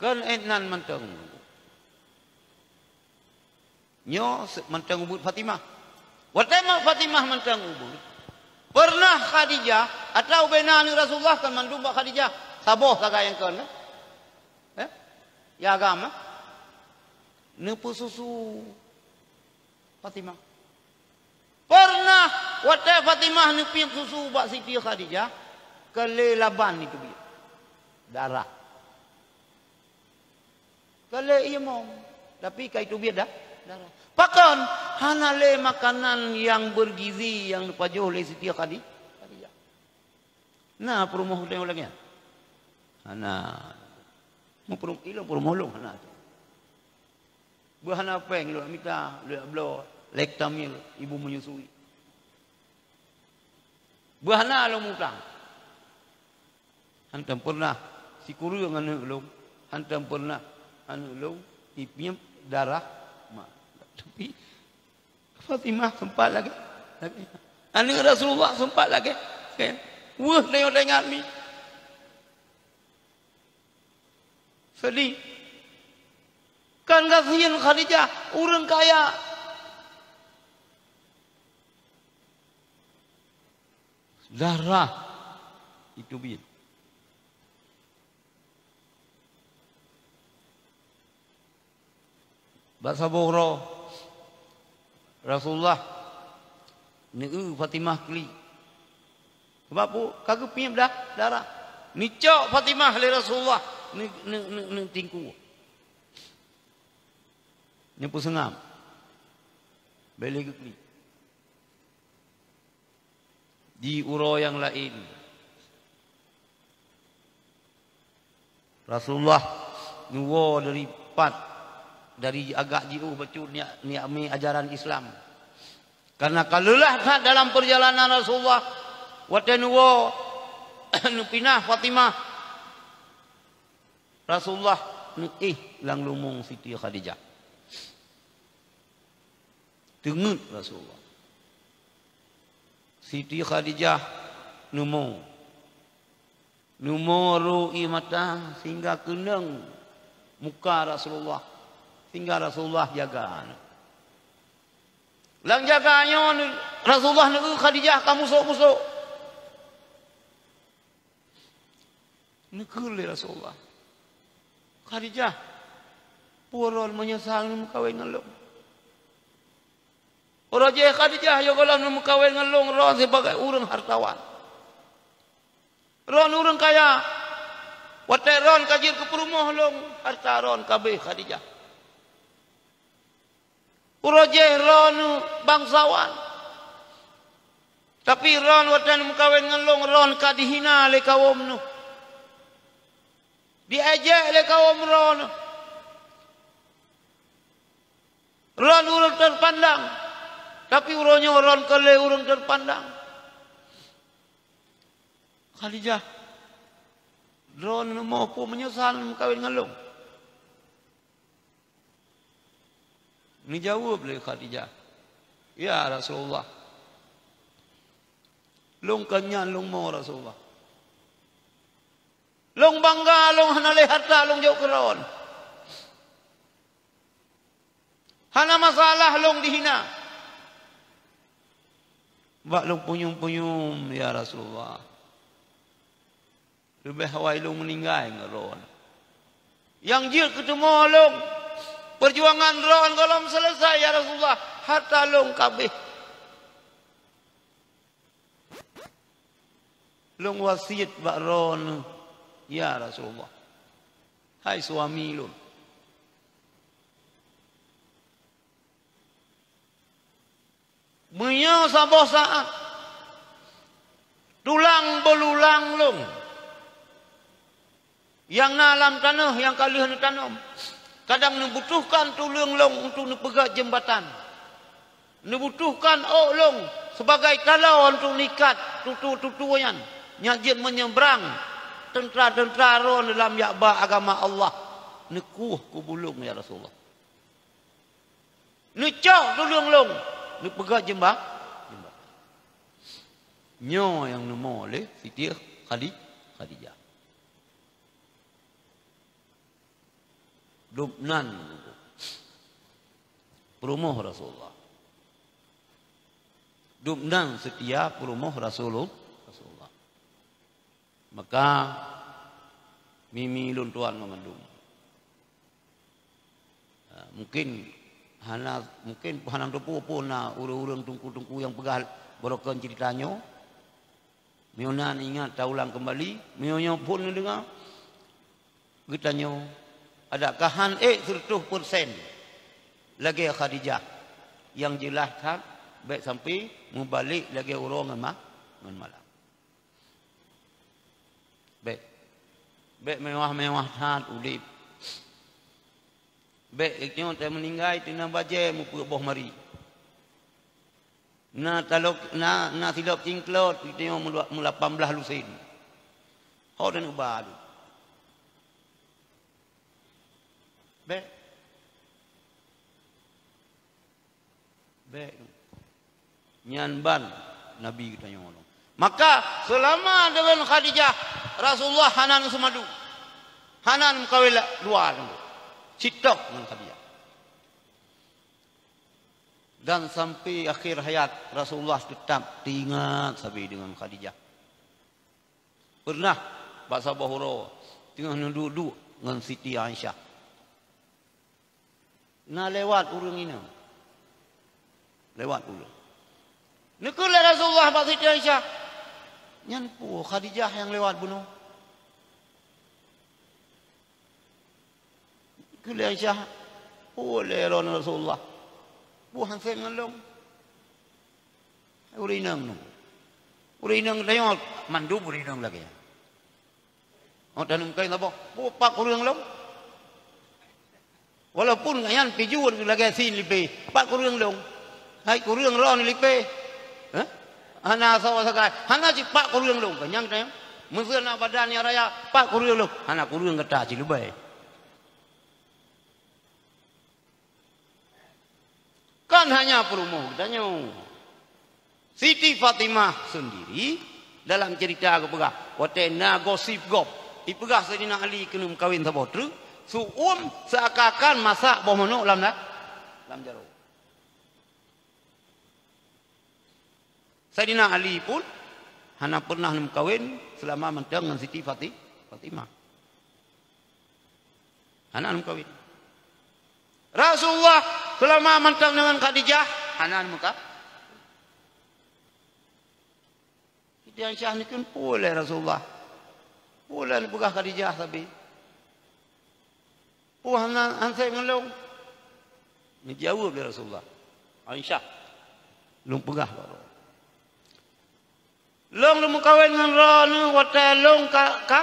Kon ék nan mantong. Nyoe se-, mantong ubeuet Fatimah. Watée ma-, Fatimah mantong ubeuet, pernah Khadijah, atawa ubena aneuëk Rasulullah kan mandum bak Khadijah. Saboh sagai nyang kon, eh? Eh? Ya agam, eh? Neupeususu Fatimah. Pernah watée Fatimah neupiep susu bak Siti Khadijah, keu lé laban iteubiet darah. Keu lé ié mong, tapi ka iteubiet da-, darah. Pakon? Hana lé makanan nyang bergizi nyang neupajoh lé Siti Khadi-, Khadijah. Na peurumoh lagée nyan? Hana. Meupurum-, ilong peurumoh lôn hana. Beuhana péng lôn mita, lôn bloe Lactamil ibu menyusui. Beuhana lôn mutang. Hantom pernah sikureueng aneuëk lôn, hantom pernah aneuëk lôn ipiep darah ma. Tapi Fatimah sempat lagée, lagée. Aneuëk Rasulullah sempat lagée, lagée. Weueh teuingat mi. Seudeh. Kan gasien Khadijah, ureuëng kaya. Darah iteubiet. Bak saboh uroe Rasulullah neueu Fatimah klik. Sabab peue? Ka geupiep da-, darah. Neucok Fatimah lé Rasulullah, neu-, neu-, neu-, neutingkue. Neupeuseungab. Bék lé geuklik. Di uroe nyang laén, Rasulullah neuwoe dari pat, dari agak jiôh bacut neujak, neujak mi ajaran Islam. Karena ka leulah that dalam peurjalanan Rasulullah, watée neuwoe neupinah Fatimah, Rasulullah neuéh lam leumo Siti Khadijah. Teungeut Rasulullah. Siti Khadijah neumo. Neumo rô ié mata sehingga keunong muka Rasulullah, sehingga Rasulullah jaga. Lam jaga nyoe, Rasulullah neueu Khadijah ka musôk-musôk. Neukheun lé Rasulullah, "Khadijah, peue droen meunyeusang neumeukawen ngon lôn?" Uroe jéh Khadijah, yoh gohlom neumeukawen ngon lôn, droen sibagai ureuëng hartawan. Droen ureuëng kaya. Watée droen ka jeuet keu peurumoh lôn, harta droen ka abéh Khadijah. Uroe jéh droen bangsawan. Tapi droen watée neumeukawen ngon lôn, droen ka dihina lé kawöm neuh. Diejek lé kawöm droen. Droen ureuëng teupandang. Tapi uroe nyoe droen ka lé ureuëng teupandang. Khadijah, droen neumoe peue meunyeusang neumeukawen ngon lôn? Neujaweueb lé Khadijah, "Ya Rasulullah, lôn kon nyan lôn mo Rasulullah. Lôn bangga lôn hana lé harta lôn jok keu droen. Hana masalah lôn dihina. Bak lôn punyueng-punyueng, ya Rasulullah. Leubeh awai lôn meuninggai ngon droeneuh. Nyang jeuet keu teumé lôn, peujuangan droeneuh gohlom seuleusoe, ya Rasulullah, hareuta lôn ka abéh. Lôn wasiet bak droeneuh, ya Rasulullah. Hai suami lôn. Meunyoe saboh saát tulang beululang lôn nyang na lam tanoh nyang ka lheueh neutanom, kadang neubutuhkan tuleueng lôn untuk neupeugét jeumbatan, neubutuhkan ôk lôn sibagai taloe untuk neuikat tutoe-tutoe nyan, nyang jeuet meunyebrang teuntra-teuntra droeneuh lam jak ba agama Allah, neukueh kubu lôn, ya Rasulullah. Neucok tuleueng lôn, neupeugét jeumba-, jeumbatan. Nyoe nyang neumo lé Siti Khadi-, Khadijah. Dum nan peurumoh Rasulullah. Dum nan seutia peurumoh Rasulul-, Rasulullah. Maka mimi lôn tuan meumandum. Ha, mungkin hana, mungkin hana teupeue pun na ureuëng-ureuëng teungku-teungku nyang peugah barokon ceurita nyoe. Meunyoe na ingat taulang keumbali, meunyoe nyoe phon neudeungoe, geutanyoe, adakah han ék seureutôh persen lagée Khadijah nyang jeulaih that bék sampai meubalek lagée uroe ngon ma-, ngon malam. Bék. Bék mewah-mewah that udeb. Bék nyoe teuh meuninggai teuna bajée mupeuet boh mari. Na talok, na, na silop cingklot, nyoe meula-, meulapan blaih lusen. Ho dan uba lom. Bék. Bék. Nyan ban Nabi geutanyoe nyoe. Maka seulama deungon Khadijah, Rasulullah hana neuseumadu. Hana neumeukawen la-, dua nyoe. Sitok ngon Khadijah. Dan sampai akhir hayat Rasulullah teutap teuingat sabe deungon Khadijah. Peureunah bak saboh uroe teungoh neuduek-duek ngon Siti Aisyah. Na lewat ureuëng inong. Lewat ureuëng. Neukheun lé Rasulullah bak Siti Aisyah, "Nyan peue Khadijah nyang lewat bunoe?" Kheun lé Aisyah, "Peue lé Rasulullah? Peue han sép ngon lôn?" Ureuëng inong nyoe. Ureuëng inong tanyoe mandum ureuëng inong lagée nyan. Oh, taneum kain saboh. Peue pat kureueng lôn? Walaupun nyan pih jeuet lagée sin lipée, pat kureueng lôn? Hai kureueng droeneuh lipée. Hah? Hana sawa sagai. Hana cit pat kureueng lôn. Kenyang tanyoe. Meuseu na badan nyang raya, pat kureueng lôn? Hana kureueng gata cit leubeh. Kon hanya peurumoh geutanyoe. Siti Fatimah sendiri dalam cerita geupeugah, watée na gosip gob, ipeugah Saidina Ali keuneuk meukawen saboh treuk, seuuem seakan-akan masak boh manok lam na-, lam jaroe. Saidina Ali pun hana pernah neumeukawen seulama mantong ngon Siti Fati-, Fatimah. Hana neumeukawen. Rasulullah seulama mantong deungon Khadijah hana neumeuka-, Siti Aisyah neukheun peue lé Rasulullah. Peue lé neupeugah Khadijah sabe. Peue hana han sép ngon lôn? Neujaweueb lé Rasulullah, "Aisyah, lôn peugah bak droe. Lôn lôn meukawen ngon droeneuh watée lôn ka, ka,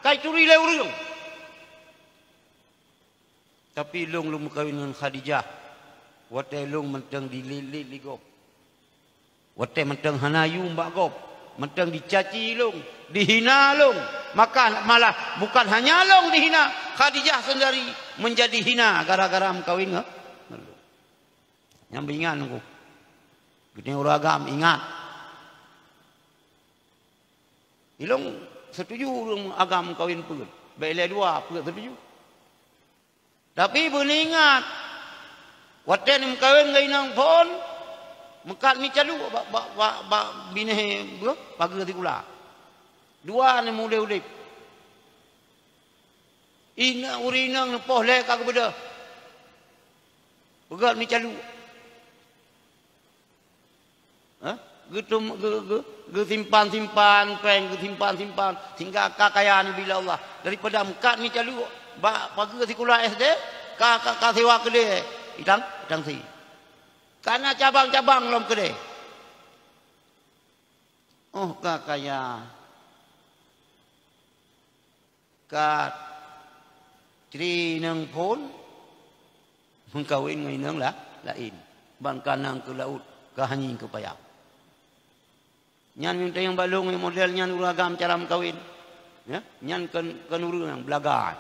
ka ituri lé ureuëng. Tapi lôn lôn meukawen ngon Khadijah watée lôn mantong diliet-liet lé gob." Watée mantong hana yum bak gob, mantong dicaci lôn, dihina lôn, maka malah bukan hanya lôn dihina, Khadijah sendiri menjadi hina gara-gara meukawen ngon, ngon lôn. Nyang beuingat nunggu. Geutanyoe ureuëng agam ingat. Ilong setuju ureuëng agam meukawen peuet. Bék ilée dua peuet setuju. Tapi beuingat, Watée neumeukawen ngon inong phon, meukat mi calu bak, bak, bak, bak binéh beuh pageue sikula. Dua neumuléh udeb. Inong, ureuëng inong neupoh lhée ka geubeudôh. Peugét mi calu. Hah? Geutum-, geu-, geu-, geusimpan-simpan péng, geusimpan-simpan, sehingga ka kaya neubi lé Allah. Daripada meukat mi calu bak pageue sikula S D, ka, ka, ka sewa keudée itang, itang si. Ka na cabang-cabang lom keudée. Oh, ka kaya. Ka tri inong phon meukawen ngon inong la-, laén. Ban ka nang keu laôt, ka hanying keu paya. Nyan meuntang nyang balong nyang model nyan ureuëng agam cara meukawen. Ya, nyan kon, kon ureuëng nyang beulaga.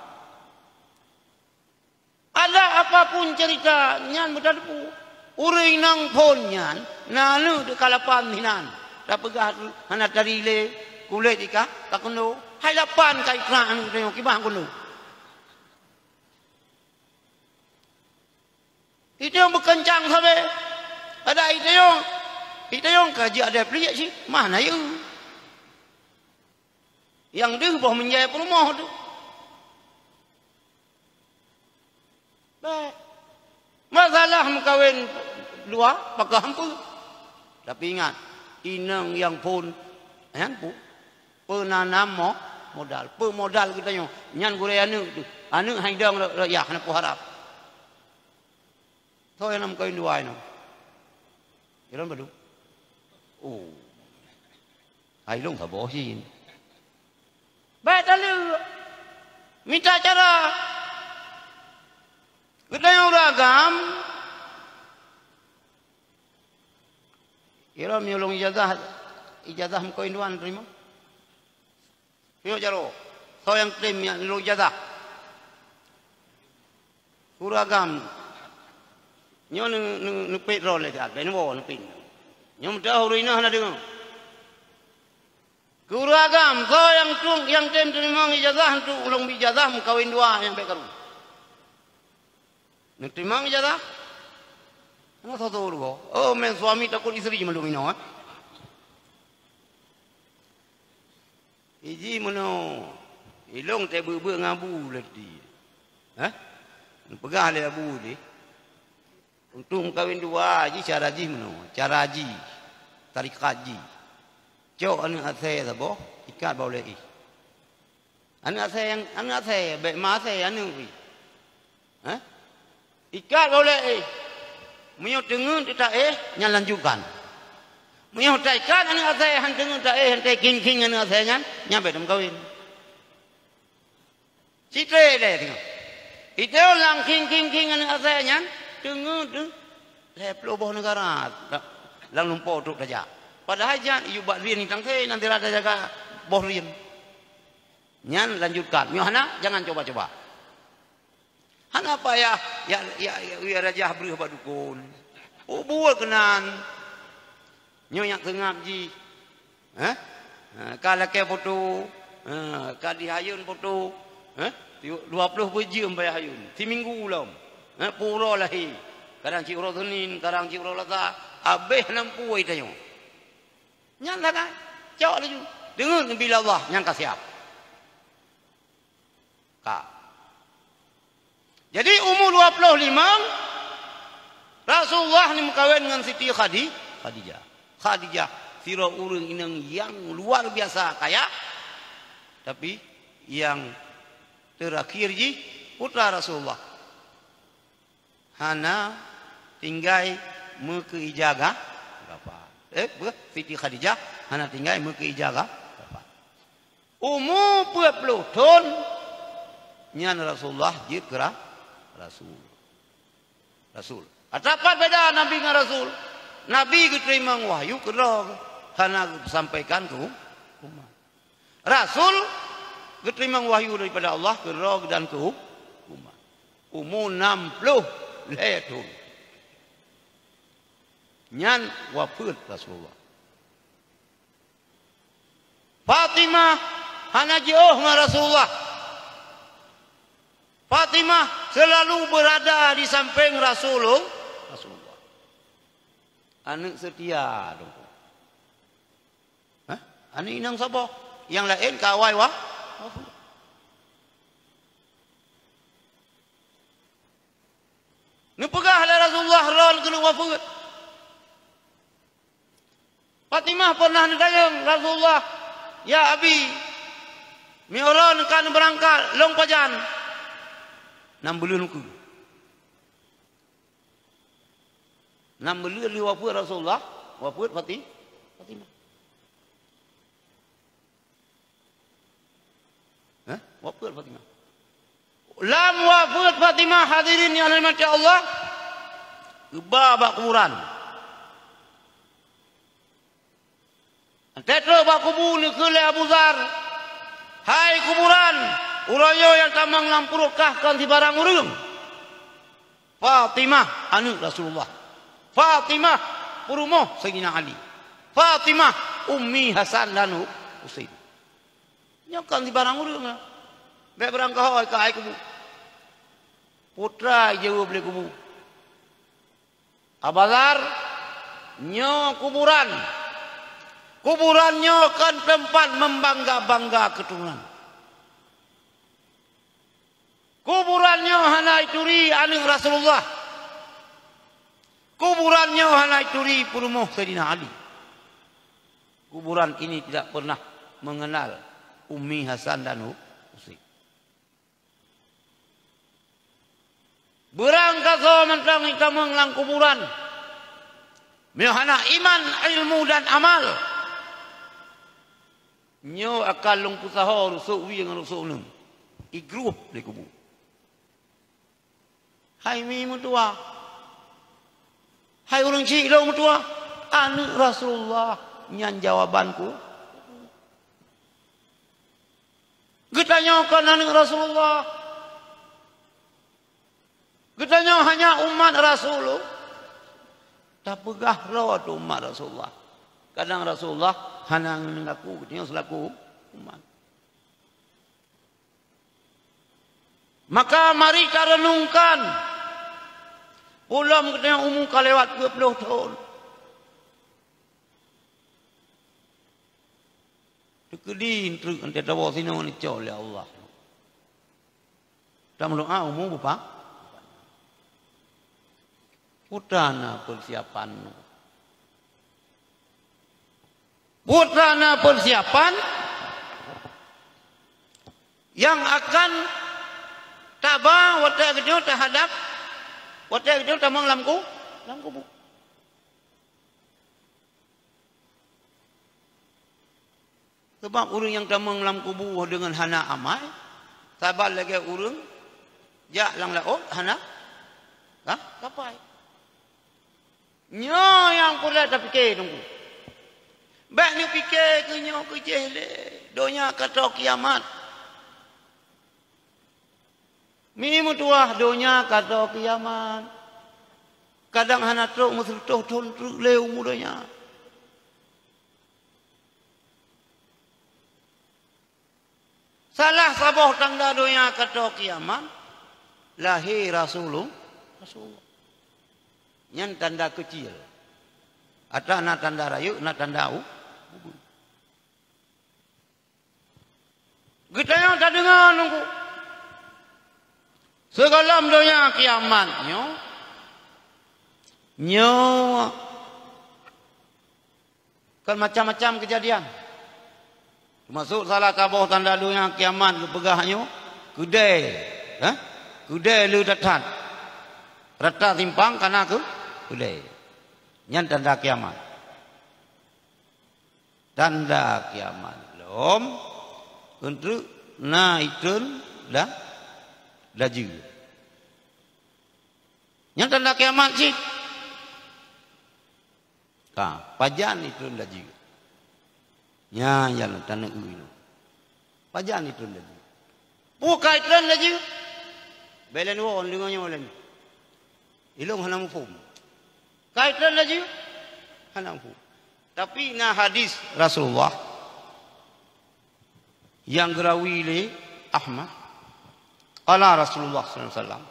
Ada apapun cerita nyan beuteupeue. Ureuëng inong phon nyan na aneuëk deuh ka lapan hinan. Tapeugah hana tari lé, kulét jih ka, ka keunoe. Hai lapan ka ikra aneuëk tanyoe, kiban keunoe. Itayong beukeuncang sabe. Ada itayong, itayong ka jeuet ada pliek cit, mana yeu. Nyang deuh boh meunjai peurumoh tu. Bèk. Masalah meukawen dua, pakon hampeue. Tapi ingat, inong nyang phon, nyan pu-, peunanam mo-, modal. Peumodal geutanyoe. Nyan gurèe aneuëk tu. Aneuëk hai dong rot-, rot yah, hana peue harab. Soe nyang na meukawen dua inong? Ilôn padum? Oh. Hai lôn saboh cit. Bèk taleuek. Mita cara. Geutanyoe ureuëng agam. Ilôn meunyoe lôn ijazah, ijazah meukawen dua teurimong. Meunyoe jaroe, soe nyang tem nyang lôn ijazah? Ureuëng agam. Nyoe neu-, neu-, neupet droe lé siat, bèk neuwoe neupet. Nyoe meudeuh ureuëng inong hana deungoe. Keu ureuëng agam, soe nyang tueng, nyang tem teurimong ijazah, untuk ulôn bi ijazah meukawen dua nyang bèk karu. Neuteurimong ijazah? Hana soe-soe rugoe. Oh, meusuami takot istri mandum inoe, eh? Iji meunoe, ilôn teubeuk-beuk ngon Abu Lati. Hah? Neupeugah lé Abu jih, untuk meukawen dua jih cara jih meunoe, cara jih, tarekat jih. Cok aneuëk asèe saboh, ikat bak ulèe éh. Aneuëk asèe nyang, aneuëk asèe, bèk ma asèe aneuëk pih. Hah? Ikat bak ulèe éh. Meunyoe teungeut teuta éh, nyan lanjutkan. Meunyoe taikat aneuëk asèe, han teungeut ta éh, han taikhing-khing aneuëk asèe nyan, nyan bèk tameukawen. Cit trép lé teungoh. Iteuh lam khing-khing-khing aneuëk asèe nyan, teungeut deuh lhèe ploh boh neugara lam lumpoe trok tajak. Padahai jih yue bak rien itang khé, nan sira tajaga boh rien. Nyan lanjutkan. Meunyoe hana, jangan coba-coba. Hana payah, ya, ya, ya, ya rajah breueh bak dukon. Ubur keunan. Nyoe nyang seungab jih. Hah? Ha, ka lakèe foto. Ha, ka dihayôn foto. Hah? Dua ploh peuet jeuem payah hayôn. Siminggu lom. Ha, peuet uroe lahé. Kadang cit uroe Senin, kadang cit uroe Selasa. Abéh nam pue tanyoe. Nyan lah kan? Cok laju. Deungon bila Allah nyang ka siap. Ka. Jadi, umu dua ploh limong, Rasulullah ni meukawen ngon Siti Khadi-, Khadijah. Khadijah, sidroe ureuëng inong nyang luar biasa kaya, tapi nyang teurakhir jih putra Rasulullah. Hana tinggai meukeu ija ga-, gapa. Eh, beuh, Siti Khadijah hana tinggai meukeu ija ga-, gapa. Umu peuet ploh thon, nyan Rasulullah jeuet keu ra-, rasul. Rasul. Atapat beda Nabi ngon rasul. Nabi geuteurimong wahyu keudroe, hana geusampaikan keu umat. Rasul geuteurimong wahyu daripada Allah keudroe dan keu umat. Umu nam ploh lhèe thon. Nyan wafeuet Rasulullah. Fatimah hana jiôh ngon Rasulullah. Fatimah selalu berada di samping Rasulul-, Rasulullah. Aneuk seutia Teungku. Hah? Aneuk inong saboh. Nyang laén ka awai wa-, wafeuet. Neupeugah lé Rasulullah droe keuneuk wafeuet. Fatimah pernah neutanyong Rasulullah, "Ya Abi, meunyoe droe ka neubeurangkat, lôn pajan?" Nam buleuen ukeue. Nam buleuen lheueh wafeuet Rasulullah, wafeuet Fati-, Fatimah. Hah? Wafeuet Fatimah. Lam wafeuet Fatimah, hadirin yang dirahmati Allah, geuba bak kuburan. Watée trok bak kubu, neukheun lé Abu Dzar, "Hai kuburan, uroe nyoe nyang tamong lam pruet kah kon sibarang ureuëng. Fatimah, aneuk Rasulullah. Fatimah, peurumoh Saidina Ali. Fatimah, ummi Hasan dan Hu-, Husein. Nyoe kon sibarang ureuëng lah. Bék beurangkaho keu hai kubu." Putra jaweueb lé kubu. "Abu Dzar, nyoe kuburan. Kuburan nyoe kon teumpat meubangga-bangga keuturonan. Kuburan nyoe hana ituri aneuk Rasulullah. Kuburan nyoe hana ituri peurumoh Saidina Ali. Kuburan ini tidak pernah mengenal Ummi Hasan dan Hu-, Husein." Beurangkasoe mantong itamong lam kuburan, meunyoe hana iman, ilmu dan amal, nyoe akan lôn peusaho rusok wie ngon rusok uneum, igruh lé kubu. Hai mi meutuwah, hai ureuëng chik lôn meutuwah, aneuk Rasulullah nyan jawabanku. Geutanyoe kon aneuk Rasulullah. Geutanyoe hanya umat Rasul. Tapeugah droe teuh umat Rasulullah. Kadang Rasulullah hana ngeungaku geutanyoe seulaku umat. Maka mari tarenungkan, peue lom geutanyoe umu ka lewat dua ploh thon. Teukeudi treuk, 'oh tawoe sinoe neucok lé Allah. Tameudoá umu beupa-, peue na peusiapan. Peue na peusiapan nyang akan taba watée geutanyoe tahadab, watée geutanyoe tamong lam ku-, lam kubu. Sabab ureuëng nyang tamong lam kubu deungon hana amai, saban lagée ureuëng jak lam laôt hana ka-, kapai. Nyoe nyang peureulée tapike Teungku. Bék neupike keu nyoe keu jéh lé, donya ka tô kiamat. Mi meutuwah, donya ka tô kiamat. Kadang hana trok meuseureutoh thon treuk lé umu donya. Salah saboh tanda donya ka tô kiamat, lahé Rasulul-, Rasulullah. Nyan tanda keucil. Ata na tanda rayeuk, na tanda u-, ubeut. Geutanyoe tadeungoe Teungku. Sigohlom donya kiamat nyoe, nyoe Kan macam-macam keujadian. Teumasok salah saboh tanda donya kiamat geupeugah nyoe, keudée, eh? Keudée le that-that. Rata simpang kana keu-, keudée. Nyan tanda kiamat. Tanda kiamat lom, keuntreuk na itreun la-, laju. Nyan tanda kiamat cit. Ka, pajan itreun laju. Nya, nya lôn taneuk ui lôn. Pajan itreun laju. Peue ka itreun laju? Bèk lôn woe deungoe nyoe lôn. Ilôn hana muphom. Ka itreun laju? Hana muphom. Tapi na hadis Rasulullah nyang geurawi lé Ahmad. Qala Rasulullah sallallahu alaihi wasallam.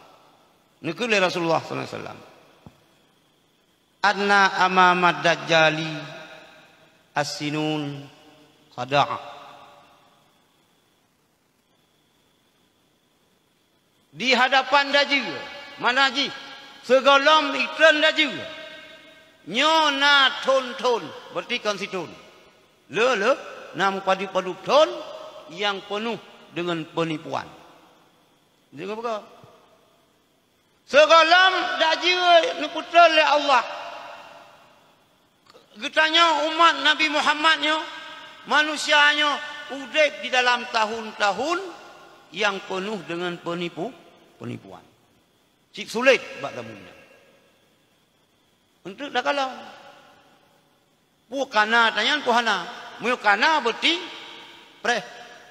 Neukheun lé Rasulullah sallallahu alaihi wasallam, "Anna amamad dajjali as-sinun qada'ah." Di hadapan dajeue, mana jih, sigohlom itreun dajeue, nyoe na thon-thon, berarti kon sithon. Le, le, na meupadub-padub thon nyang peunoh deungon peunipuan. Deungon peue? Sigohlom dajeue neupeutreun lé Allah. Geutanyoe umat Nabi Muhammad nyoe, manusia nyoe udeb di dalam tahun-tahun nyang peunoh deungon peunipu-, peunipuan. Cit sulet bak zaman nyan. Untuk takalon. Peue kana tanyan peue hana. Meunyoe kana berarti preh.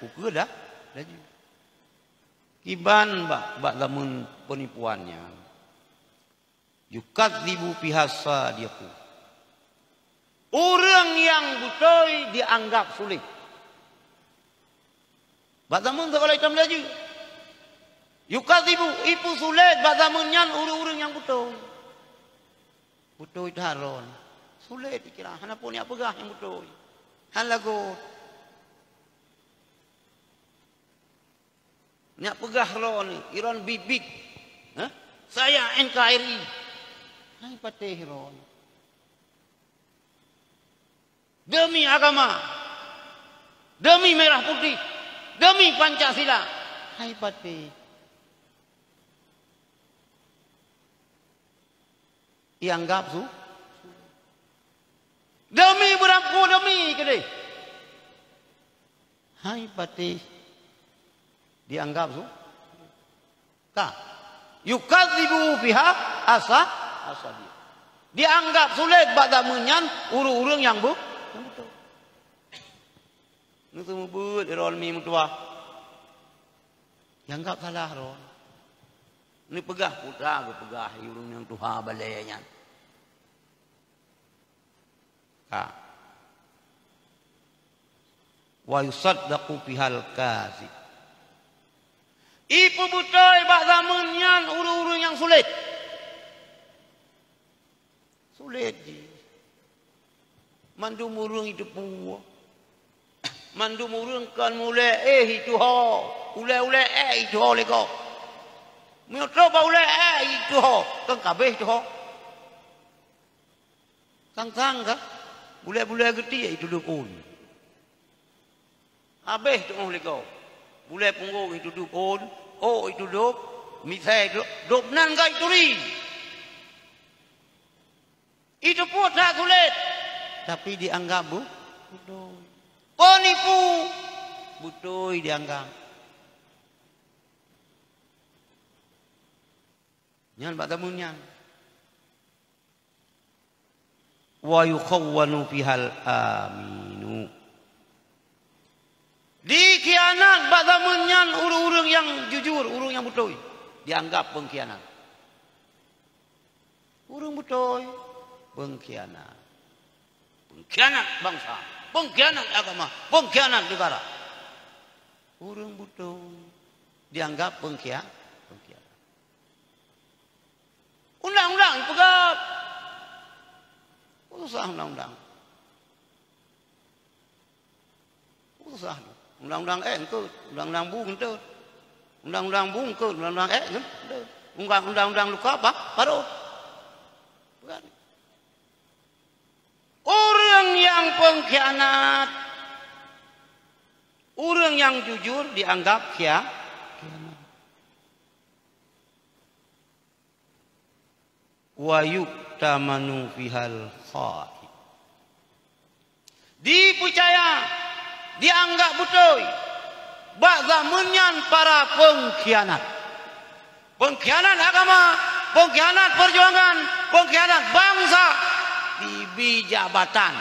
Ukeue dah laju. Kiban bak, bak zaman peunipuan nyan. Yukadzibu fiha sadiqu. Ureuëng nyang beutôi dianggap sulet. Bak zaman sigohlom itam laju. Yukadzibu, ipeusulet bak zaman nyan ureuëng-ureuëng nyang beutôi. Beutôi that droe. Sulet dikira, hana peue nyang peugah nyang beutôi. Hana lagot. Nyak peugah droe nyoe, iron bit-bit. Hah? Saya N K R I. Hai patéh droe nyoe. Demi agama. Demi merah putih. Demi Pancasila. Hai patéh. Ianggap su-, demi beurangku demi keudeh. Hai patéh dianggap su-, ka. Yukadzibu fiha asa-, asadi. Dianggap sulet bak zaman nyan ureuëng-ureuëng nyang beu-, nyang beutôi. Neuseumeubeuet droe mi meutuwah. Dianggap salah droe. Neupeugah putra geupeugah ureuëng nyang tuha balée nyan. Ka. Wa yusaddaqu fihal kazib. Ipeubeutôi bak zaman nyan ureuëng-ureuëng nyang sulet. Sulet jih. Mandum ureuëng iteupeue. Mandum ureuëng kan mulai éh ituho. Ulée-ulée éh ituho lé gob. Meunyoe trok bak ulée éh ituho, kan kabeh ituho. Sang-sang ka, bulée-bulée geuti itudôb ôn. Habéh teungoh lé gob. Bulée punggong itudôb ôn, ôk itudôb, misée dôb, dôb nan ka ituri. Iteupeue that sulet, tapi dianggap bu-, beutôi. Peunipu, beutôi dianggap. Nyan bak zaman nyan. Wa yukhawwanu fihal aminu. Dikhianat bak zaman nyan ureuëng-ureuëng nyang jujur, ureuëng nyang beutôi, dianggap peungkhianat. Ureuëng beutôi, peungkhianat. Peungkhianat bansa, peungkhianat agama, peungkhianat negara. Ureuëng beutôi dianggap peungkhia-, peungkhianat. Undang-undang peugah. Peue susah undang-undang. Peue susah. Undang-undang ék eungkôt, undang-undang bu eungkôt. Undang-undang bu eungkôt, undang-undang ék eungkôt. Undang-undang luka ba-, barô. Peugah. Ureuëng nyang peungkhianat, ureuëng nyang jujur dianggap khia-, khianat. Wa yu'tamanu fihal kha'in. Dipeucaya, dianggap beutôi bak zaman nyan para peungkhianat. Peungkhianat agama, peungkhianat peujuangan, peungkhianat bansa, dibi jabatan,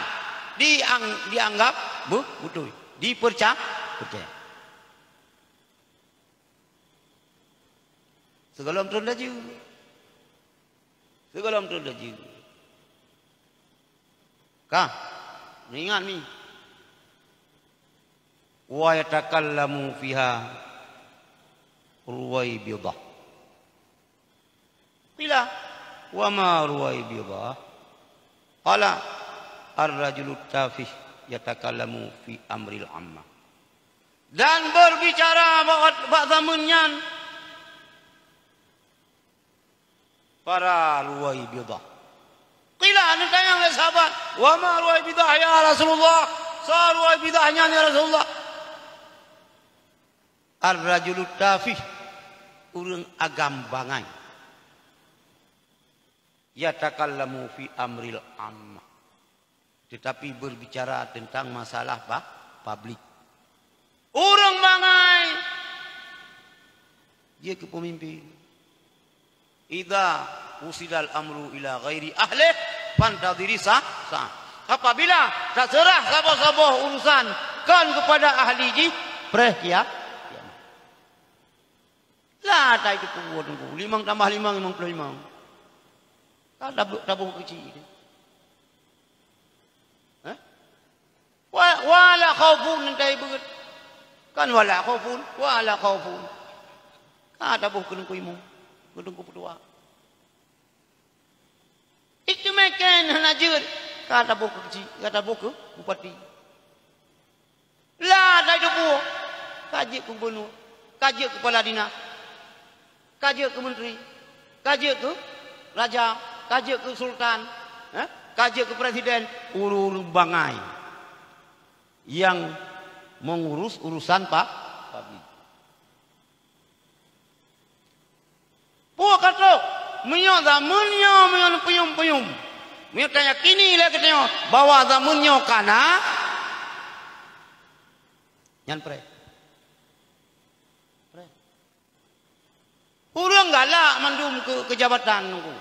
diang-, dianggap beu-, beutôi, diperca-, percaya. Sigohlom treun laju. Sigohlom treun laju. Ka, neuingat mi. Wa yatakallamu fiha Ruwaibidah. Qila, wa ma Ruwaibidah? Qala, "Ar-rajulut tafih yatakallamu fi amril ammah." Dan berbicara bak, bak zaman nyan para Ruwaibidah. Qila, neutanyong lé sahabat, "Wa ma Ruwaibidah ya Rasulullah?" Soe Ruwaibidah nyan ya Rasulullah? "Ar-rajulut tafih, ureuëng agam bangai. Yatakallamu fi amril ammah." Tetapi berbicara tentang masalah pa-, publik. Ureuëng bangai jeuet keu peumimpin. "Idza wusidal amru ila ghairi ahlih, fantadhiri sa-, sa-." Apabila taseurah saboh-saboh urusan kon keupada ahli jih, preh kia-, kiamat. Lah, tai teupeu teungku. Limong tambah limong, limong ploh limong. Ka taboh, taboh keuchik. Hah? Wa, wala khaufun, nanti beuet. Kan wala khaufun, wala khaufun. Ka taboh keu teungku imum, keu teungku peutuha. Itu meken hana jeuet. Ka taboh keu keuchik, ka taboh keu bupati. Lah, dai tuboh. Ka jeuet keu gubernur, ka jeuet keu kepala dinas, ka jeuet keu menteri, ka jeuet keu raja, ka jeuet keu sultan, eh? Ka jeuet keu presiden. Ureuëng-ureuëng bangai nyang mengurus urusan pa-, publik. Peue ka trok? Meunyoe zaman nyoe, meunyoe neupeunyum-peunyum, meunyoe tayakini lé geutanyoe bahwa zaman nyoe ka na, nyan preh. Preh. Ureuëng galak mandum keu, keu jabatan nunggu.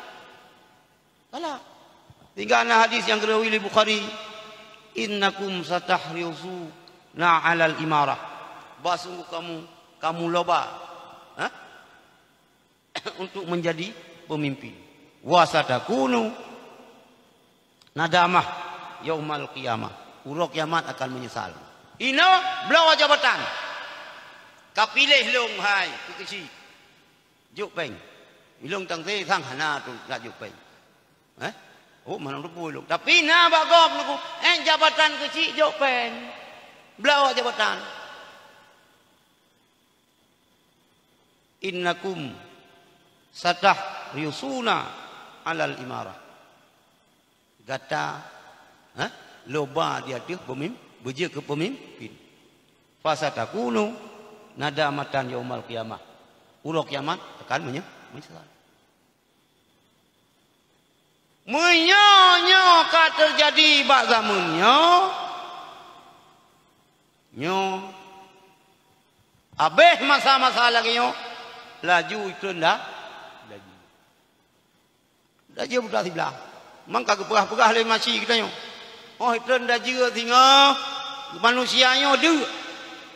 Galak. Hingga na hadis nyang geurawi lé Bukhari, "Innakum satahrisuna 'alal imarah." Bah sungguh kamu, kamu loba, ha? Untuk menjadi pemimpin. "Wa satakunu nadamah yaumal qiyamah." Uroe kiamat akan menyesal. Inoe bloe jabatan. Ka piléh lôn hai keu keuchik. Jok péng. Ilôn tang se sang hana tu nak jok péng. Eh? Oh, mana teupeu ilôn. Tapi na bak gob nunggu, eh, jabatan keuchik jok péng. Bloe jabatan. "Innakum satahrisuna 'alal imarah." Gata, ha, loba di ateueh pemim-, beujeuet keu pemimpin. "Fasatakunu nadamatan yaumal qiyamah." Uroe kiamat akan menye-, menyesal. Meunyoe nyoe ka teujadi bak zaman nyoe, nyoe abéh masa-masa lagée nyoe, laju itreun da-, dajih. Dajih buta siblah. Mang ka geupeugah-peugah lé maci geutanyoe. Oh, itreun dajih singoh, manusia nyoe deuk.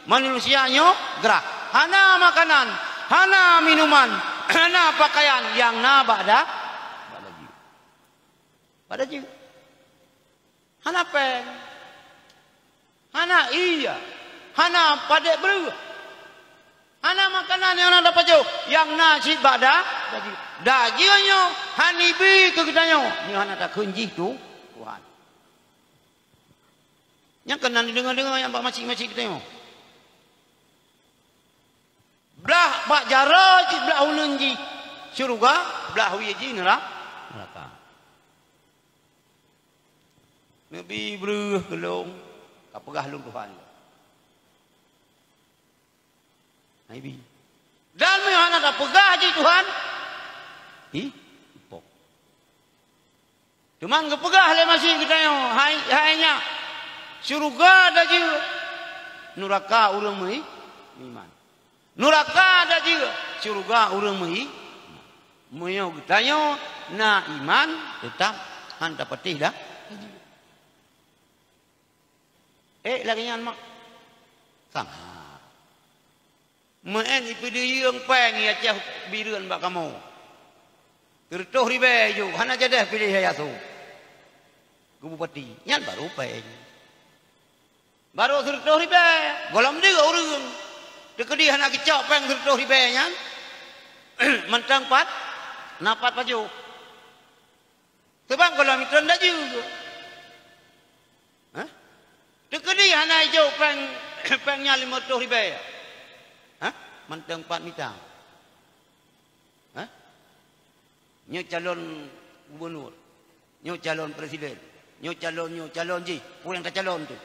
Manusia nyoe grah. Hana makanan, hana minuman, hana pakaian nyang na bak da-, bak dajih. Bak dajih. Hana péng. Hana ié, hana padét breueh, hana makanan nyang na tapajoh, nyang na cit bak da-, dajih. Dajih nyoe hana ibi keu geutanyoe, nyoe hana takheun jih tu Tuhan. Nyang keunan deungoe-deungoe nyang bak maci-maci geutanyoe. Blah bak jaroe jih, blah uneuen jih syeuruga, blah wie jih neura-, neuraka. Neubi breueh keu lôn, ka peugah lôn Tuhan. Neubi. Dan meunyoe hana tapeugah jih Tuhan, ih, ipok. Teuma geupeugah lé maci geutanyoe, hai, hai nyak, syeuruga dajih, nuraka ureuëng meuiman. Nuraka dajih, syeuruga ureuëng meuiman. Meunyoe geutanyoe na iman, teutab han tapatéh da-, dajih. Eh, lagée nyan mak. Sangat. Meu'en ipeudeuyeung péng i Aceh Bireuen bak kamoe. Sireutôh ribée ju, hana jadeh piléh yah su keu bupati. Nyan barô péng. Barô sireutôh ribée, gohlom deuk ureuëng. Teukeudi hana geucok péng sireutôh ribée nyan, mantong pat, na pat pajoh. Sabab gohlom itrön dajeu. Hah? Teukeudi hana ijok péng, péng nyan limong reutôh ribèe. Hah? Mantong pat mita. Hah? Nyoe calon gubernur, nyoe calon presiden, nyoe calon, nyoe calon jih, peue nyang tacalon tu.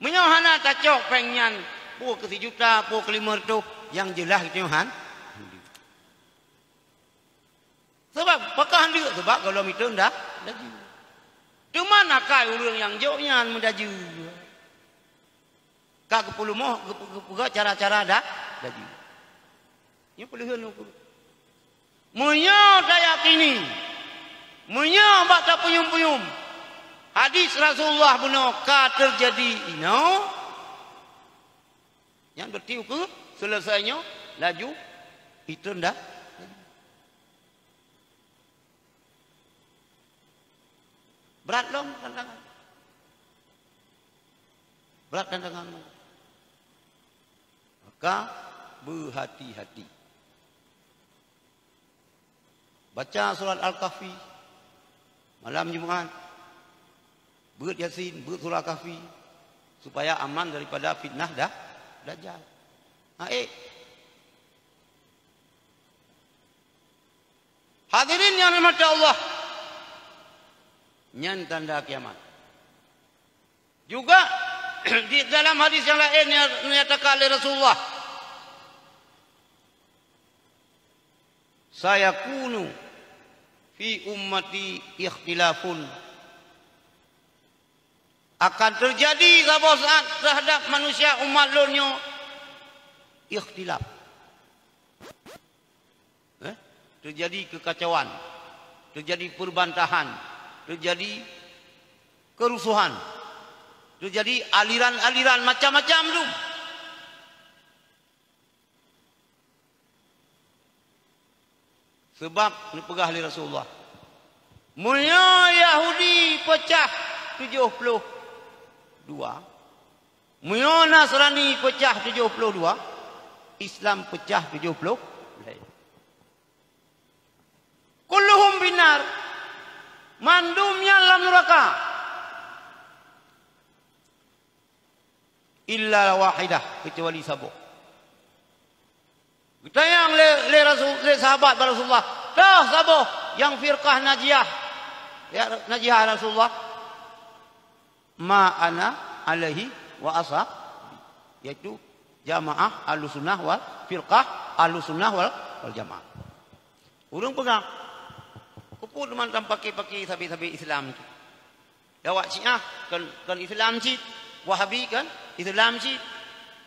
Meunyoe hana tacok péng nyan, peue keu sijuta, peue keu limong reutôh, nyang jeulaih geutanyoe han. Sabab pakon handeuk, sabab gohlom itrön dah dajeu. Teuma akai ureuëng nyang jok nyan meudajeu. Ka geupeuleumah, geupe-, geupeugah cara-cara dah dajeu. Nyoe peuleuheuen ukur. Meunyoe tayakini, meunyoe bak tapeunyum-peunyum, hadis Rasulullah bunoe ka teujadi inoe, nyan berarti ukeue seuleusai nyoe laju itrön dah. Brat lom tantangan. Brat tantangan. Maka beuhati-hati. Baca surat Al-Kahfi malam Jumat. Beuet Yasin, beuet surah Kahfi supaya aman daripada fitnah dah, dajjal. Aék. Hadirin yang dirahmati Allah, nyan tanda kiamat. Juga di dalam hadis yang lain yang dinyatakan oleh Rasulullah, "Sayakunu fi ummati ikhtilafun." Akan teujadi saboh saat teuhadap manusia umat lôn nyoe ikhtilaf. Eh? Teujadi keukacauan, teujadi peurbantahan, teujadi keurusohan, teujadi aliran-aliran macam-macam tu. Sabab neupeugah lé Rasulullah, "Meunyoe Yahudi peucah tujoh ploh dua, meunyoe Nasrani peucah tujoh ploh dua, Islam peucah tujoh ploh lhèe. Kulluhum finnar, mandum nyan lam nuraka. Illa wahidah, keucuali saboh." Geutanyong lé, lé Rasul, lé sahabat bak Rasulullah, "Toh saboh nyang firqah najiyah, ya, najiyah ya Rasulullah?" "Ma ana alaihi wa ashabi," yaitu jamaah Ahlussunnah wal, firqah Ahlussunnah wal, wal Jamaah. Ureuëng peugah, "Keupeue teuma tapaké-paké sabé-sabé Islam tu? Dawat Syiah kon, kon Islam cit, Wahabi kon Islam cit,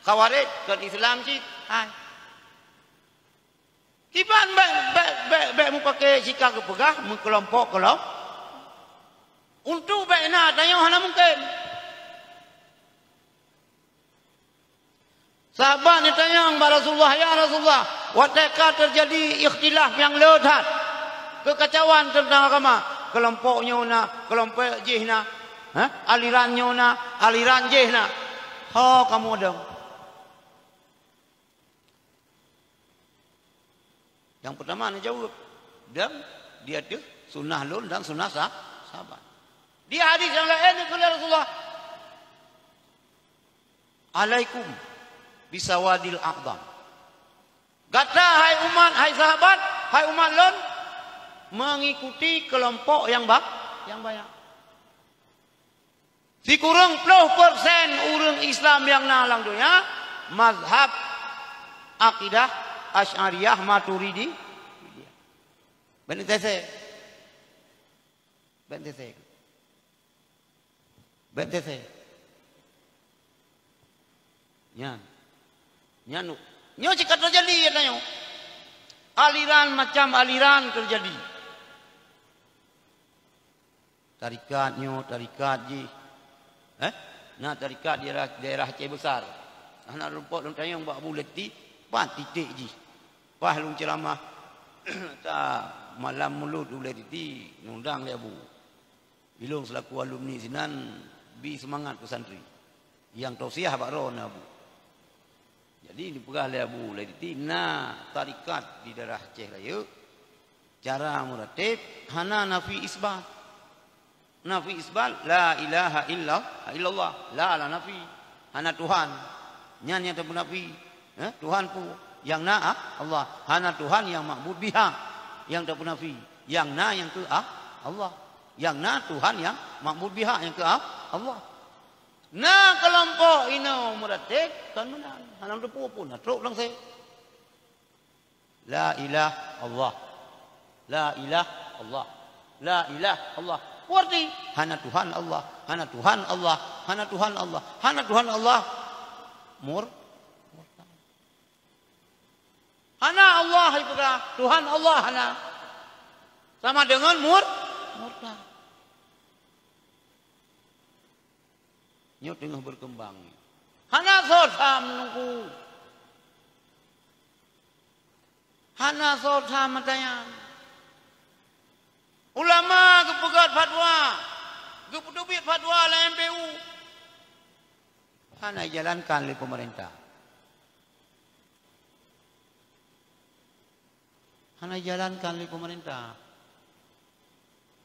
Khawarij kon Islam cit." Hai. Kiban bèk, bèk, bèk, bèk mupaké sika geupeugah meukelompok-kelompok. Untuk bèk na tanyoe hana mungken. Sahabat neutanyong bak Rasulullah, "Ya Rasulullah, watèe ka teujadi ikhtilaf nyang le that, keukacauan teuntang agama, keulompok nyoe na, keulompok jih na, ha? Aliran nyoe na, aliran jih na, ho kamoe dong?" Nyang peutama neujaweueb, "Dan di ateueh sunnah lôn dan sunnah sah-, sahabat." Di hadis nyang laén neukheun lé Rasulullah, "Alaikum bisawadil a'dham." Gata, hai umat, hai sahabat, hai umat lôn, mengikuti kelompok nyang ba-, nyang banyak. Sikureueng ploh persen ureuëng Islam nyang na lam donya mazhab akidah Asy'ariyah Maturidi. Bèk neuseusa. Bèk neuseusa. Bèk neuseusa. Nyan. Nyan. Nyoe cit ka teujadi, ya, tanyoe. Aliran macam aliran teujadi. Tarikat nyoe, tarikat jih. Eh? Na tarikat di daerah, daerah Aceh Besar. Hana rumpok lôn tanyong bak Abu Leti, pat titik jih. Paih lôn ceuramah. Ta malam mulod Abu Leti, nundang lé Abu. Ilôn seulaku alumni sinan bi seumangat keu santri. Nyang tausiah bak droe na Abu. Jadi, dipeugah lé Abu Leti, na tarikat di daerah Aceh Rayeuk. Cara meuratib hana nafi isbat. Nafi isbat, la ilaha illa-, illallah. La, la nafi. Hana Tuhan. Nyan nyang tapeunafi. Eh, Tuhan peue? Nyang na, ah, Allah. Hana Tuhan nyang ma'bud bihak nyang tapeunafi. Nyang na nyang keu, ah, Allah. Nyang na Tuhan nyang ma'bud bihak nyang keu, ah, Allah. Na keulompok inoe meuratib kon meunan. Hana teupeu pun, na trok langsé. La ilah Allah. La ilah Allah. La ilah Allah. Berarti hana Tuhan Allah, hana Tuhan Allah, hana Tuhan Allah, hana Tuhan Allah. Mur-, murtad. Hana Allah ipeugah, Tuhan Allah hana. Sama dengan mur-, murtad. Nyoe teungoh berkembang. Hana soe tham nungku. Hana soe tham mata nyan. Ulama geupeugét fatwa, geupeuteubiet fatwa lam M P U. Hana ijalankan lé pemerintah. Hana ijalankan lé pemerintah.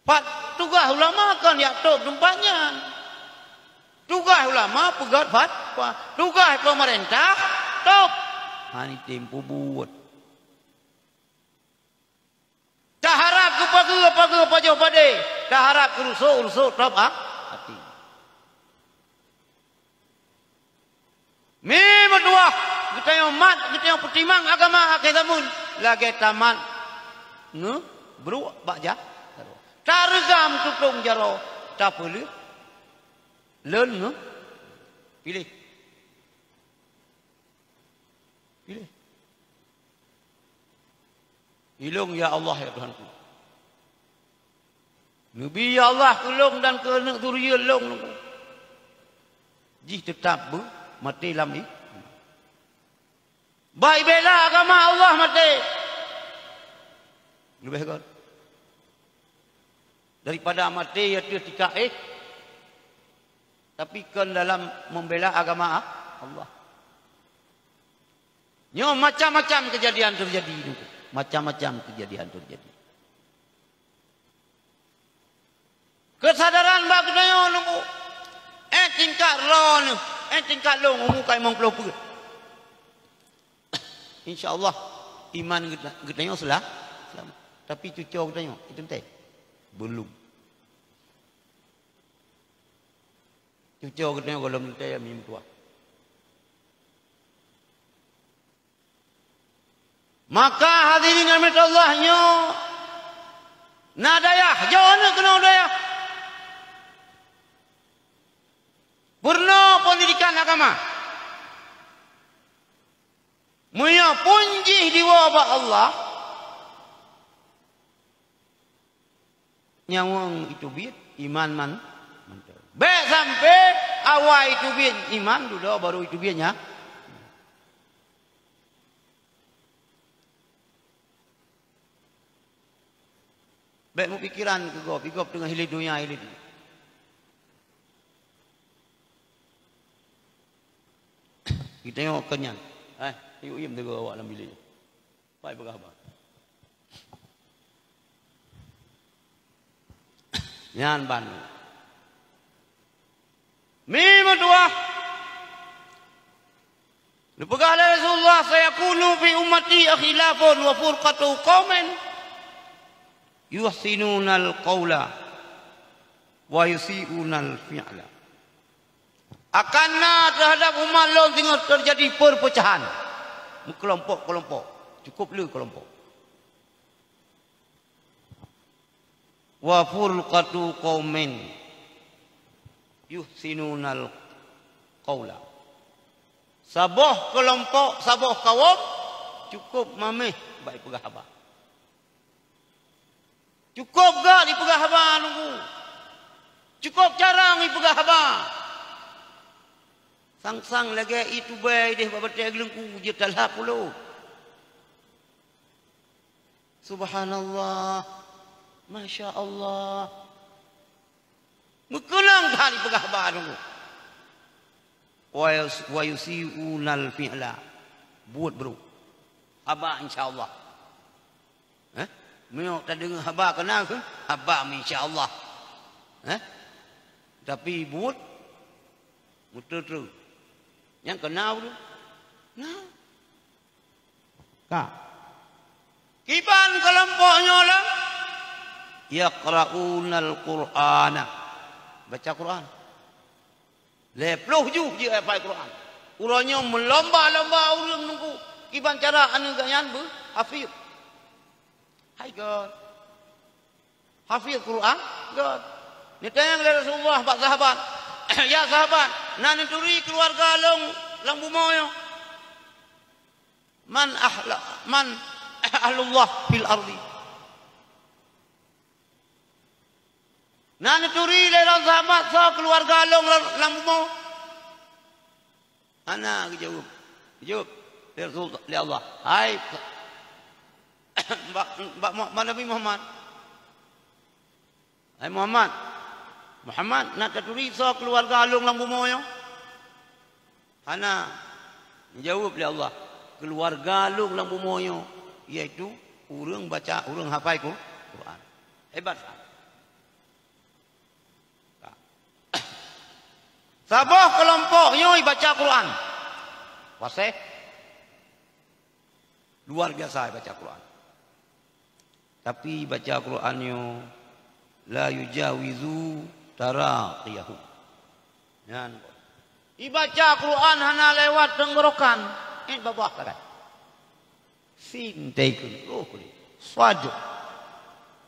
Pat tugaih ulama kon jak top teumpat nyan. Tugaih ulama peugét fatwa, tugaih pemerintah top. Hana item peubuet. Taharab keu pageue, pageue pajoh padé. Taharab keu rusok, rusok top, ah, até. Mi meutuwah, geutanyoe mat, geutanyoe peutimang agama akhé zaman lagée tamat ngeubruek bak ja-, jaroe. Tareugam tutong jaroe, tapeuleueh lôn ngeu-, piléh. Piléh. Ilong, ya Allah, ya Tuhanku. Neubi, ya Allah, keu lôn dan keu aneuk zuriat lôn. Jih teutab beu maté lam i-, bah ibela agama Allah maté. Leubeh göt daripada maté ateueh tika éh, tapi kon dalam membela agama Allah. Nyoe macam-macam kejadian terjadi, macam-macam kejadian terjadi. Keusadaran bak geutanyoe nunggu, eh, tingkat droeneuh, eh, tingkat lôn umu ka limong ploh peuet. Insya Allah, iman geuta-, geutanyoe sela-, selamat. Tapi cucoe geutanyoe, itu teuntèe. Belum. Cucoe geutanyoe gohlom teuntèe, ya, mi meutuwah. Maka hadirin rahmat Allah, nyoe na dayah, jok aneuk keunoe dayah. Peurunoe pendidikan agama. Meunyoe pun jih diwoe bak Allah, nyawöng iteubiet, iman man-, mantong. Bèk sampoe awai iteubiet iman, dudoe baru iteubiet nya-, Bèk meupikiran keu gob, gob teungoh hilet donya, hilet donya. Geutanyoe kon nyan. Eh, yuk iem teugok awak lam bilék. Pai peugah haba. Nyan ban. Mi meutuwah. Neupeugah lé Rasulullah, "Sayakunu fi ummati khilafun wa furqatu qaumin yuhsinunal qaula wa yusi'unal fi'la." Akan na teuhadap umat lôn singoh teujadi peurpeucahan, meukelompok-kelompok, cukup le kelompok. Wa furqatu qaumin yuhsinunal qaula. Saboh keulompok, saboh kawöm cukup mameh bak ipeugah haba. Cukup göt ipeugah haba nunggu. Cukup carông ipeugah haba. Sang-sang lagèe itubée ideh bak batée geuleungku jeuet talhah pulo. Subhanallah. Masya Allah. Meukeunong that ipeugah haba nunggu. Wa yus-, wa yusi'unal fi'la. Buet brôk. Haba insya Allah. Eh? Meunyoe tadeungoe haba keunan, haba meuinsya Allah. Eh? Tapi buet meuteuteu. Nyang keunan ureuëng. Nah. Ka. Kiban keulompok nyoe lom, yaqra'unal Qur'ana. Baca Quran. Lhée ploh juh jeuet hafai Quran. Uroe nyoe meulomba-lomba ureuëng nungku kiban cara aneuëk geuh nyan beuhafid. Hai göt. Hafid Quran, göt. Neutanyong lé Rasulullah bak sahabat, "Ya sahabat, na neuturi keuluwarga lôn lam bumoe nyoe? Man ahla, man ahlullah fil ardi?" Na neuturi lé lôn sahabat soe keuluwarga lôn lam, lam bumoe? Hana geujaweueb. Geujaweueb lé Rasul, lé Allah, "Hai, bak, bak Mu-, bak Nabi Muhammad, 'Hai Muhammad, Muhammad, na taturi soe keuluwarga lôn lam bumoe nyoe?'" Hana. Geujaweueb lé Allah, "Keuluwarga lôn lam bumoe nyoe, yaitu ureuëng baca, ureuëng hafai Qur-, Quran." Hebat that. Saboh keulompok nyoe baca Quran. Fasih. Luar biasa baca Quran. Tapi baca Quran nyoe la yujawizu taraqiyahum. Nyan. Ibaca Quran hana lewat tenggorokan. Eh, babah sagai. Sin teukeun, roh keudeh. Sad.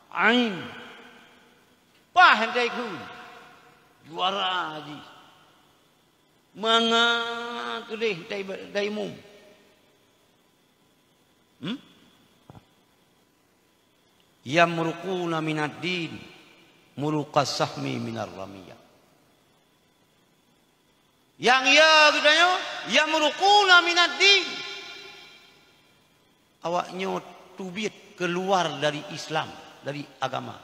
Ain. Pah teukeun. Juara jih. Manga keudeh tai, tai mum. Hmm? Yamruquna minad din, muruqas sahmi minar ramiyah. Nyang ya geutanyoe, yamruquna minad din. Awaknyoe teubiet keuluar dari Islam, dari agama.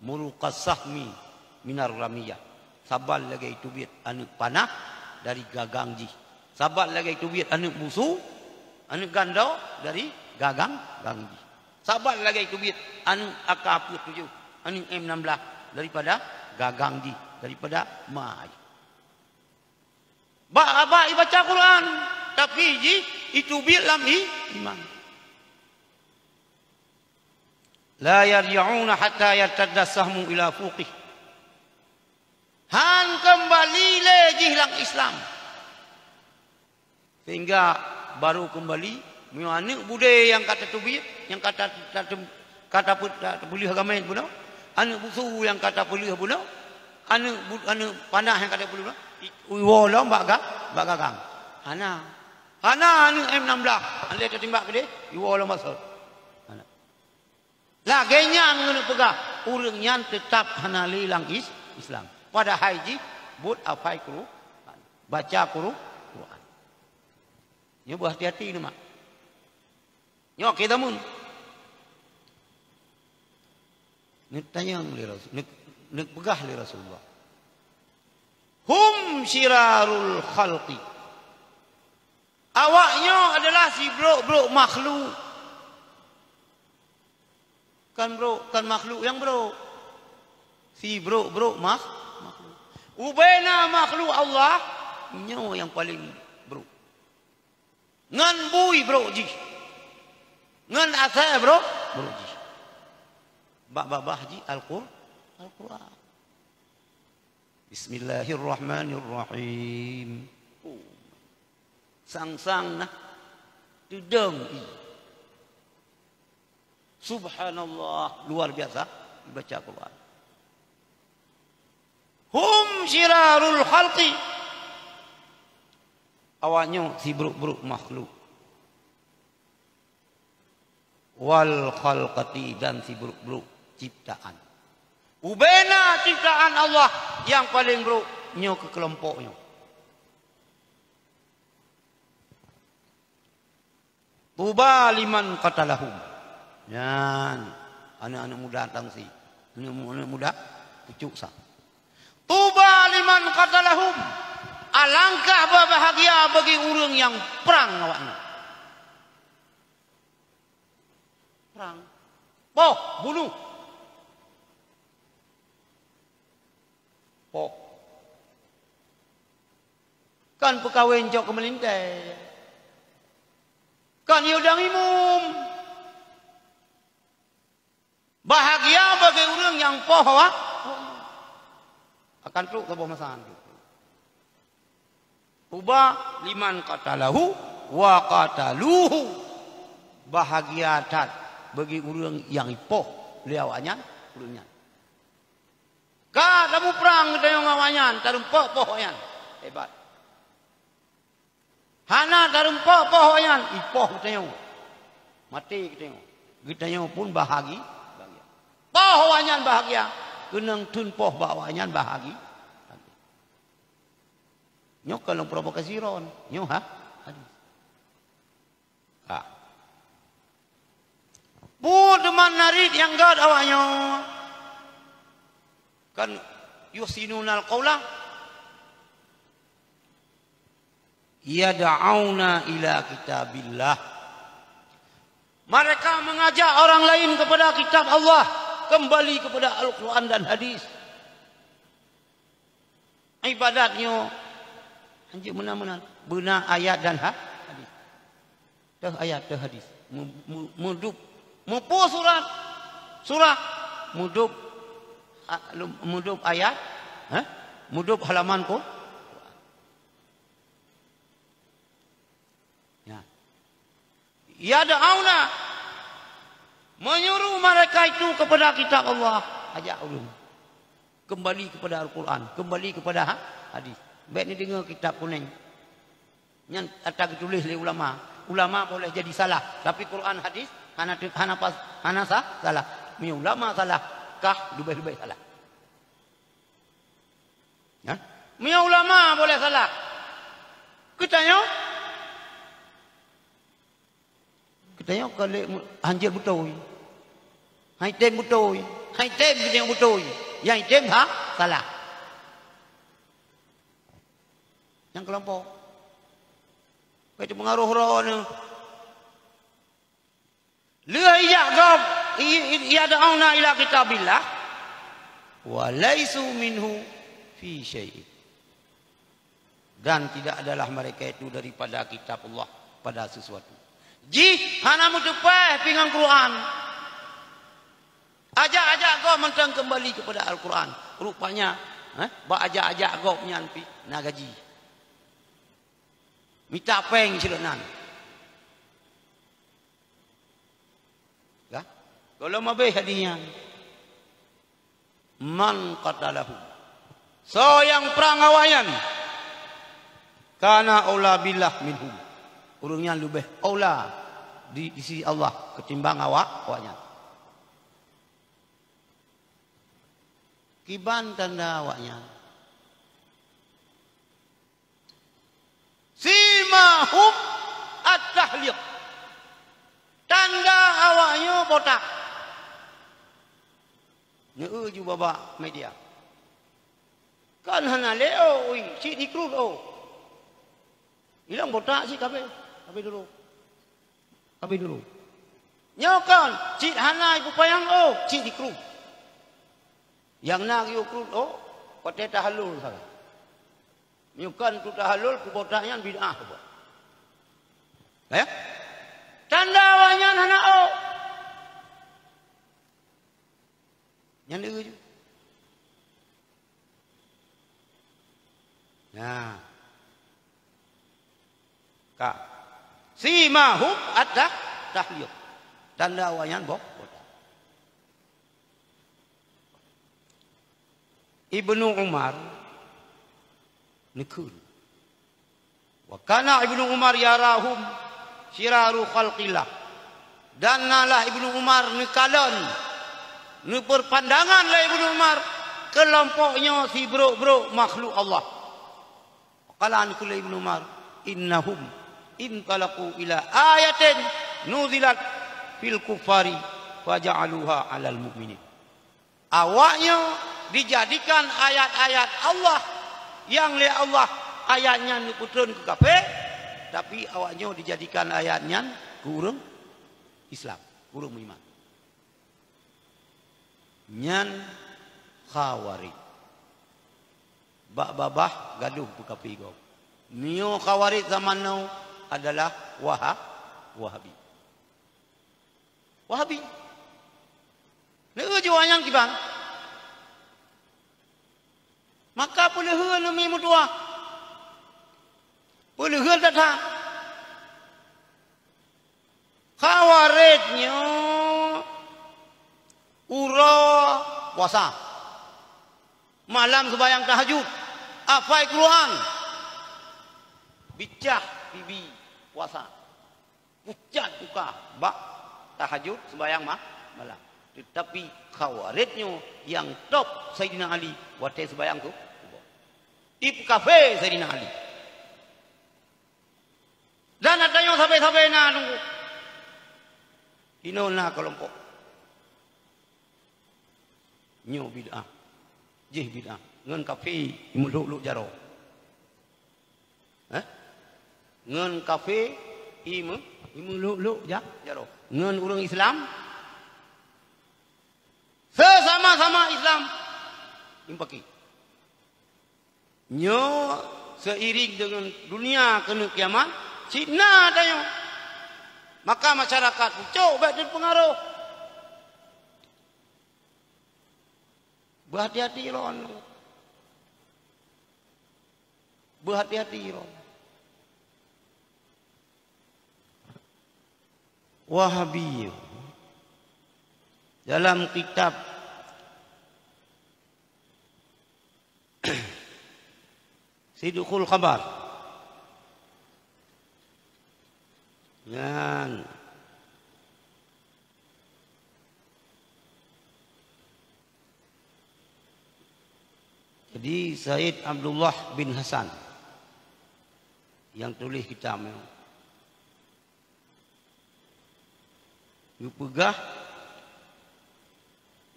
Muruqas sahmi minar ramiyah. Saban lagée teubiet aneuëk panah dari gagang jih. Saban lagée teubiet aneuëk musu, aneuëk gando dari gagang, gagang jih. Saban lagée teubiet aneuëk A K empat tujuh, aneuëk M enam belas daripada gagang jih, daripada ma jih. Bak, bak ibaca Quran, tapi jih iteubiet lam i-, iman. La yarji'una hatta yartadda sahmu ila fuqih. Han keumbali lé jih lam Islam. Sehingga baru keumbali, meunyoe aneuëk budé nyang ka tateubiet, nyang ka ta-, ta-, ka tapeu-, ta-, tapeuleueh agama bunoe, aneuëk musu nyang ka tapeuleueh bunoe, aneuëk bu-, aneuëk panah nyang ka tapeuleueh bunoe, i-, iwoe lom bak ga-, bak gagang. Hana. Hana aneuëk M enam belas, andai tatimbak keudeh, iwoe lom bak sot. Hana. Lagée nyan keuneuk peugah, ureuëng nyan teutab hana lé lam is-, Islam. Padahai jih buet hafai Qur'an, baca Qur'an. Nyoe beuhati-hati neuh mak. Nyoe keu jameun. Neutanyong lé Rasul, neuk, neupeugah lé Rasulullah, "Hum syirarul khalqi." Awaknyoe adalah sibrok-brok makhluk. Kan brok, kan makhluk nyang brok. Sibrok-brok makh-, makhluk. Ubena makhluk Allah, nyoe nyang paleng brok. Ngon bui brok jih. Ngon asée brok, brok jih. Bak babah jih Al-Qur-, Al-Qur'an. Bismillahirrahmanirrahim. Oh. Sang-sang nah. Teudong i. Subhanallah, luar biasa baca Quran. Hum syirarul khalqi. Awaknyoe sibrok-brok makhluk. Wal khalqati, dan sibrok-brok ciptaan. Ubena ciptaan Allah nyang paleng brok nyoe keu keulompok nyoe. Tuba liman qatalahum. Nyan, aneuk-aneuk muda tangsi. Aneuk mu-, aneuk muda pucuk sa. Tuba liman qatalahum. Alangkah beubahagia bagi ureuëng nyang prang awaknyan. Prang. Poh, bunoh. Poh. Kon peukawen cok keu meulintèe. Kon yue dong imum. Bahagia bagi ureuëng nyang poh awak. Akan trok saboh masa. Tuba liman qatalahu wa qataluhu. Bahagia that bagi ureuëng nyang ipoh lé awaknyan ureuëng nyan. Ka tamuprang geutanyoe ngon awaknyan, tareumpok poh awaknyan. Hebat. Hana tareumpok poh awaknyan, ipoh geutanyoe. Maté geutanyoe. Geutanyoe pun bahagi-, bahagia. Poh awaknyan bahagia, keunong theun poh bak awaknyan bahagi-, bahagia. Nyoe kon lôn provokasi droen. Nyoe ha? Hadis. Ka. Peue teuma narit nyang gét awaknyoe? Kan yuhsinunal qaula. Yad'auna ila kitabillah. Mereka mengajak orang lain kepada kitab Allah, kembali kepada Al-Quran dan hadis. Ibadat nyoe hanjeuet meunan-meunan, beuna ayat dan ha-, hadis. Teuh ayat, teuh hadis. Mu-, mu-, mudub, mupu surat, surah, mudub, a-, lum-, mudub ayat, ha? Mudub halaman ko. Ya. Yad'auna, menyuruh mereka itu kepada kitab Allah. Ajak ulun kembali kepada Al-Quran, kembali kepada ha-, hadis. Bèk neudeungoe kitab kunéng. Nyan ata geutuléh lé ulama. Ulama boleh jadi salah, tapi Quran hadis hana te-, hana pas, hana sah, salah. Meunyoe ulama salah, kah leubeh-leubeh salah. Nyan, meunyoe ulama boleh salah, geutanyoe, geutanyoe ka lé mu-, hanjeuet beutôi. Hai tem beutôi. Hai tem geutanyoe beutôi. Nyang item ha, salah. Nyang keulompok. Ka itu pengaruh roh nyoe. Lheueh ijak gob, i-, i-, yad'auna ila kitabillah, wa laisu minhu fi syai'in. Dan tidak adalah mereka itu daripada kitab Allah pada sesuatu. Jih hana meuteupèh pih ngon Quran. Ajak-ajak gob mantong kembali kepada Al-Quran. Rupanya, eh, bak ajak-ajak gob nyan pih na gaji. Mita péng sileuk nan. Ka? Gohlom habéh hadis nyan. Man qatalahu. Soe nyang prang awaknyan, kana aula billah minhum. Ureuëng nyan leubeh aula di, di sisi Allah ketimbang awak, awaknyan. Kiban tanda awaknyan. Simahum at-tahliq. Tanda awaknyoe botak. Neu ju babah media. Kan hana lé, oh, ui, cit dikrut, oh. Ilong botak cit kabeh, kabeh dulu. Kabeh dulu. Nyoe kan, cit hana ipupayang, oh, cit dikrut. Nyang na geuyue krut, oh, watée tahallul sagai. Meunyoe kon tu tahallul, peubotak nyan bid'ah buet. Ya? Tanda awaknyan hana ôk. Nyan deuh ju. Nah. Ka. Simahum at-tah-, tahliq. Tanda awaknyan boh-, botak. Ibnu Umar neukheun. Wa kana Ibnu Umar yarahum syiraru khalqillah. Dan nalah Ibnu Umar neukalon, neupeupandangan lé Ibnu Umar keulompok nyoe sibrok-brok makhluk Allah. Qala an qala Ibnu Umar, "Innahum intalaqu ila ayatin nuzilat fil kuffari faja'aluha 'alal mu'minin." Awaknyoe dijadikan ayat-ayat Allah nyang lé Allah ayat nyan neupeutron keu kafé, tapi awaknyoe dijadikan ayat nyan keu ureuëng Islam, keu ureuëng meuiman. Nyan Khawarij. Bak babah gadoh peukaphé gob. Nyoe Khawarij zaman now adalah Waha-, Wahabi. Wahabi. Lheueh jiwoe nyang kiban. Maka peuleuheuen neumi meutuwah. Peuleuheuen that-that. Khawarij nyoe uroe puasa. Malam seubayang tahajud, hafai Quran, bicah pibi puasa. Pucat tuka bak tahajud seubayang ma-, malam. Teutapi Khawarij nyoe nyang top Saidina Ali watée seubayang su-, suboh. Ipeukaphé Saidina Ali. Dan ata nyoe sabe-sabe na teungku. Inoe na keulompok. Nyoe bid'ah. Jih bid'ah. Ngon kaphé imeulhok-lhok jaroe. Eh? Ngon kaphé ime-, imeulhok-lhok ja-, jaroe. Ngon ureuëng Islam, sesama-sama Islam, impaki. Nyoe seiring deungon dunia keuneuk kiamat, cit na tanyoe. Maka masyarakat pucok bék teupeungaroh. Beuhati-hati lom. Beuhati-hati lom. Wahabi dalam kitab Sidqul Khabar. Nyan. Jadi, Said Abdullah bin Hasan nyang tuléh kitab nyoe. Geupeugah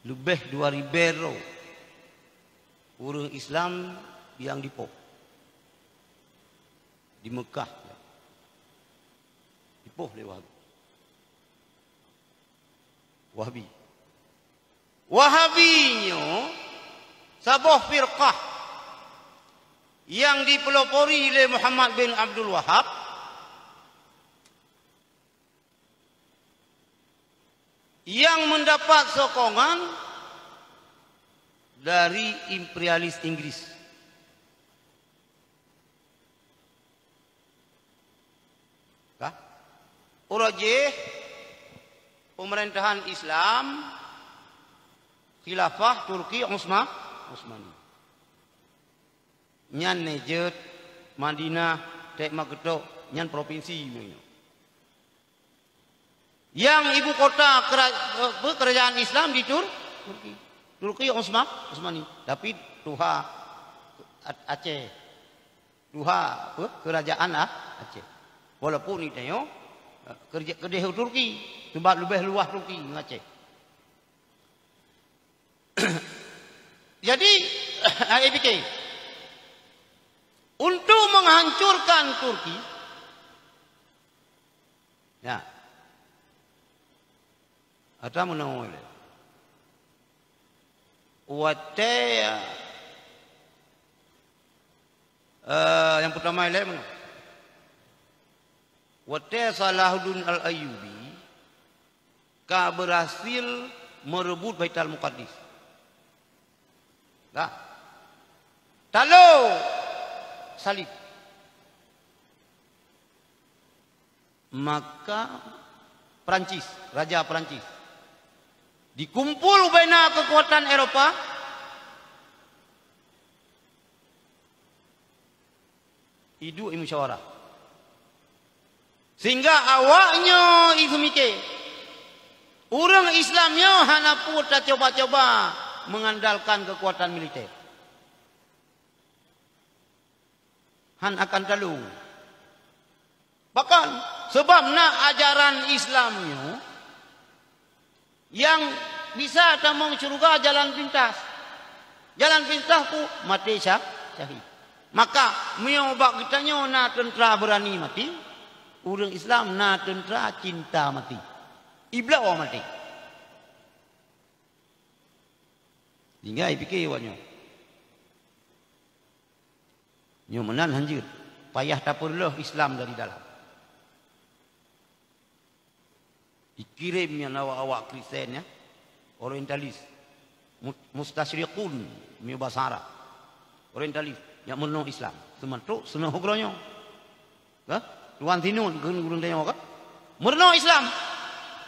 leubeh dua ribée droe ureuëng Islam nyang dipoh di Meukah. Dipoh lé Wahabi. Wahabi. Wahabi nyoe saboh firqah nyang dipeulopori lé Muhammad bin Abdul Wahab, nyang meudapat sokongan dari imperialis Inggris. Ka? Uroe jih peumeurintah Islam khilafah Turki Utsma-, Utsmani. Nyan Najd, Madinah, Tek Makeutok, nyan propinsi meunyoe. Nyang ibu kota kera-, apa, kerajaan Islam di Tur-, Turki. Turki Utsma-, Utsmani. Tapi tuha A-, Aceh. Tuha, apa, kerajaan A-, Aceh. Walaupun di tanyoe, eh, keureuja-, keudeh Turki, sebab leubeh luwah Turki ngon Aceh. Jadi, A P K, untuk menghancurkan Turki, ya, ata meunoe lé. Watée, eh, nyang peutama ilée meunoe. Watée Salahuddin Al-Ayyubi ka berhasil merebut Baitul Muqaddas. Dah. Talo salib. Maka Perancis, raja Perancis, dikumpul ubena keukuatan Eropa, iduek imusyawarah. Sehingga awaknyoe iseumike, ureuëng Islam nyoe hana peue tacoba-coba mengandalkan keukuatan militer. Han akan talung. Bahkan, sebab na ajaran Islam nyoe, nyang bisa tamong syeuruga jalan pintas. Jalan pintas ku maté syah-, syahid. Maka, meunyoe bak geutanyoe na teuntra beurani maté, ureuëng Islam na teuntra cinta maté. Ibloe maté. Tinggai pike awak nyoe. Nyoe meunan hanjeuet, payah tapeureuloh Islam dari dalam. Ikirém nyan awak-awak Kristen nyan, orientalis, mu-, mustasyriqun, meunyoe basa Arab. Orientalis, nyang meurunoe Islam. Seumantok seunoh ugroe nyoe. Ka? Tuan Sinun keu ureuëng tanyoe ka? Meurunoe Islam.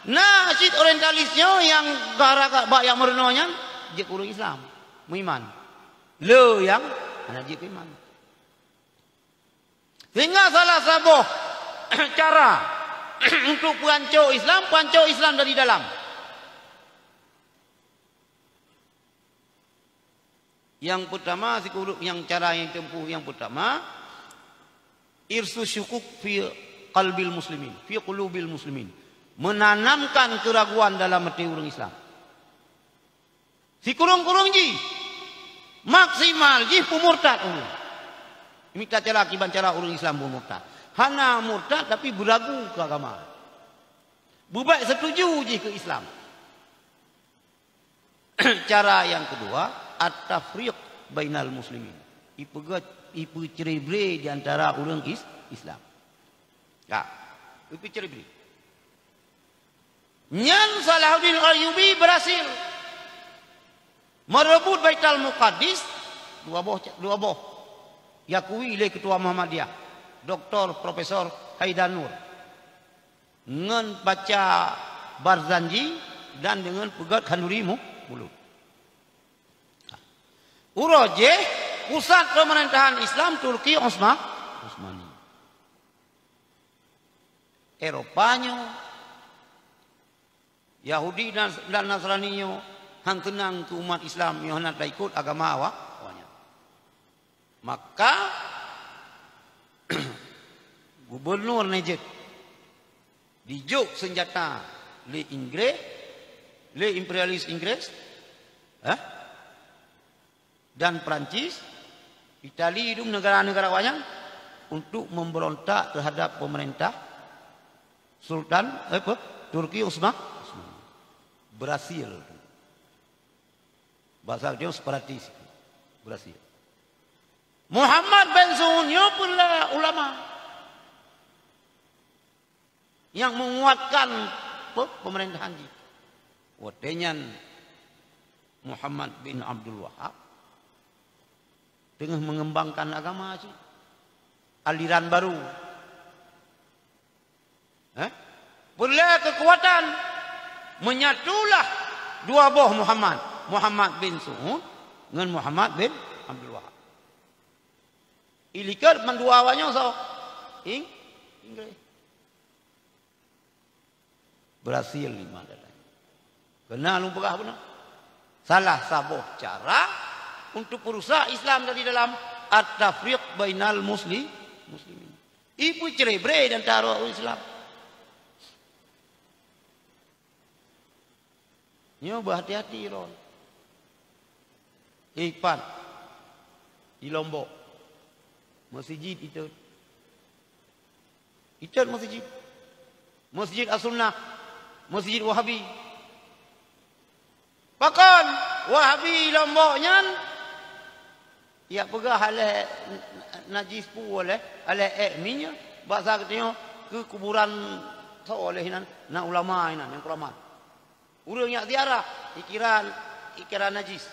Na cit orientalis nyoe nyang gara-gara bak nyang meurunoe nyan jeuet ureuëng Islam. Meuiman. Le nyang hana jeuet iman. Sehingga salah saboh cara untuk peuhanco Islam, peuhanco Islam dari dalam. Nyang peutama, sikureueng nyang cara nyang tempuh nyang peutama, irsu syukuk fi qalbil muslimin, fi qulubil muslimin. Menanamkan keraguan dalam hati ureuëng Islam. Sikureueng-kureueng jih, maksimal jih peumurtad ureuëng. Mita cara kiban cara ureuëng Islam peumurtad. Hana murtad tapi beuragu keu agama. Beubaik setuju jih keu Islam. Cara nyang keudua, at-tafriq bainal muslimin. Ipeugét, ipeucre-bre di antara ureuëng is-, Islam. Ya, ipeucre-bre. Nyan Salahuddin Ayyubi berhasil merebut Baitul Muqaddis dua boh, dua boh. Diakui lé Ketua Muhammadiyah, Doktor Profesor Haidan Nur. Ngon baca Barzanji dan deungon peugét khanduri mu-, mulut. Uroe jih pusat pemerintahan Islam Turki Osma-, Osmani. Eropa nyoe, Yahudi dan, dan Nasrani nyoe han seunang keu umat Islam nyoe hana taikot agama awak, awaknyan. Maka gubernur Najd dijok senjata lé Inggris, lé imperialis Inggris, eh, dan Perancis, Itali, dum negara-negara awaknyan untuk memberontak terhadap pemerintah Sultan, eh, apa? Turki Osma-, Osmani. Berhasil. Bahasa dia separatis. Berhasil. Muhammad bin Saud nyoe pula ulama nyang menguatkan pe-, pemerintahan jih. Watée nyan Muhammad bin Abdul Wahab teungoh mengembangkan agama jih. Aliran baru. Eh? Peureulée keukuatan, menyatulah dua boh Muhammad, Muhammad bin Saud ngon Muhammad bin Abdul Wahab. Ilikot mandua awak nyoe soe? Ing-, Inggris. Berhasil lima dalam. Kena lôn peugah beuna. Salah saboh cara untuk perusak Islam dari dalam, at-tafriq bainal musli-, muslimin. Ipeucre-bre di antara ureuëng Islam. Nyoe beuhati-hati droe. Ipat di Lombok. Meuseujid itot. Itot meuseujid. Meuseujid As-Sunnah. Meuseujid Wahabi. Pakon Wahabi Lombok nyan? Yak peugah aléh najis pu aléh, aléh ék minyeuk, basa geutanyoe keu kuburan soe lé hinan, na ulama hinan nyang keuramat. Ureuëng yak ziarah, ikira, ikira najis.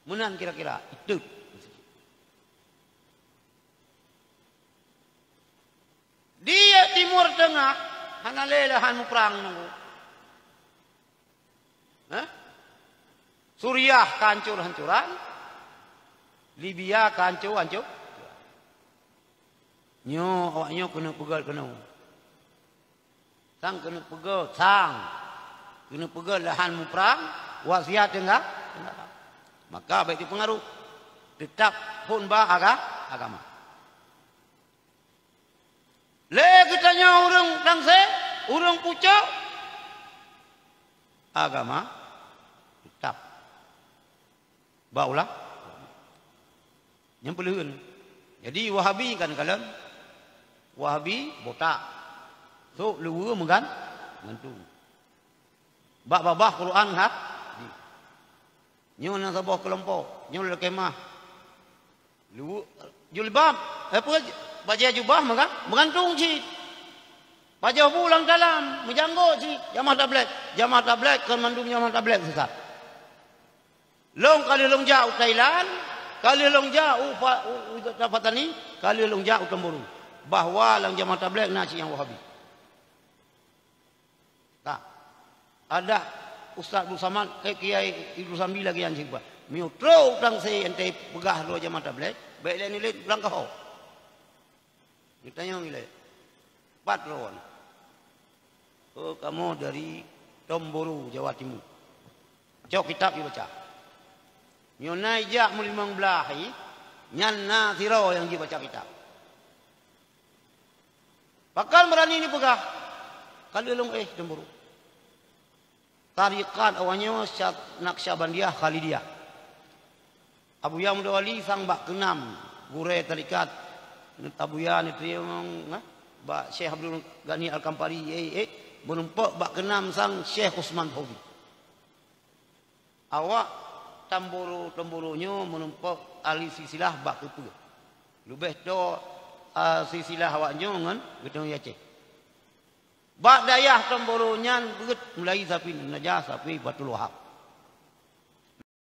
Meunan kira-kira, itot. Di Timur Tengah, hana lé lahan muprang nunggu. Hah? Suriah ka hancur-hancuran, Libya ka hancur-hancur. Nyoe, awak nyoe keuneuk peugét keunoe. Sang keuneuk peugét, sang keuneuk peugét lahan muprang, wasiat tinggai, tinggai. Maka bék teupeungaruh, teutap phon ba aga-, agama. Lé geutanyoe ureuëng Tangse, ureuëng Pucok, agama teutap ba ulah. Nyang peuleuheuen. Jadi Wahabi kan kalon, Wahabi botak, sok luweue meugan, meugantung. Bak babah Quran hat, di. Nyoe na saboh keulompok, nyoe lé kemah. Lu-, julbab, eh, apa, bajée jubah meuga-, meugantung cit. Pajoh bu lam dalam, meujanggôt cit, jamaah tabligh. Jamaah tabligh kon mandum jamaah tabligh sesat. Lôn ka lheueh lôn jak u Thailand, ka lheueh lôn jak u Pa-, u, u, u Patani, ka lheueh lôn jak u Tomburu. Bahwa lam jamaah tabligh na cit nyang Wahabi. Ka. Adak Ustaz Abdul Samad, eh, Kiai Ibnu Sambi lagée nyan cit ba. Meunyoe trok u Tangse ente peugah droe jamaah tabligh, bék lé nilai blang keuhok. Geutanyong ilée, "Pat droe?" "Oh, kamoe dari Tomburu, Jawa Timur." Cok kitab ibaca. Nyoe na ijak meulimong blaih, nyan na sidroe nyang jibaca kitab. Pakon beurani neupeugah, "Ka lheueh lôn éh Tomburu." Tarekat awaknyoe sya-, Naqsyabandiyah Khalidiyah. Abuya Muda Wali sang bak keunam gurée tarekat, Abuya neuteurimong, eh, bak Syekh Abdul Ghani Al-Kampari, eh, eh, meurumpok bak keunam sang Syekh Usman Fauzi. Awak Tomburu-Tomburu nyoe meurumpok ahli silsilah bak keupeue. Leubeh toe, ah, silsilah awak nyoe ngon geutanyoe Aceh. Bak dayah Tomburu nyan beuet mulai sapi Najah sapi Batul Wahab.